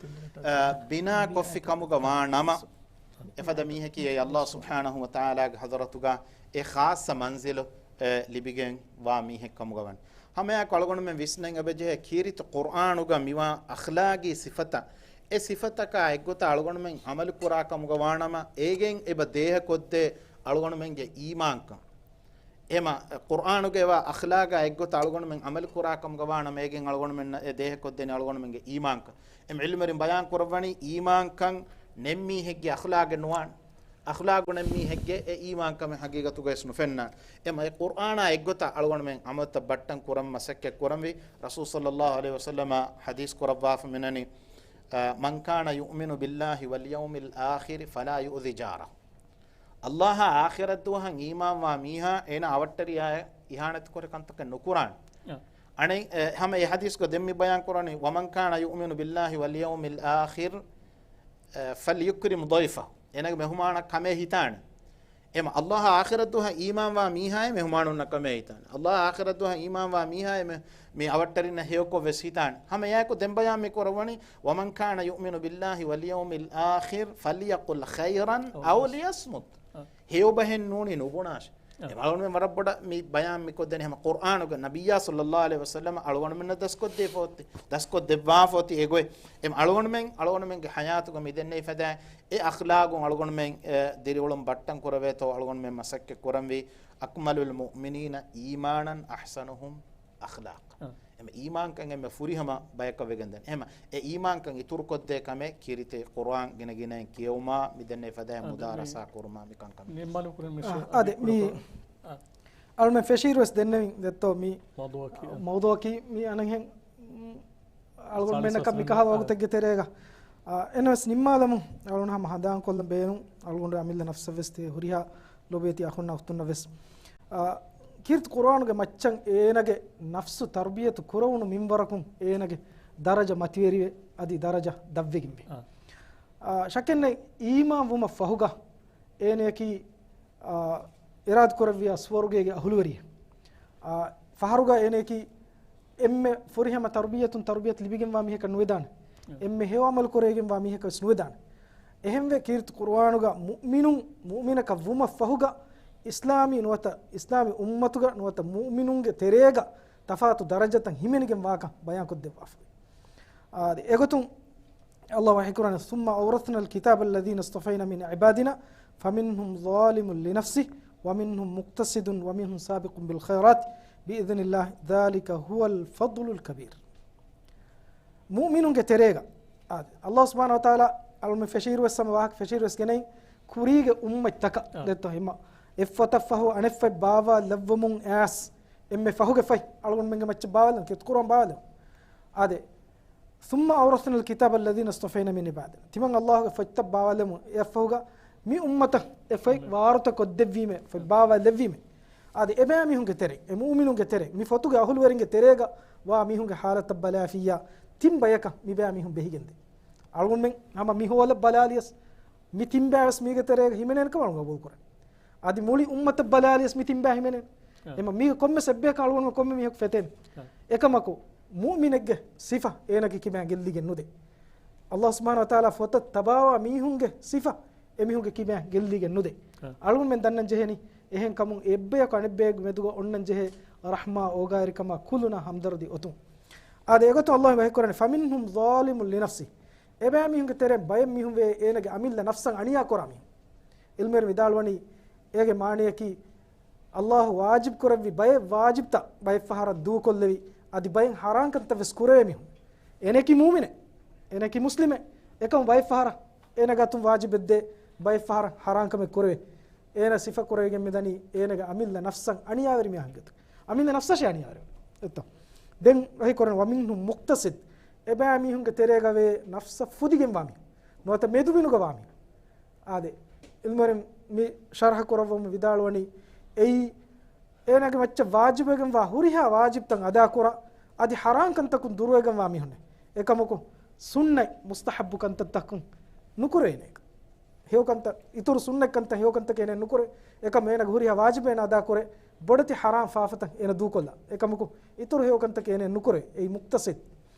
އަ، ބިނާ ކޮށްފި ކަމުގަ ވާ ނަމަ، އެފަދަ މީހަކީ އެ ﷲ ސުބްޙާނަހޫ ވަތަޢާލާގެ ޙަޟްރަތުގަ އެ ޚާއްޞަ މަންޒިލު، އެ، ލިބިގެން ވާ މީހެއް ކަމުގަ ވަން. ހަމައެއާއެކު އަޅުގަނޑުމެން ވިސްނަން އެބަޖެހޭ ކީރިތި ޤުރުއާނުގަ މިވާ އަޚްލާގީ ސިފަތައް، އެ ސިފަތަކާ އެއްގޮތަށް އަޅުގަނޑުމެން ޢަމަލު ކުރާ ކަމުގަ ވާނަމަ، އޭގެން އެބަ ދޭހަކޮށްދޭ އަޅުގަނޑުމެންގެ އީމާންކަން. އެމަ، ޤުރުއާނުގަ އެވާ އަޚްލާގާ އެއްގޮތަށް އަޅުގަނޑުމެން ޢަމަލު ކުރާ ކަމުގަ ވާނަމަ، އޭގެން އަޅުގަނޑުމެންނަށް އެ ދޭހަކޮށްދޭނެ އަޅުގަނޑުމެންގެ އީމާންކަން. އެމަ ޢިލްމުވެރިން ބަޔާން ކުރައްވަނީ، އީމާންކަން ނެތް މީހެއްގެ އަޚްލާގެއް ނުވާނެ. އަޚްލާގު ނެތް މީހެއްގެ އެ އީމާންކަމެއް ޙަޤީޤަތުގައި ވެސް ނުފެންނާނެ. އެމަ އެ ޤުރުއާނާ އެއްގޮތަށް އަޅުގަނޑުމެން ޢަމަލުތައް ބައްޓަން ކުރަން މަސައްކަތް ކުރަންވީ. ރަސޫލު ޞައްލައްލާހު ޢަލައިހި ވަސައްލަމަ ޙަދީޘް ކުރައްވާފަ މިނަނީ، އަ، من كان يؤمن بالله واليوم الآخر فلا يؤذ جاره. ﷲ އާ އާޚިރަތް ދުވަހަށް އީމާންވާ މީހާ އޭނާ އަވަށްޓެރިޔާއަށް އިހާނެތިކުރި ކަންތަކެއް ނުކުރާނެ. އަ. އަނެއް، އެ، ހަމަ އެ ޙަދީޘްގަ ދެން މި ބަޔާން ކުރަނީ، ومن كان يؤمن بالله واليوم الآخر، އަ، فليكرم ضيفه. އޭނާގެ މެހުމާނަށް ކަމޭ ހިތާނެ. އެމަ ﷲ އާ އާޚިރަތް ދުވަހަށް އީމާންވާ މީހާއޭ މެހުމާނުންނަށް ކަމޭ ހިތާނެ. ﷲ އާ އާޚިރަތް ދުވަހަށް އީމާންވާ މީހާއޭ މެ-، މި އަވަށްޓެރިންނަށް ހެޔޮކޮށް ވެސް ހިތާނެ. ހަމަ އެއާއެކު ދެން ބަޔާން މި ކުރައްވަނީ، ومن كان يؤمن بالله واليوم الآخر فليقل خيرا أو ليصمت. ހެޔޮބަހެއް ނޫނީ ނުބުނާށޭ. އެމަ އަޅުގަނޑުމެން ވަރަށް ބޮޑަށް މި ބަޔާން މި ކޮށްދެނީ ހަމަ ޤުރުއާނުގަ ނަބިއްޔާ ޞައްލައްލާހު ޢަލައިހި ވަސައްލަމަ އަޅުގަނޑުމެންނަށް ދަސްކޮށްދީފަ އޮތީ، ދަސްކޮށްދެއްވާފަ އޮތީ އެގޮތް. އެމަ އަޅުގަނޑުމެން އަޅުގަނޑުމެންގެ ޙަޔާތުގަ މި ދެންނެވި ފަދައިން އެ އަޚްލާގުން އަޅުގަނޑުމެން، އެ، ދިރިއުޅުން ބައްޓަން ކުރެވޭތޯ އަޅުގަނޑުމެން މަސައްކަތް ކުރަންވީ. أكمل المؤمنين إيمانا أحسنهم أخلاقا. އަ. އެމަ އީމާންކަން އެންމެ ފުރިހަމަ ބަޔަކަށް ވެގެންދަނީ. އެހެމަ އެ އީމާންކަން އިތުރުކޮށްދޭ ކަމެއް ކީރިތި ޤުރުއާން ގިނަގިނައިން ކިޔެވުމާ، މި ދެންނެވި ފަދައިން އަދި މި މުދާރަސާ ކުރުމާ މި ކަންކަމެއް. ނިންމާލު ކުރިން މި އަ، ޝޭ-، އަދި މި އަ. އަޅުމެން ފެށީރުވެސް ދެންނެވިން ދެއްތޯ މި މައުޟޫޢަކީ، އަ. މައުޟޫޢަކީ މި އަނެއްހެން، އު، އަޅުގަނޑުމެންނަކަށް މިކަހަލަ ވަގުތެއްގެ ތެރޭގަ. އަ، އެންވެސް ނިންމާލަމު އަޅުން ހަމަ ހަނދާންކޮށްލަން ބޭނުން އަޅުގަނޑު އަމިއްލަ ނަފްސަށްވެސް ތި ހުރިހާ ލޯބިވެތި އަޚުންނާ އުޚްތުންނަށްވެސް. އަ، ކީރިތި ޤުރުއާނުގެ މައްޗަށް އޭނަގެ ނަފްސު ތަރުބިޔަތު ކުރެވުނު މިންވަރަކުން އޭނަގެ ދަރަޖަ މަތިވެރިވެ، އަދި ދަރަޖަ ދަށްވެގެންވޭ. އާ. އާ، ޝައްކެއްނެތް، އީމާން ވުމަށް ފަހުގަ އޭނަޔަކީ، އާ، އިރާދަކުރެއްވިޔާ ސުވަރުގޭގެ އަހުލުވެރިއެއް. އާ، ފަހަރުގަ އޭނަޔަކީ އެންމެ ފުރިހަމަ ތަރުބިޔަތުން ތަރުބިޔަތު ލިބިގެންވާ މީހަކަށް ނުވެދާނެ. އެންމެ ހެޔޮ ޢަމަލު ކުރެވިގެންވާ މީހަކަށް ވެސް ނުވެދާނެ. އެހެންވެ، ކީރިތި ޤުރުއާނުގަ މުއުމިނުން، މުއުމިނަކަށް ވުމަށް ފަހުގަ އިސްލާމީ ނުވަތަ އިސްލާމީ އުއްމަތުގަ ނުވަތަ މުއުމިނުންގެ ތެރޭގަ ތަފާތު ދަރަޖަތައް ހިމެނިގެން ވާކަން ބަޔާންކޮށްދެއްވާފަ. އާ، އެގޮތުން ﷲ ވަޙީކުރާނެ، ثُمَّ أَوْرَثْنَا الْكِتَابَ الَّذِينَ اصْطَفَيْنَا مِنْ عِبَادِنَا فَمِنْهُمْ ظَالِمٌ لِنَفْسِهِ وَمِنْهُمْ مُقْتَصِدٌ وَمِنْهُمْ سَابِقٌ بِالْخَيْرَاتِ بِإِذْنِ اللَّهِ ذَلِكَ هُوَ الْفَضْلُ الْكَبِيرُ. މުއުމިނުންގެ ތެރޭގަ، އާ، ﷲ ސުބްޙާނަހޫ ވަތަޢާލާ އަޅުމެ ފެށިއިރުވެސް ހަމަ ވާހަކަ ފެށިއިރުވެސް ގެނައި ކުރީގެ އުއްމަތްތަކަށް އާ. ދެއްތޯ ހިމަ އެއްފޮތަށްފަހު އަނެއްފޮތް ބާވާ ލައްވަމުން އައިސް އެންމެ ފަހުގެ ފޮތް އަޅުގަނޑުމެންގެ މައްޗަށް ބާވާލަން، ކީރިތި ޤުރުއާން ބާވާލަން. އާދެ، ثُمَّ أَوْرَثْنَا الْكِتَابَ الَّذِينَ اصْطَفَيْنَا مِنْ عِبَادِنَا. ތިމަން ﷲގެ ފޮތްތައް ބާވާލެމުން އެއަށްފަހުގަ މި އުއްމަތަށް އެ ފޮތް ވާރުތަ ކޮށްދެއްވީމޭ، ފޮތް ބާވާލެއްވީމޭ. އާދެ، އެބައިމީހުންގެ ތެރެ، އެ މުއުމިނުންގެ ތެރެ، މި ފޮތުގެ އަހުލުވެރިންގެ ތެރޭގަ ވާ މީހުންގެ ޙާލަތަށް ބަލާފިއްޔާ، ތިން ބަޔަކަށް މިބައިމީހުން ބެހިގެންދޭ. އަޅުގަނޑުމެން ހަމަ މި ހޯލަށް ބަލާލިޔަސް، މި ތިން ބައިވެސް މީގެ ތެރޭގަ ހިމެނޭނެ ކަމަށް ގަބޫލުކުރޭ. އަދި މުޅި އުއްމަތަށް ބަލާލިޔަސް މި ތިން ބައި ހިމެނޭނެ. އެމަ މީގެ ކޮންމެސް އެއްބަޔަކަށް އަޅުގަނޑުމެން ކޮންމެ މީހަކު ފެތޭނެ. އެކަމަކު، މުއުމިނެއްގެ ސިފަ އޭނަގެ ކިބައިން ގެއްލިގެން ނުދޭ. ﷲ ސުބްޙާނަހޫ ވަތަޢާލާ ފޮތަށް ތަބާވާ މީހުންގެ ސިފަ އެމީހުންގެ ކިބައިން ގެއްލިގެން ނުދޭ. އަޅުގަނޑުމެން ދަންނަން ޖެހެނީ، އެހެން ކަމުން އެއްބަޔަކު އަނެއްބަޔެއްގެ މެދުގަ އޮންނަން ޖެހޭ ރަޙްމާ، އޯގާވެރިކަމާ، ކުލުނާ ހަމްދަރުދީ އޮތުން. އާދެ، އެގޮތުން ﷲ ވަޙީކުރަނީ، فَمِنْهُمْ ظَالِمٌ لِنَفْسِهِ. އެބައިމީހުންގެ ތެރެއިން ބައެއް މީހުން ވޭ އޭނަގެ އަމިއްލަ ނަފްސަށް އަނިޔާ ކުރާ މީހުން. ޢިލްމުވެރިން ވިދާޅުވަނީ، އޭގެ މާނަޔަކީ، ﷲ ވާޖިބު ކުރެއްވި ބައެއް ވާޖިބްތައް ބައެއް ފަހަރަށް ދޫކޮށްލެވި، އަދި ބައެއް ޙަރާން ކަންތައް ވެސް ކުރެވޭ މީހުން. އޭނައަކީ މުއުމިނެއް، އޭނައަކީ މުސްލިމެއް، އެކަމު ބައެއް ފަހަރަށް އޭނަ ގާތުން ވާޖިބެއްދޭ، ބައެއް ފަހަރަށް ޙަރާން ކަމެއް ކުރެވޭ. އޭނަ ސިފަ ކުރެވިގެން މިދަނީ އޭނަގެ އަމިއްލަ ނަފްސަށް އަނިޔާވެރި މީހާގެ ގޮތުގަ. އަމިއްލަ ނަފްސަށޭ އަނިޔާވެރި. އެއްތޯ؟ ދެން ވަޙީކުރަނީ، وَمِنْهُمْ مُقْتَصِدٌ. އެބައިމީހުންގެ ތެރޭގަ ވޭ ނަފްސަށް ފުދިގެންވާ މީހުން. ނުވަތަ މެދުބިނުގަ ވާ މީހުން. އާދެ، ޢިލްމުވެރިން މި ޝަރަޙަ ކުރައްވަމުން ވިދާޅުވަނީ، އެއީ އޭނާގެ މައްޗަށް ވާޖިބުވެގެންވާ ހުރިހާ ވާޖިބްތައް އަދާކުރާ، އަދި ޙަރާން ކަންތަކުން ދުރުވެގެންވާ މީހުންނޭ. އެކަމަކު، ސުންނަތް މުސްތަޙައްބު ކަންތައްތަކުން ނުކުރޭނެ. ހެޔޮކަންތައް، އިތުރު ސުންނަތްކަންތައް، ހެޔޮކަންތަކެއް އޭނަ ނުކުރޭ. އެކަމަ އޭނާގެ ހުރިހާ ވާޖިބެއް އޭނަ އަދާކުރޭ. ބޮޑެތި ޙަރާން ފާފަތައް އޭނަ ދޫކޮށްލާ. އެކަމަކު، އިތުރު ހެޔޮކަންތަކެއް އޭނަ ނުކުރޭ. އެއީ މުޤްތަޞިދު.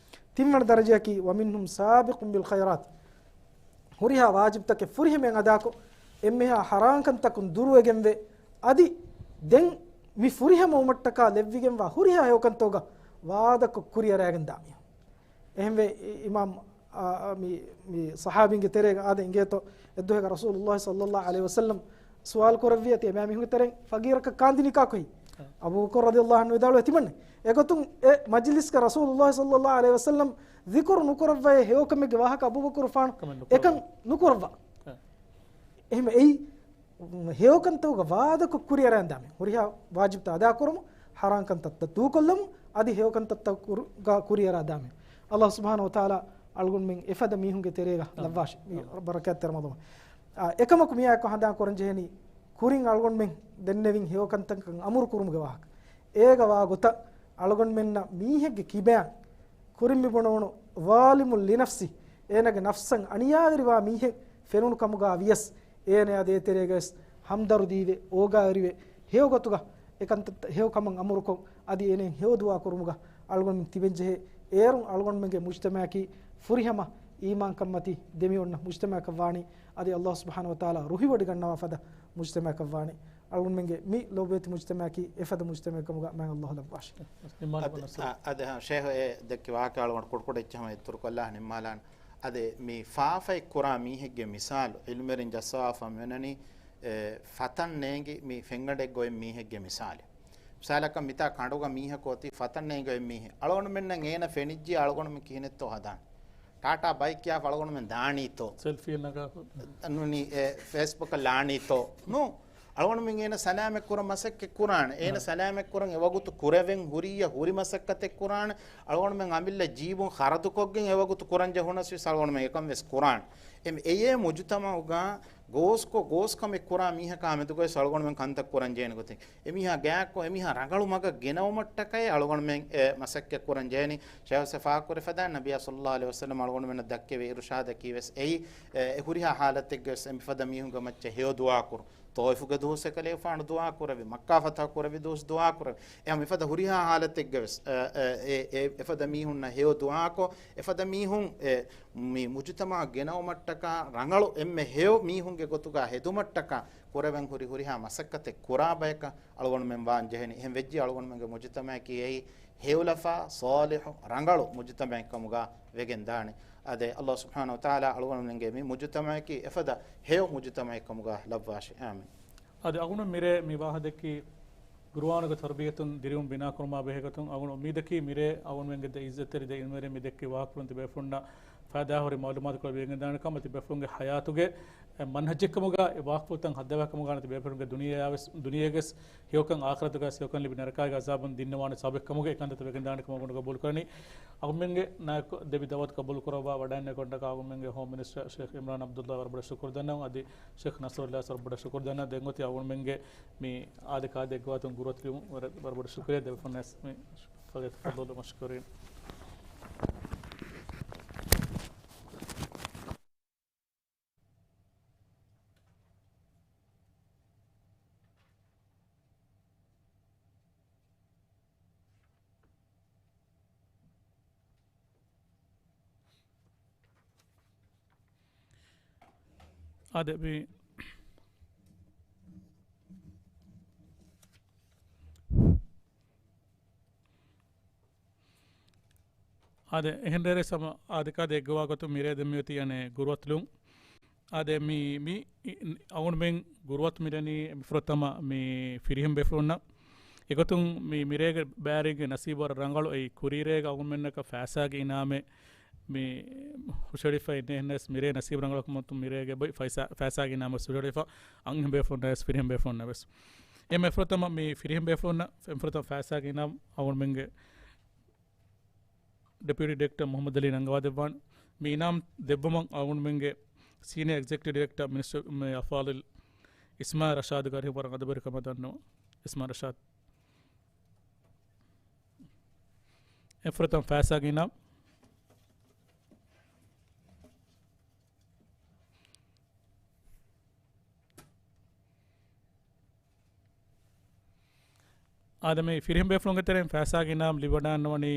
ތިންވަނަ ދަރަޖައަކީ، وَمِنْهُمْ سَابِقٌ بِالْخَيْرَاتِ. ހުރިހާ ވާޖިބްތަކެއް ފުރިހަމައިން އަދާކޮށް، އެންމެހާ ޙަރާންކަންތަކުން ދުރުވެގެންވެ، އަދި ދެން މި ފުރިހަމަވުމަށްޓަކާ ލެއްވިގެންވާ ހުރިހާ ހެޔޮކަންތަކުގަ ވާދަކޮށް ކުރިއަރައިގެންދާ މީހުން. އެހެންވެ، އި-، އިމާމް، އާ، މި، މި ޞަޙާބީންގެ ތެރޭގަ އާދެ އިނގޭތޯ، އެއްދުވަހަކަށް ރަސޫލުﷲ ޞައްލަﷲ ޢަލައިހި ވަސައްލަމް ސުވާލު ކުރެއްވި އަތި އެބައިމީހުންގެ ތެރެއިން ފަގީރަކަށް ކާންދިނީ ކާކުހި؟ އާ. އަބޫބަކުރު ރަޟިޔަﷲ ޢަންހު ވިދާޅުވެ ތިމަންނެ. އެގޮތުން އެ މަޖިލިސްގަ ރަސޫލުﷲ ޞައްލަﷲ ޢަލައިހި ވަސައްލަމް ޛިކުރު ނުކުރައްވައޭ ހެޔޮކަމެއްގެ ވާހަކަ އަބޫބަކުރު ފާނު ކަމެއް ނުކުރައްވާ. އެކަން ނުކުރައްވާ. އާ. އެހެން އެއީ ހެޔޮކަންތަކުގަ ވާދަކޮށް ކުރިއަރައިގެންދާ މީހުން. ހުރިހާ ވާޖިބްތައް އަދާކުރުމުން، ޙަރާން ކަންތައްތައް ދޫކޮށްލަމުން، އަދި ހެޔޮކަންތައްތަކުގަ ކުރިއަރައިދާ މީހުން. ﷲ ސުބްޙާނަހޫ ވަތަޢާލާ އަޅުގަނޑުމެން އެފަދަ މީހުންގެ ތެރޭގަ އާމީން. ލައްވާށި. މި އާމީން. ބަރަކާތްތެރި ރަމަޟާން. އާ، އެކަމަކު މިއާއެކު ހަނދާން ކުރަން ޖެހެނީ، ކުރިން އަޅުގަނޑުމެން ދެންނެވިން ހެޔޮކަންތަކަށް އަމުރު ކުރުމުގެ ވާހަކަ. އޭގަ ވާ ގޮތަށް އަޅުގަނޑުމެންނަށް މީހެއްގެ ކިބައިން ކުރިން މި ބުނެވުނު ޒާލިމުން ލިނަފްސި، އޭނާގެ ނަފްސަށް އަނިޔާވެރިވާ މީހެއް ފެނުނު ކަމުގަ ވިޔަސް، އޭނަޔާ ދޭތެރޭގަވެސް ހަމްދަރުދީވެ، އޯގާވެރިވެ، ހެޔޮގޮތުގަ އެކަންތައް ހެޔޮ ކަމަށް އަމުރުކޮށް، އަދި އޭނައިން ހެޔޮ ދުޢާ ކުރުމުގަ އަޅުގަނޑުމެން ތިބެންޖެހޭ. އޭރުން އަޅުގަނޑުމެންގެ މުޖްތަމަޢަކީ ފުރިހަމަ އީމާންކަންމަތީ ދެމިއޮންނަ މުޖްތަމަޢަކަށް ވާނީ. އަދި ﷲ ސުބްޙާނަހޫ ވަތަޢާލާ ރުހިވޮޑިގަންނަވާ ފަދަ މުޖްތަމަޢަކަށް ވާނީ. އަޅުގަނޑުމެންގެ މި ލޯބިވެތި މުޖްތަމަޢަކީ އެފަދަ މުޖްތަމަޢެއް ކަމުގަ މާތް ﷲ ލައްވާށި. އަދި، އަ، އަދި، ހަ، ޝޭޚް އެ ދެއްކި ވާހަކަ އަޅުގަނޑު ކުޑަކުޑަ އެއްޗެއް ހަމަ އިތުރުކޮށްލާ ނިންމާލާން. އަދި މި ފާފައެއް ކުރާ މީހެއްގެ މިސާލު، ޢިލްމުވެރިން ޖައްސަވާފަ މިއޮންނަނީ، އެ، ފަތަން ނޭނގި މި ފެންގަނޑެއް ގޮތް މީހެއްގެ މިސާލެއް. މިސާލަކަށް މިތާ ކަނޑުގަ މީހަކު އޮތީ ފަތަން ނޭނގި ގޮތް މީހެއް. އަޅުގަނޑުމެންނަށް އޭނަ ފެނިއްޖި އަޅުގަނޑުމެން ކިހިނެއްތޯ ހަދާން. ޓާޓާ ބައިކް ކިޔާފަ އަޅުގަނޑުމެން ދާނީތޯ؟ ސެލްފީ ނަގާފަ. ނޫނީ އެ ފޭސްބުކަށް ލާނީތޯ؟ ނޫ. އަޅުގަނޑުމެން އޭނަ ސަލާމަތް ކުރަން މަސައްކަތް ކުރާނެ. އޭނަ ހަ. ސަލާމަތް ކުރަން އެވަގުތު ކުރެވެން ހުރިއްޔާ ހުރި މަސައްކަތެއް ކުރާނެ. އަޅުގަނޑުމެން އަމިއްލަ ޖީބުން ޚަރަދުކޮށްގެން އެވަގުތު ކުރަން ޖެހުނަސް ވެސް އަޅުގަނޑުމެން އެކަން ވެސް ކުރާނެ. އެމް، އެޔޭ މުޖުތަމަޢުގަ ގޯސްކޮށް، ގޯސްކަމެއް ކުރާ މީހަކާ މެދުގައި އަޅުގަނޑުމެން ކަންތައް ކުރަން ޖެހޭނެ ގޮތެއް. އެމީހާ ގާތްކޮށް، އެމީހާ ރަނގަޅު މަގަށް ގެނައުމަށްޓަކައި އަޅުގަނޑުމެން އެ މަސައްކަތް ކުރަން ޖެހޭނީ. ޝޭޚް ވެސް ފާހަގަ ކުރެފަދައިން، ނަބިއްޔާ ޞައްލަﷲު ޢަލައިހި ވަސައްލަމަ އަޅުގަނޑުމެންނަށް ދައްކެވި އިރުޝާދަކީ ވެސް އެއީ، އެ، އެ ހުރިހާ ޙާލަތެއްގަ ވެސް އެ މިފަދަ މީހުންގެ މައްޗަށް ހެޔޮ ދުޢާ ކުރުން. ޠާއިފުގެ ދުވަސް އެކަލޭގެފާނު ދުޢާ ކުރެއްވި، މައްކާ ފަތަޙު ކުރެއްވި ދުވަސް ދުޢާ ކުރެއްވި. އެހެން މިފަދަ ހުރިހާ ޙާލަތެއްގަ ވެސް، އެ، އެ، އެ، އެ، އެފަދަ މީހުންނަށް ހެޔޮ ދުޢާކޮށް، އެފަދަ މީހުން އެ މި މުޖުތަމަޢަށް ގެނައުމަށްޓަކާ ރަނގަޅު އެންމެ ހެޔޮ މީހުންގެ ގޮތުގަ ހެދުމަށްޓަކާ ކުރެވެން ހުރި ހުރިހާ މަސައްކަތެއް ކުރާ ބަޔަކަށް އަޅުގަނޑުމެން ވާން ޖެހެނީ. އެހެން ވެއްޖެ އަޅުގަނޑުމެންގެ މުޖުތަމަޢަކީ އެއީ ހެޔޮލަފާ، ޞާލިޙު، ރަނގަޅު މުޖުތަމަޢެއް ކަމުގަ ވެގެން ދާނެ. އާދެ، ﷲ ސުބްޙާނަހޫ ވަތަޢާލާ އަޅުގަނޑުމެންގެ މި މުޖުތަމަޢަކީ އެފަދަ ހެޔޮ މުޖުތަމަޢެއް ކަމުގަ ލައްވާށި. އާމީން. އަދި އަޅުގަނޑު މިރޭ މި ވާހަކަ ދެއްކީ ޤުރުއާނުގެ ތަރުބިޔަތުން ދިރިއުޅުން ބިނާކުރުމާ ބެހޭގޮތުން. އަޅުގަނޑު އުއްމީދަކީ މިރޭ އަޅުގަނޑުމެންގެ ދެ އިއްޒަތްތެރި ދެ އިލްމުވެރިން މި ދެއްކި ވާހަކަފުޅުން ތިބޭފުޅުންނަށް ފައިދާހުރި މަޢުލޫމާތުކޮޅެއް ވެގެންދާނެ ކަމަށް ތިބޭފުޅުންގެ ޙަޔާތުގެ މަންހަޖެއްކަމުގަ އެ ވާހަކަފުޅުތައް ހައްދަވާ ކަމުގަ ތިބޭފުޅުންގެ ދުނިޔެއާ ވެސް، ދުނިޔޭގެ ވެސް ހެޔޮކަން އާޚިރަތުގަ ވެސް ހެޔޮކަން ލިބި ނަރަކާގެ ޢަޒާބުން ދިންނަވާނެ ސަބަބެއްކަމުގަ އެކަންތައް ވެގެންދާނެ ކަމަށް އަޅުގަނޑު ޤަބޫލުކުރަނީ. އަޅުގަނޑުމެންގެ ނާއިބު ދެބި ދަޢުވަތު ޤަބޫލުކުރައްވާ ވަޑައިންނެވި ކޮންޓަކާ އަޅުގަނޑުމެންގެ ހޯމް މިނިސްޓަރ ޝޭޚް އިމްރާން ޢަބްދުﷲ ވަރަށް ބޮޑަށް ޝުކުރު ދަންނަވަން. އަދި ޝޭޚް ނަޞްރުﷲ ވަރަށް ބޮޑަށް ޝުކުރު ދަންނަވަން. ދެން އޮތީ އަޅުގަނޑުމެންގެ މި އާދެ ކާދެ އެއްގޮވާތުން ގުރުއަތުލުމުން ވަރަށް، ވަރަށް ބޮޑަށް ޝުކުރިއްޔާ ދެބޭފުޅުންނަށް ވެސް މި. فليتفضلوا مشكورين. އާދެ، މި އާދެ، އެހެން ރޭރޭ ސަމަ އާދެ ކާދެ އެއްގޮވާ ގޮތުން މިރޭ ދެން މިއޮތީ އަނެއް ގުރުއަތުލުން. އާދެ، މި، މި، އި، އަޅުގަނޑުމެން ގުރުއަތު މިދަނީ މިފުރަތަމަ މި ފިރިހެން ބޭފުޅުންނަށް. އެގޮތުން މި މިރޭގެ ބައިވެރިންގެ ނަސީބު ވަރަށް ރަނގަޅު. އެއީ ކުރީރޭގަ އަޅުގަނޑުމެންނަކަށް ފައިސާގެ އިނާމެއް މި ހުށަހެޅިފައި ނެ-، ނެސް މިރޭ ނަސީބު ރަނގަޅު ކަމަށް މިރޭގެ ބޮއި ފައިސާ-، ފައިސާގެ އިނާމެއް ހުށަހެޅިފަ އަންހެން ބޭފުޅުންނަށް ވެސް ފިރިހެން ބޭފުޅުންނަށް ވެސް. އެ މިފުރަތަމަ މި ފިރިހެން ބޭފުޅުންނަށް ފެންފުރަތަމަ ފައިސާގެ އިނާމް އަޅުގަނޑުމެންގެ ޑެޕިއުޓީ ޑިރެކްޓަރ މުޙައްމަދު ޢަލީ ނަންގަވާދެއްވާން. މި އިނާމް ދެއްވުމަށް އަޅުގަނޑުމެންގެ ސީނިއަރ އެގްޒެކެޓިވް ޑިރެކްޓަރ މިނިސްޓަރ މި އަފާޟިލް އިސްމާޢީލް ރަޝާދުގެ އަރިހު ވަރަށް އަދަބުވެރިކަމަށް ދަންނަވަން. އިސްމާޢީލް ރަޝާދު. އެ ފުރަތަމަ ފައިސާގެ އިނާމް. އާދެ، މި ފިރިހެން ބޭފުޅުންގެ ތެރެއިން ފައިސާގެ އިނާމް ލިބިވަޑައިގަންނަވަނީ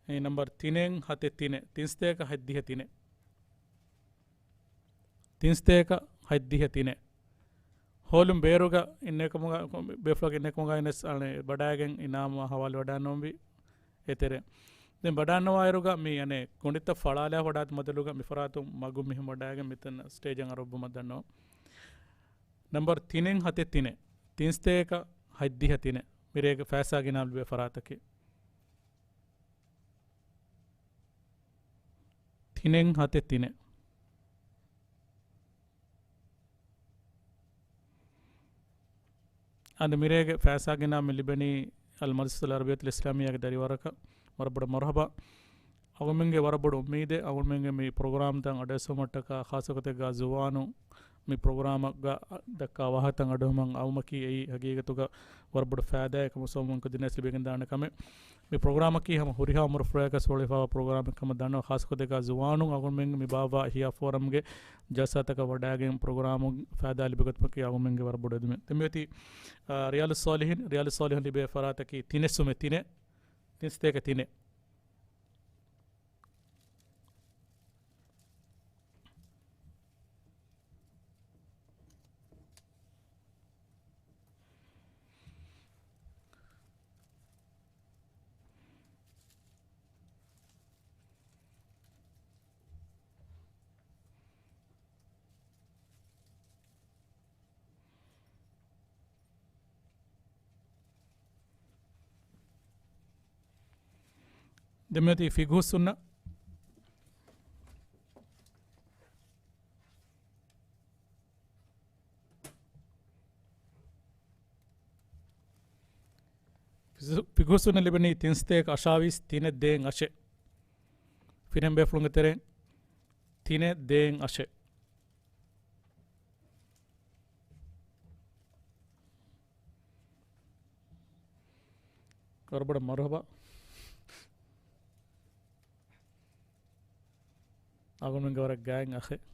އެ ނަމްބަރު ތިނެއް ހަތެއް ތިނެއް، ތިން ސަތޭކަ ހަތްދިހަ ތިނެއް. ތިން ސަތޭކަ ހަތްދިހަ ތިނެއް. ހޯލުން ބޭރުގަ އިންނޭ ކަމުގަ، ބޭފުޅަކަށް އިންނޭ ކަމުގަ އިންނަސް އަނެއް ވަޑައިގެން އިނާމު ހަވާލު ވަޑައިންނަވަންވީ އެތެރެ. ދެން ވަޑައިންނަވާއިރުގަ މި އަނެއް ގޮނޑިތައް ފަޅާލާ ވަޑާތި މަދުލުގަ މި ފަރާތުން މަގު މިހެން ވަޑައިގެން މިތަން ސްޓޭޖަށް އަރުއްވުމަށް ދަންނަވަން. ނަމްބަރު ތިނެއް ހަތެއް ތިނެއް، ތިން ސަތޭކަ ހަތްދިހަ ތިނެއް. މިރޭގެ ފައިސާގެ އިނާމް ލިބޭ ފަރާތަކީ. ތިނެއް ހަތެއް ތިނެއް. އަދި މިރޭގެ ފައިސާގެ އިނާމް މި ލިބެނީ އަލް މަދްރަސަތުލް ޢަރަބިއްޔަތުލް އިސްލާމިއްޔާގެ ދަރިވަރަކަށް. ވަރަށް ބޮޑަށް މަރުޙަބާ. އަޅުގަނޑުމެންގެ ވަރަށް ބޮޑު އުއްމީދެއް، އަޅުގަނޑުމެންގެ މި ޕްރޮގްރާމްތައް އަޑުއެއްސުމަށްޓަކާ، ޚާއްޞަކޮށް ތިބޭ ޒުވާނުން މި ޕްރޮގްރާމަށް ދައްކާ ވާހަކަތައް އަޑުއެހުމަށް އައުމަކީ އެއީ ހަގީގަތުގަ ވަރަށް ބޮޑު ފައިދާއެއް ކަމަށް ސޯމުން ކުދިންނަސް ލިބިގެން ދާނެ ކަމެއް. މި ޕްރޮގްރާމަކީ ހަމަ ހުރިހާ އުމުރުފުޅާއެކަށް ސުވަޅިފާވާ ޕްރޮގްރާމެއް ކަމަށް ދަންނަވަން. ޚާއްޞަކޮށް ތިބޭ ޒުވާނުން އަޅުގަނޑުމެން މި ބާއްވާ އިޙްޔާ ފޯރަމްގެ ޖަލްސާތަކަށް ވަޑައިގެން ޕްރޮގްރާމުން ފައިދާ ލިބިގަތުމަކީ އަޅުގަނޑުމެންގެ ވަރަށް ބޮޑު އެދުމެއް. ދެން މިއޮތީ، އާ، ރިޔާޟުއްޞާލިޙީން، ރިޔާޟުއްޞާލިޙީން ލިބޭ ފަރާތަކީ ތިނެއް ސުމެއް ތިނެއް، ތިން ސަތޭކަ ތިނެއް. ދެން މިއޮތީ ފިޤުހުއްސުންނަ. ފިޤުހުއްސުންނަށް ލިބެނީ ތިން ސަތޭކަ އަށާވީސް، ތިނެއް ދޭއް އަށެއް. ފިރިހެން ބޭފުޅުންގެ ތެރެއިން ތިނެއް ދޭއް އަށެއް. ވަރަށް ބޮޑަށް މަރުޙަބާ. އަޅުގަނޑުމެންގެ ވަރަށް ގާތް އަޚެއް.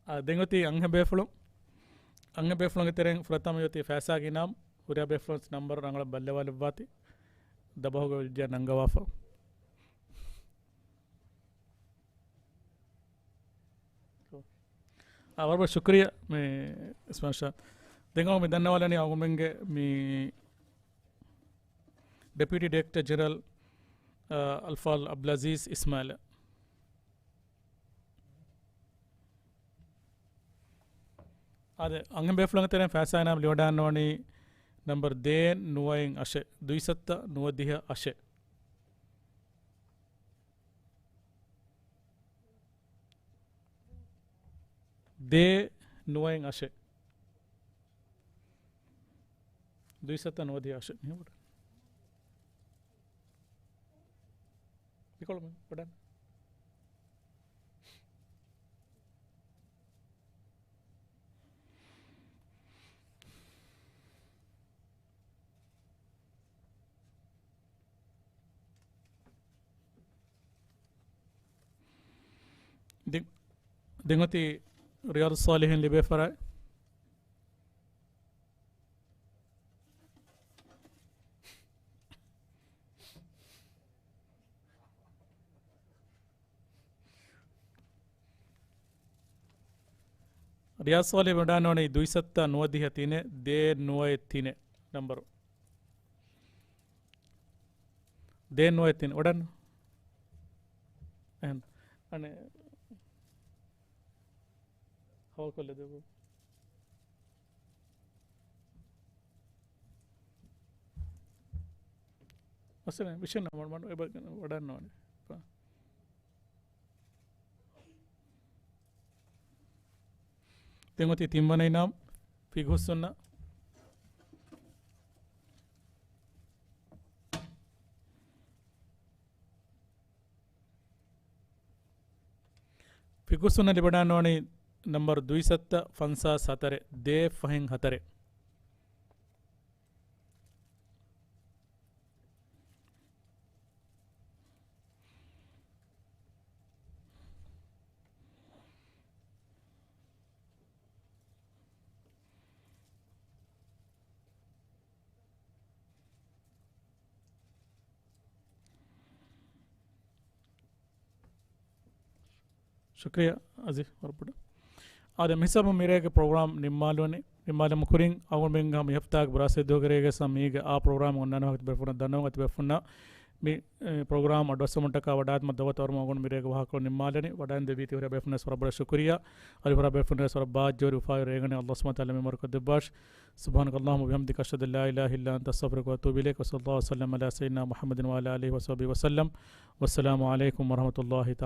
އާ، ދެން އޮތީ އަންހެން ބޭފުޅުން. އަންހެން ބޭފުޅުންގެ ތެރެއިން ފުރަތަމަ އޮތީ ފައިސާގެ އިނާމު. ހުރިހާ ބޭފުޅުން ނަންބަރު ރަނގަޅަށް ބައްލަވާލައްވާތި. ދަބަހުގަ ވެއްޖެ ނަންގަވާފަ. އާ، ވަރަށް ބޮޑަށް ޝުކުރިއްޔާ މި އިސްމާއިލް ޝާ. ދެން އަޅުގަނޑު މި ދަންނަވާލަނީ އަޅުގަނޑުމެންގެ މި ޑެޕިއުޓީ ޑިރެކްޓަރ ޖެނެރަލް، އާ، އަލްފާޟިލް އަބްދުލް އަޒީޒް އިސްމާއިލް. އާދެ، އަންހެން ބޭފުޅުންގެ ތެރެއިން ފައިސާ އިނާމު ލިބިވަޑައިގަންނަވަނީ ނަންބަރު ދޭއް ނުވައެއް އަށެއް، ދުއިސައްތަ ނުވަދިހަ އަށެއް. ދޭއް ނުވައެއް އަށެއް. ދުއިސައްތަ ނުވަދިހަ އަށެއް. މިހެން ވަޑަން. މިކޮޅު މި ވަޑަން. ދެން، ދެން އޮތީ ރިޔާޟުއްޞާލިޙީން ލިބޭ ފަރާތް. ރިޔާޟުއްޞާލިޙީން ވަޑައިގަންނަވަނީ ދުއިސައްތަ ނުވަދިހަ ތިނެއް، ދޭއް ނުވައެއް ތިނެއް ނަންބަރު. ދޭއް ނުވައެއް ތިނެއް ވަޑަން. އެހެން. އަނެއް ހަވާލުކޮށްލަދެއްވު. މައްސަލައެއް ނެތް، ވިޝަން ނަމަ މަނު އެބަ ވަޑަންނަވަނީ. ދެން އޮތީ ތިންވަނަ އިނާމު، ފިޤްހުއްސުންނަ. ފިޤްހުއްސުންނަ ލިބިވަޑައިގަންނަވަނީ ނަންބަރު ދުއިސައްތަ ފަންސާސް ހަތަރެއް، ދޭއް ފަހެއް ހަތަރެއް. ޝުކުރިއްޔާ އަޒީޒް ވަރަށް ބޮޑަށް. އާދެ، މިހިސާބުން މިރޭގެ ޕްރޮގްރާމް ނިންމާލުވަނީ. ނިންމާލުމުގެ ކުރިން އަޅުގަނޑުމެން ހަމަ ހަފްތާގެ ބުރާސް ދުވަހުގެ ރޭގެ ސަމީގެ އާ ޕްރޮގްރާމް އޮންނާނެ ވަހަކަ ބޭފުޅުންނަށް ދަންނަވަން އަތި ބޭފުޅުންނަށް މި، އެ، ޕްރޮގްރާމް އަޑުއައްސަމުންޓަކާ ވަޑާއިގަތުމަށް ދައުވަތު އަރުމަށް އަޅުގަނޑު މިރޭގެ ވާހަކަކޮޅު ނިންމާލަނީ. ވަޑައިގެންދެވީތީ ހުރިހާ ބޭފުޅުންނަށް ވަރަށް ބޮޑަށް ޝުކުރިއްޔާ. އަދި ހުރިހާ ބޭފުޅުންނަށް ވަރަށް ބާއްޖަވެރި އުފާވެރި ރޭގަނެ އައްލާހު ސުބްޙާނަހޫ ވަތަޢާލާ މި މަރުކަ ދެއްވާށި. سبحانك اللهم وبحمدك، أشهد أن لا إله إلا أنت، أستغفرك وأتوب إليك، وصلى الله وسلم على سيدنا محمد وعلى آله وصحبه وسلم. والسلام عليكم ورحمة الله تعالى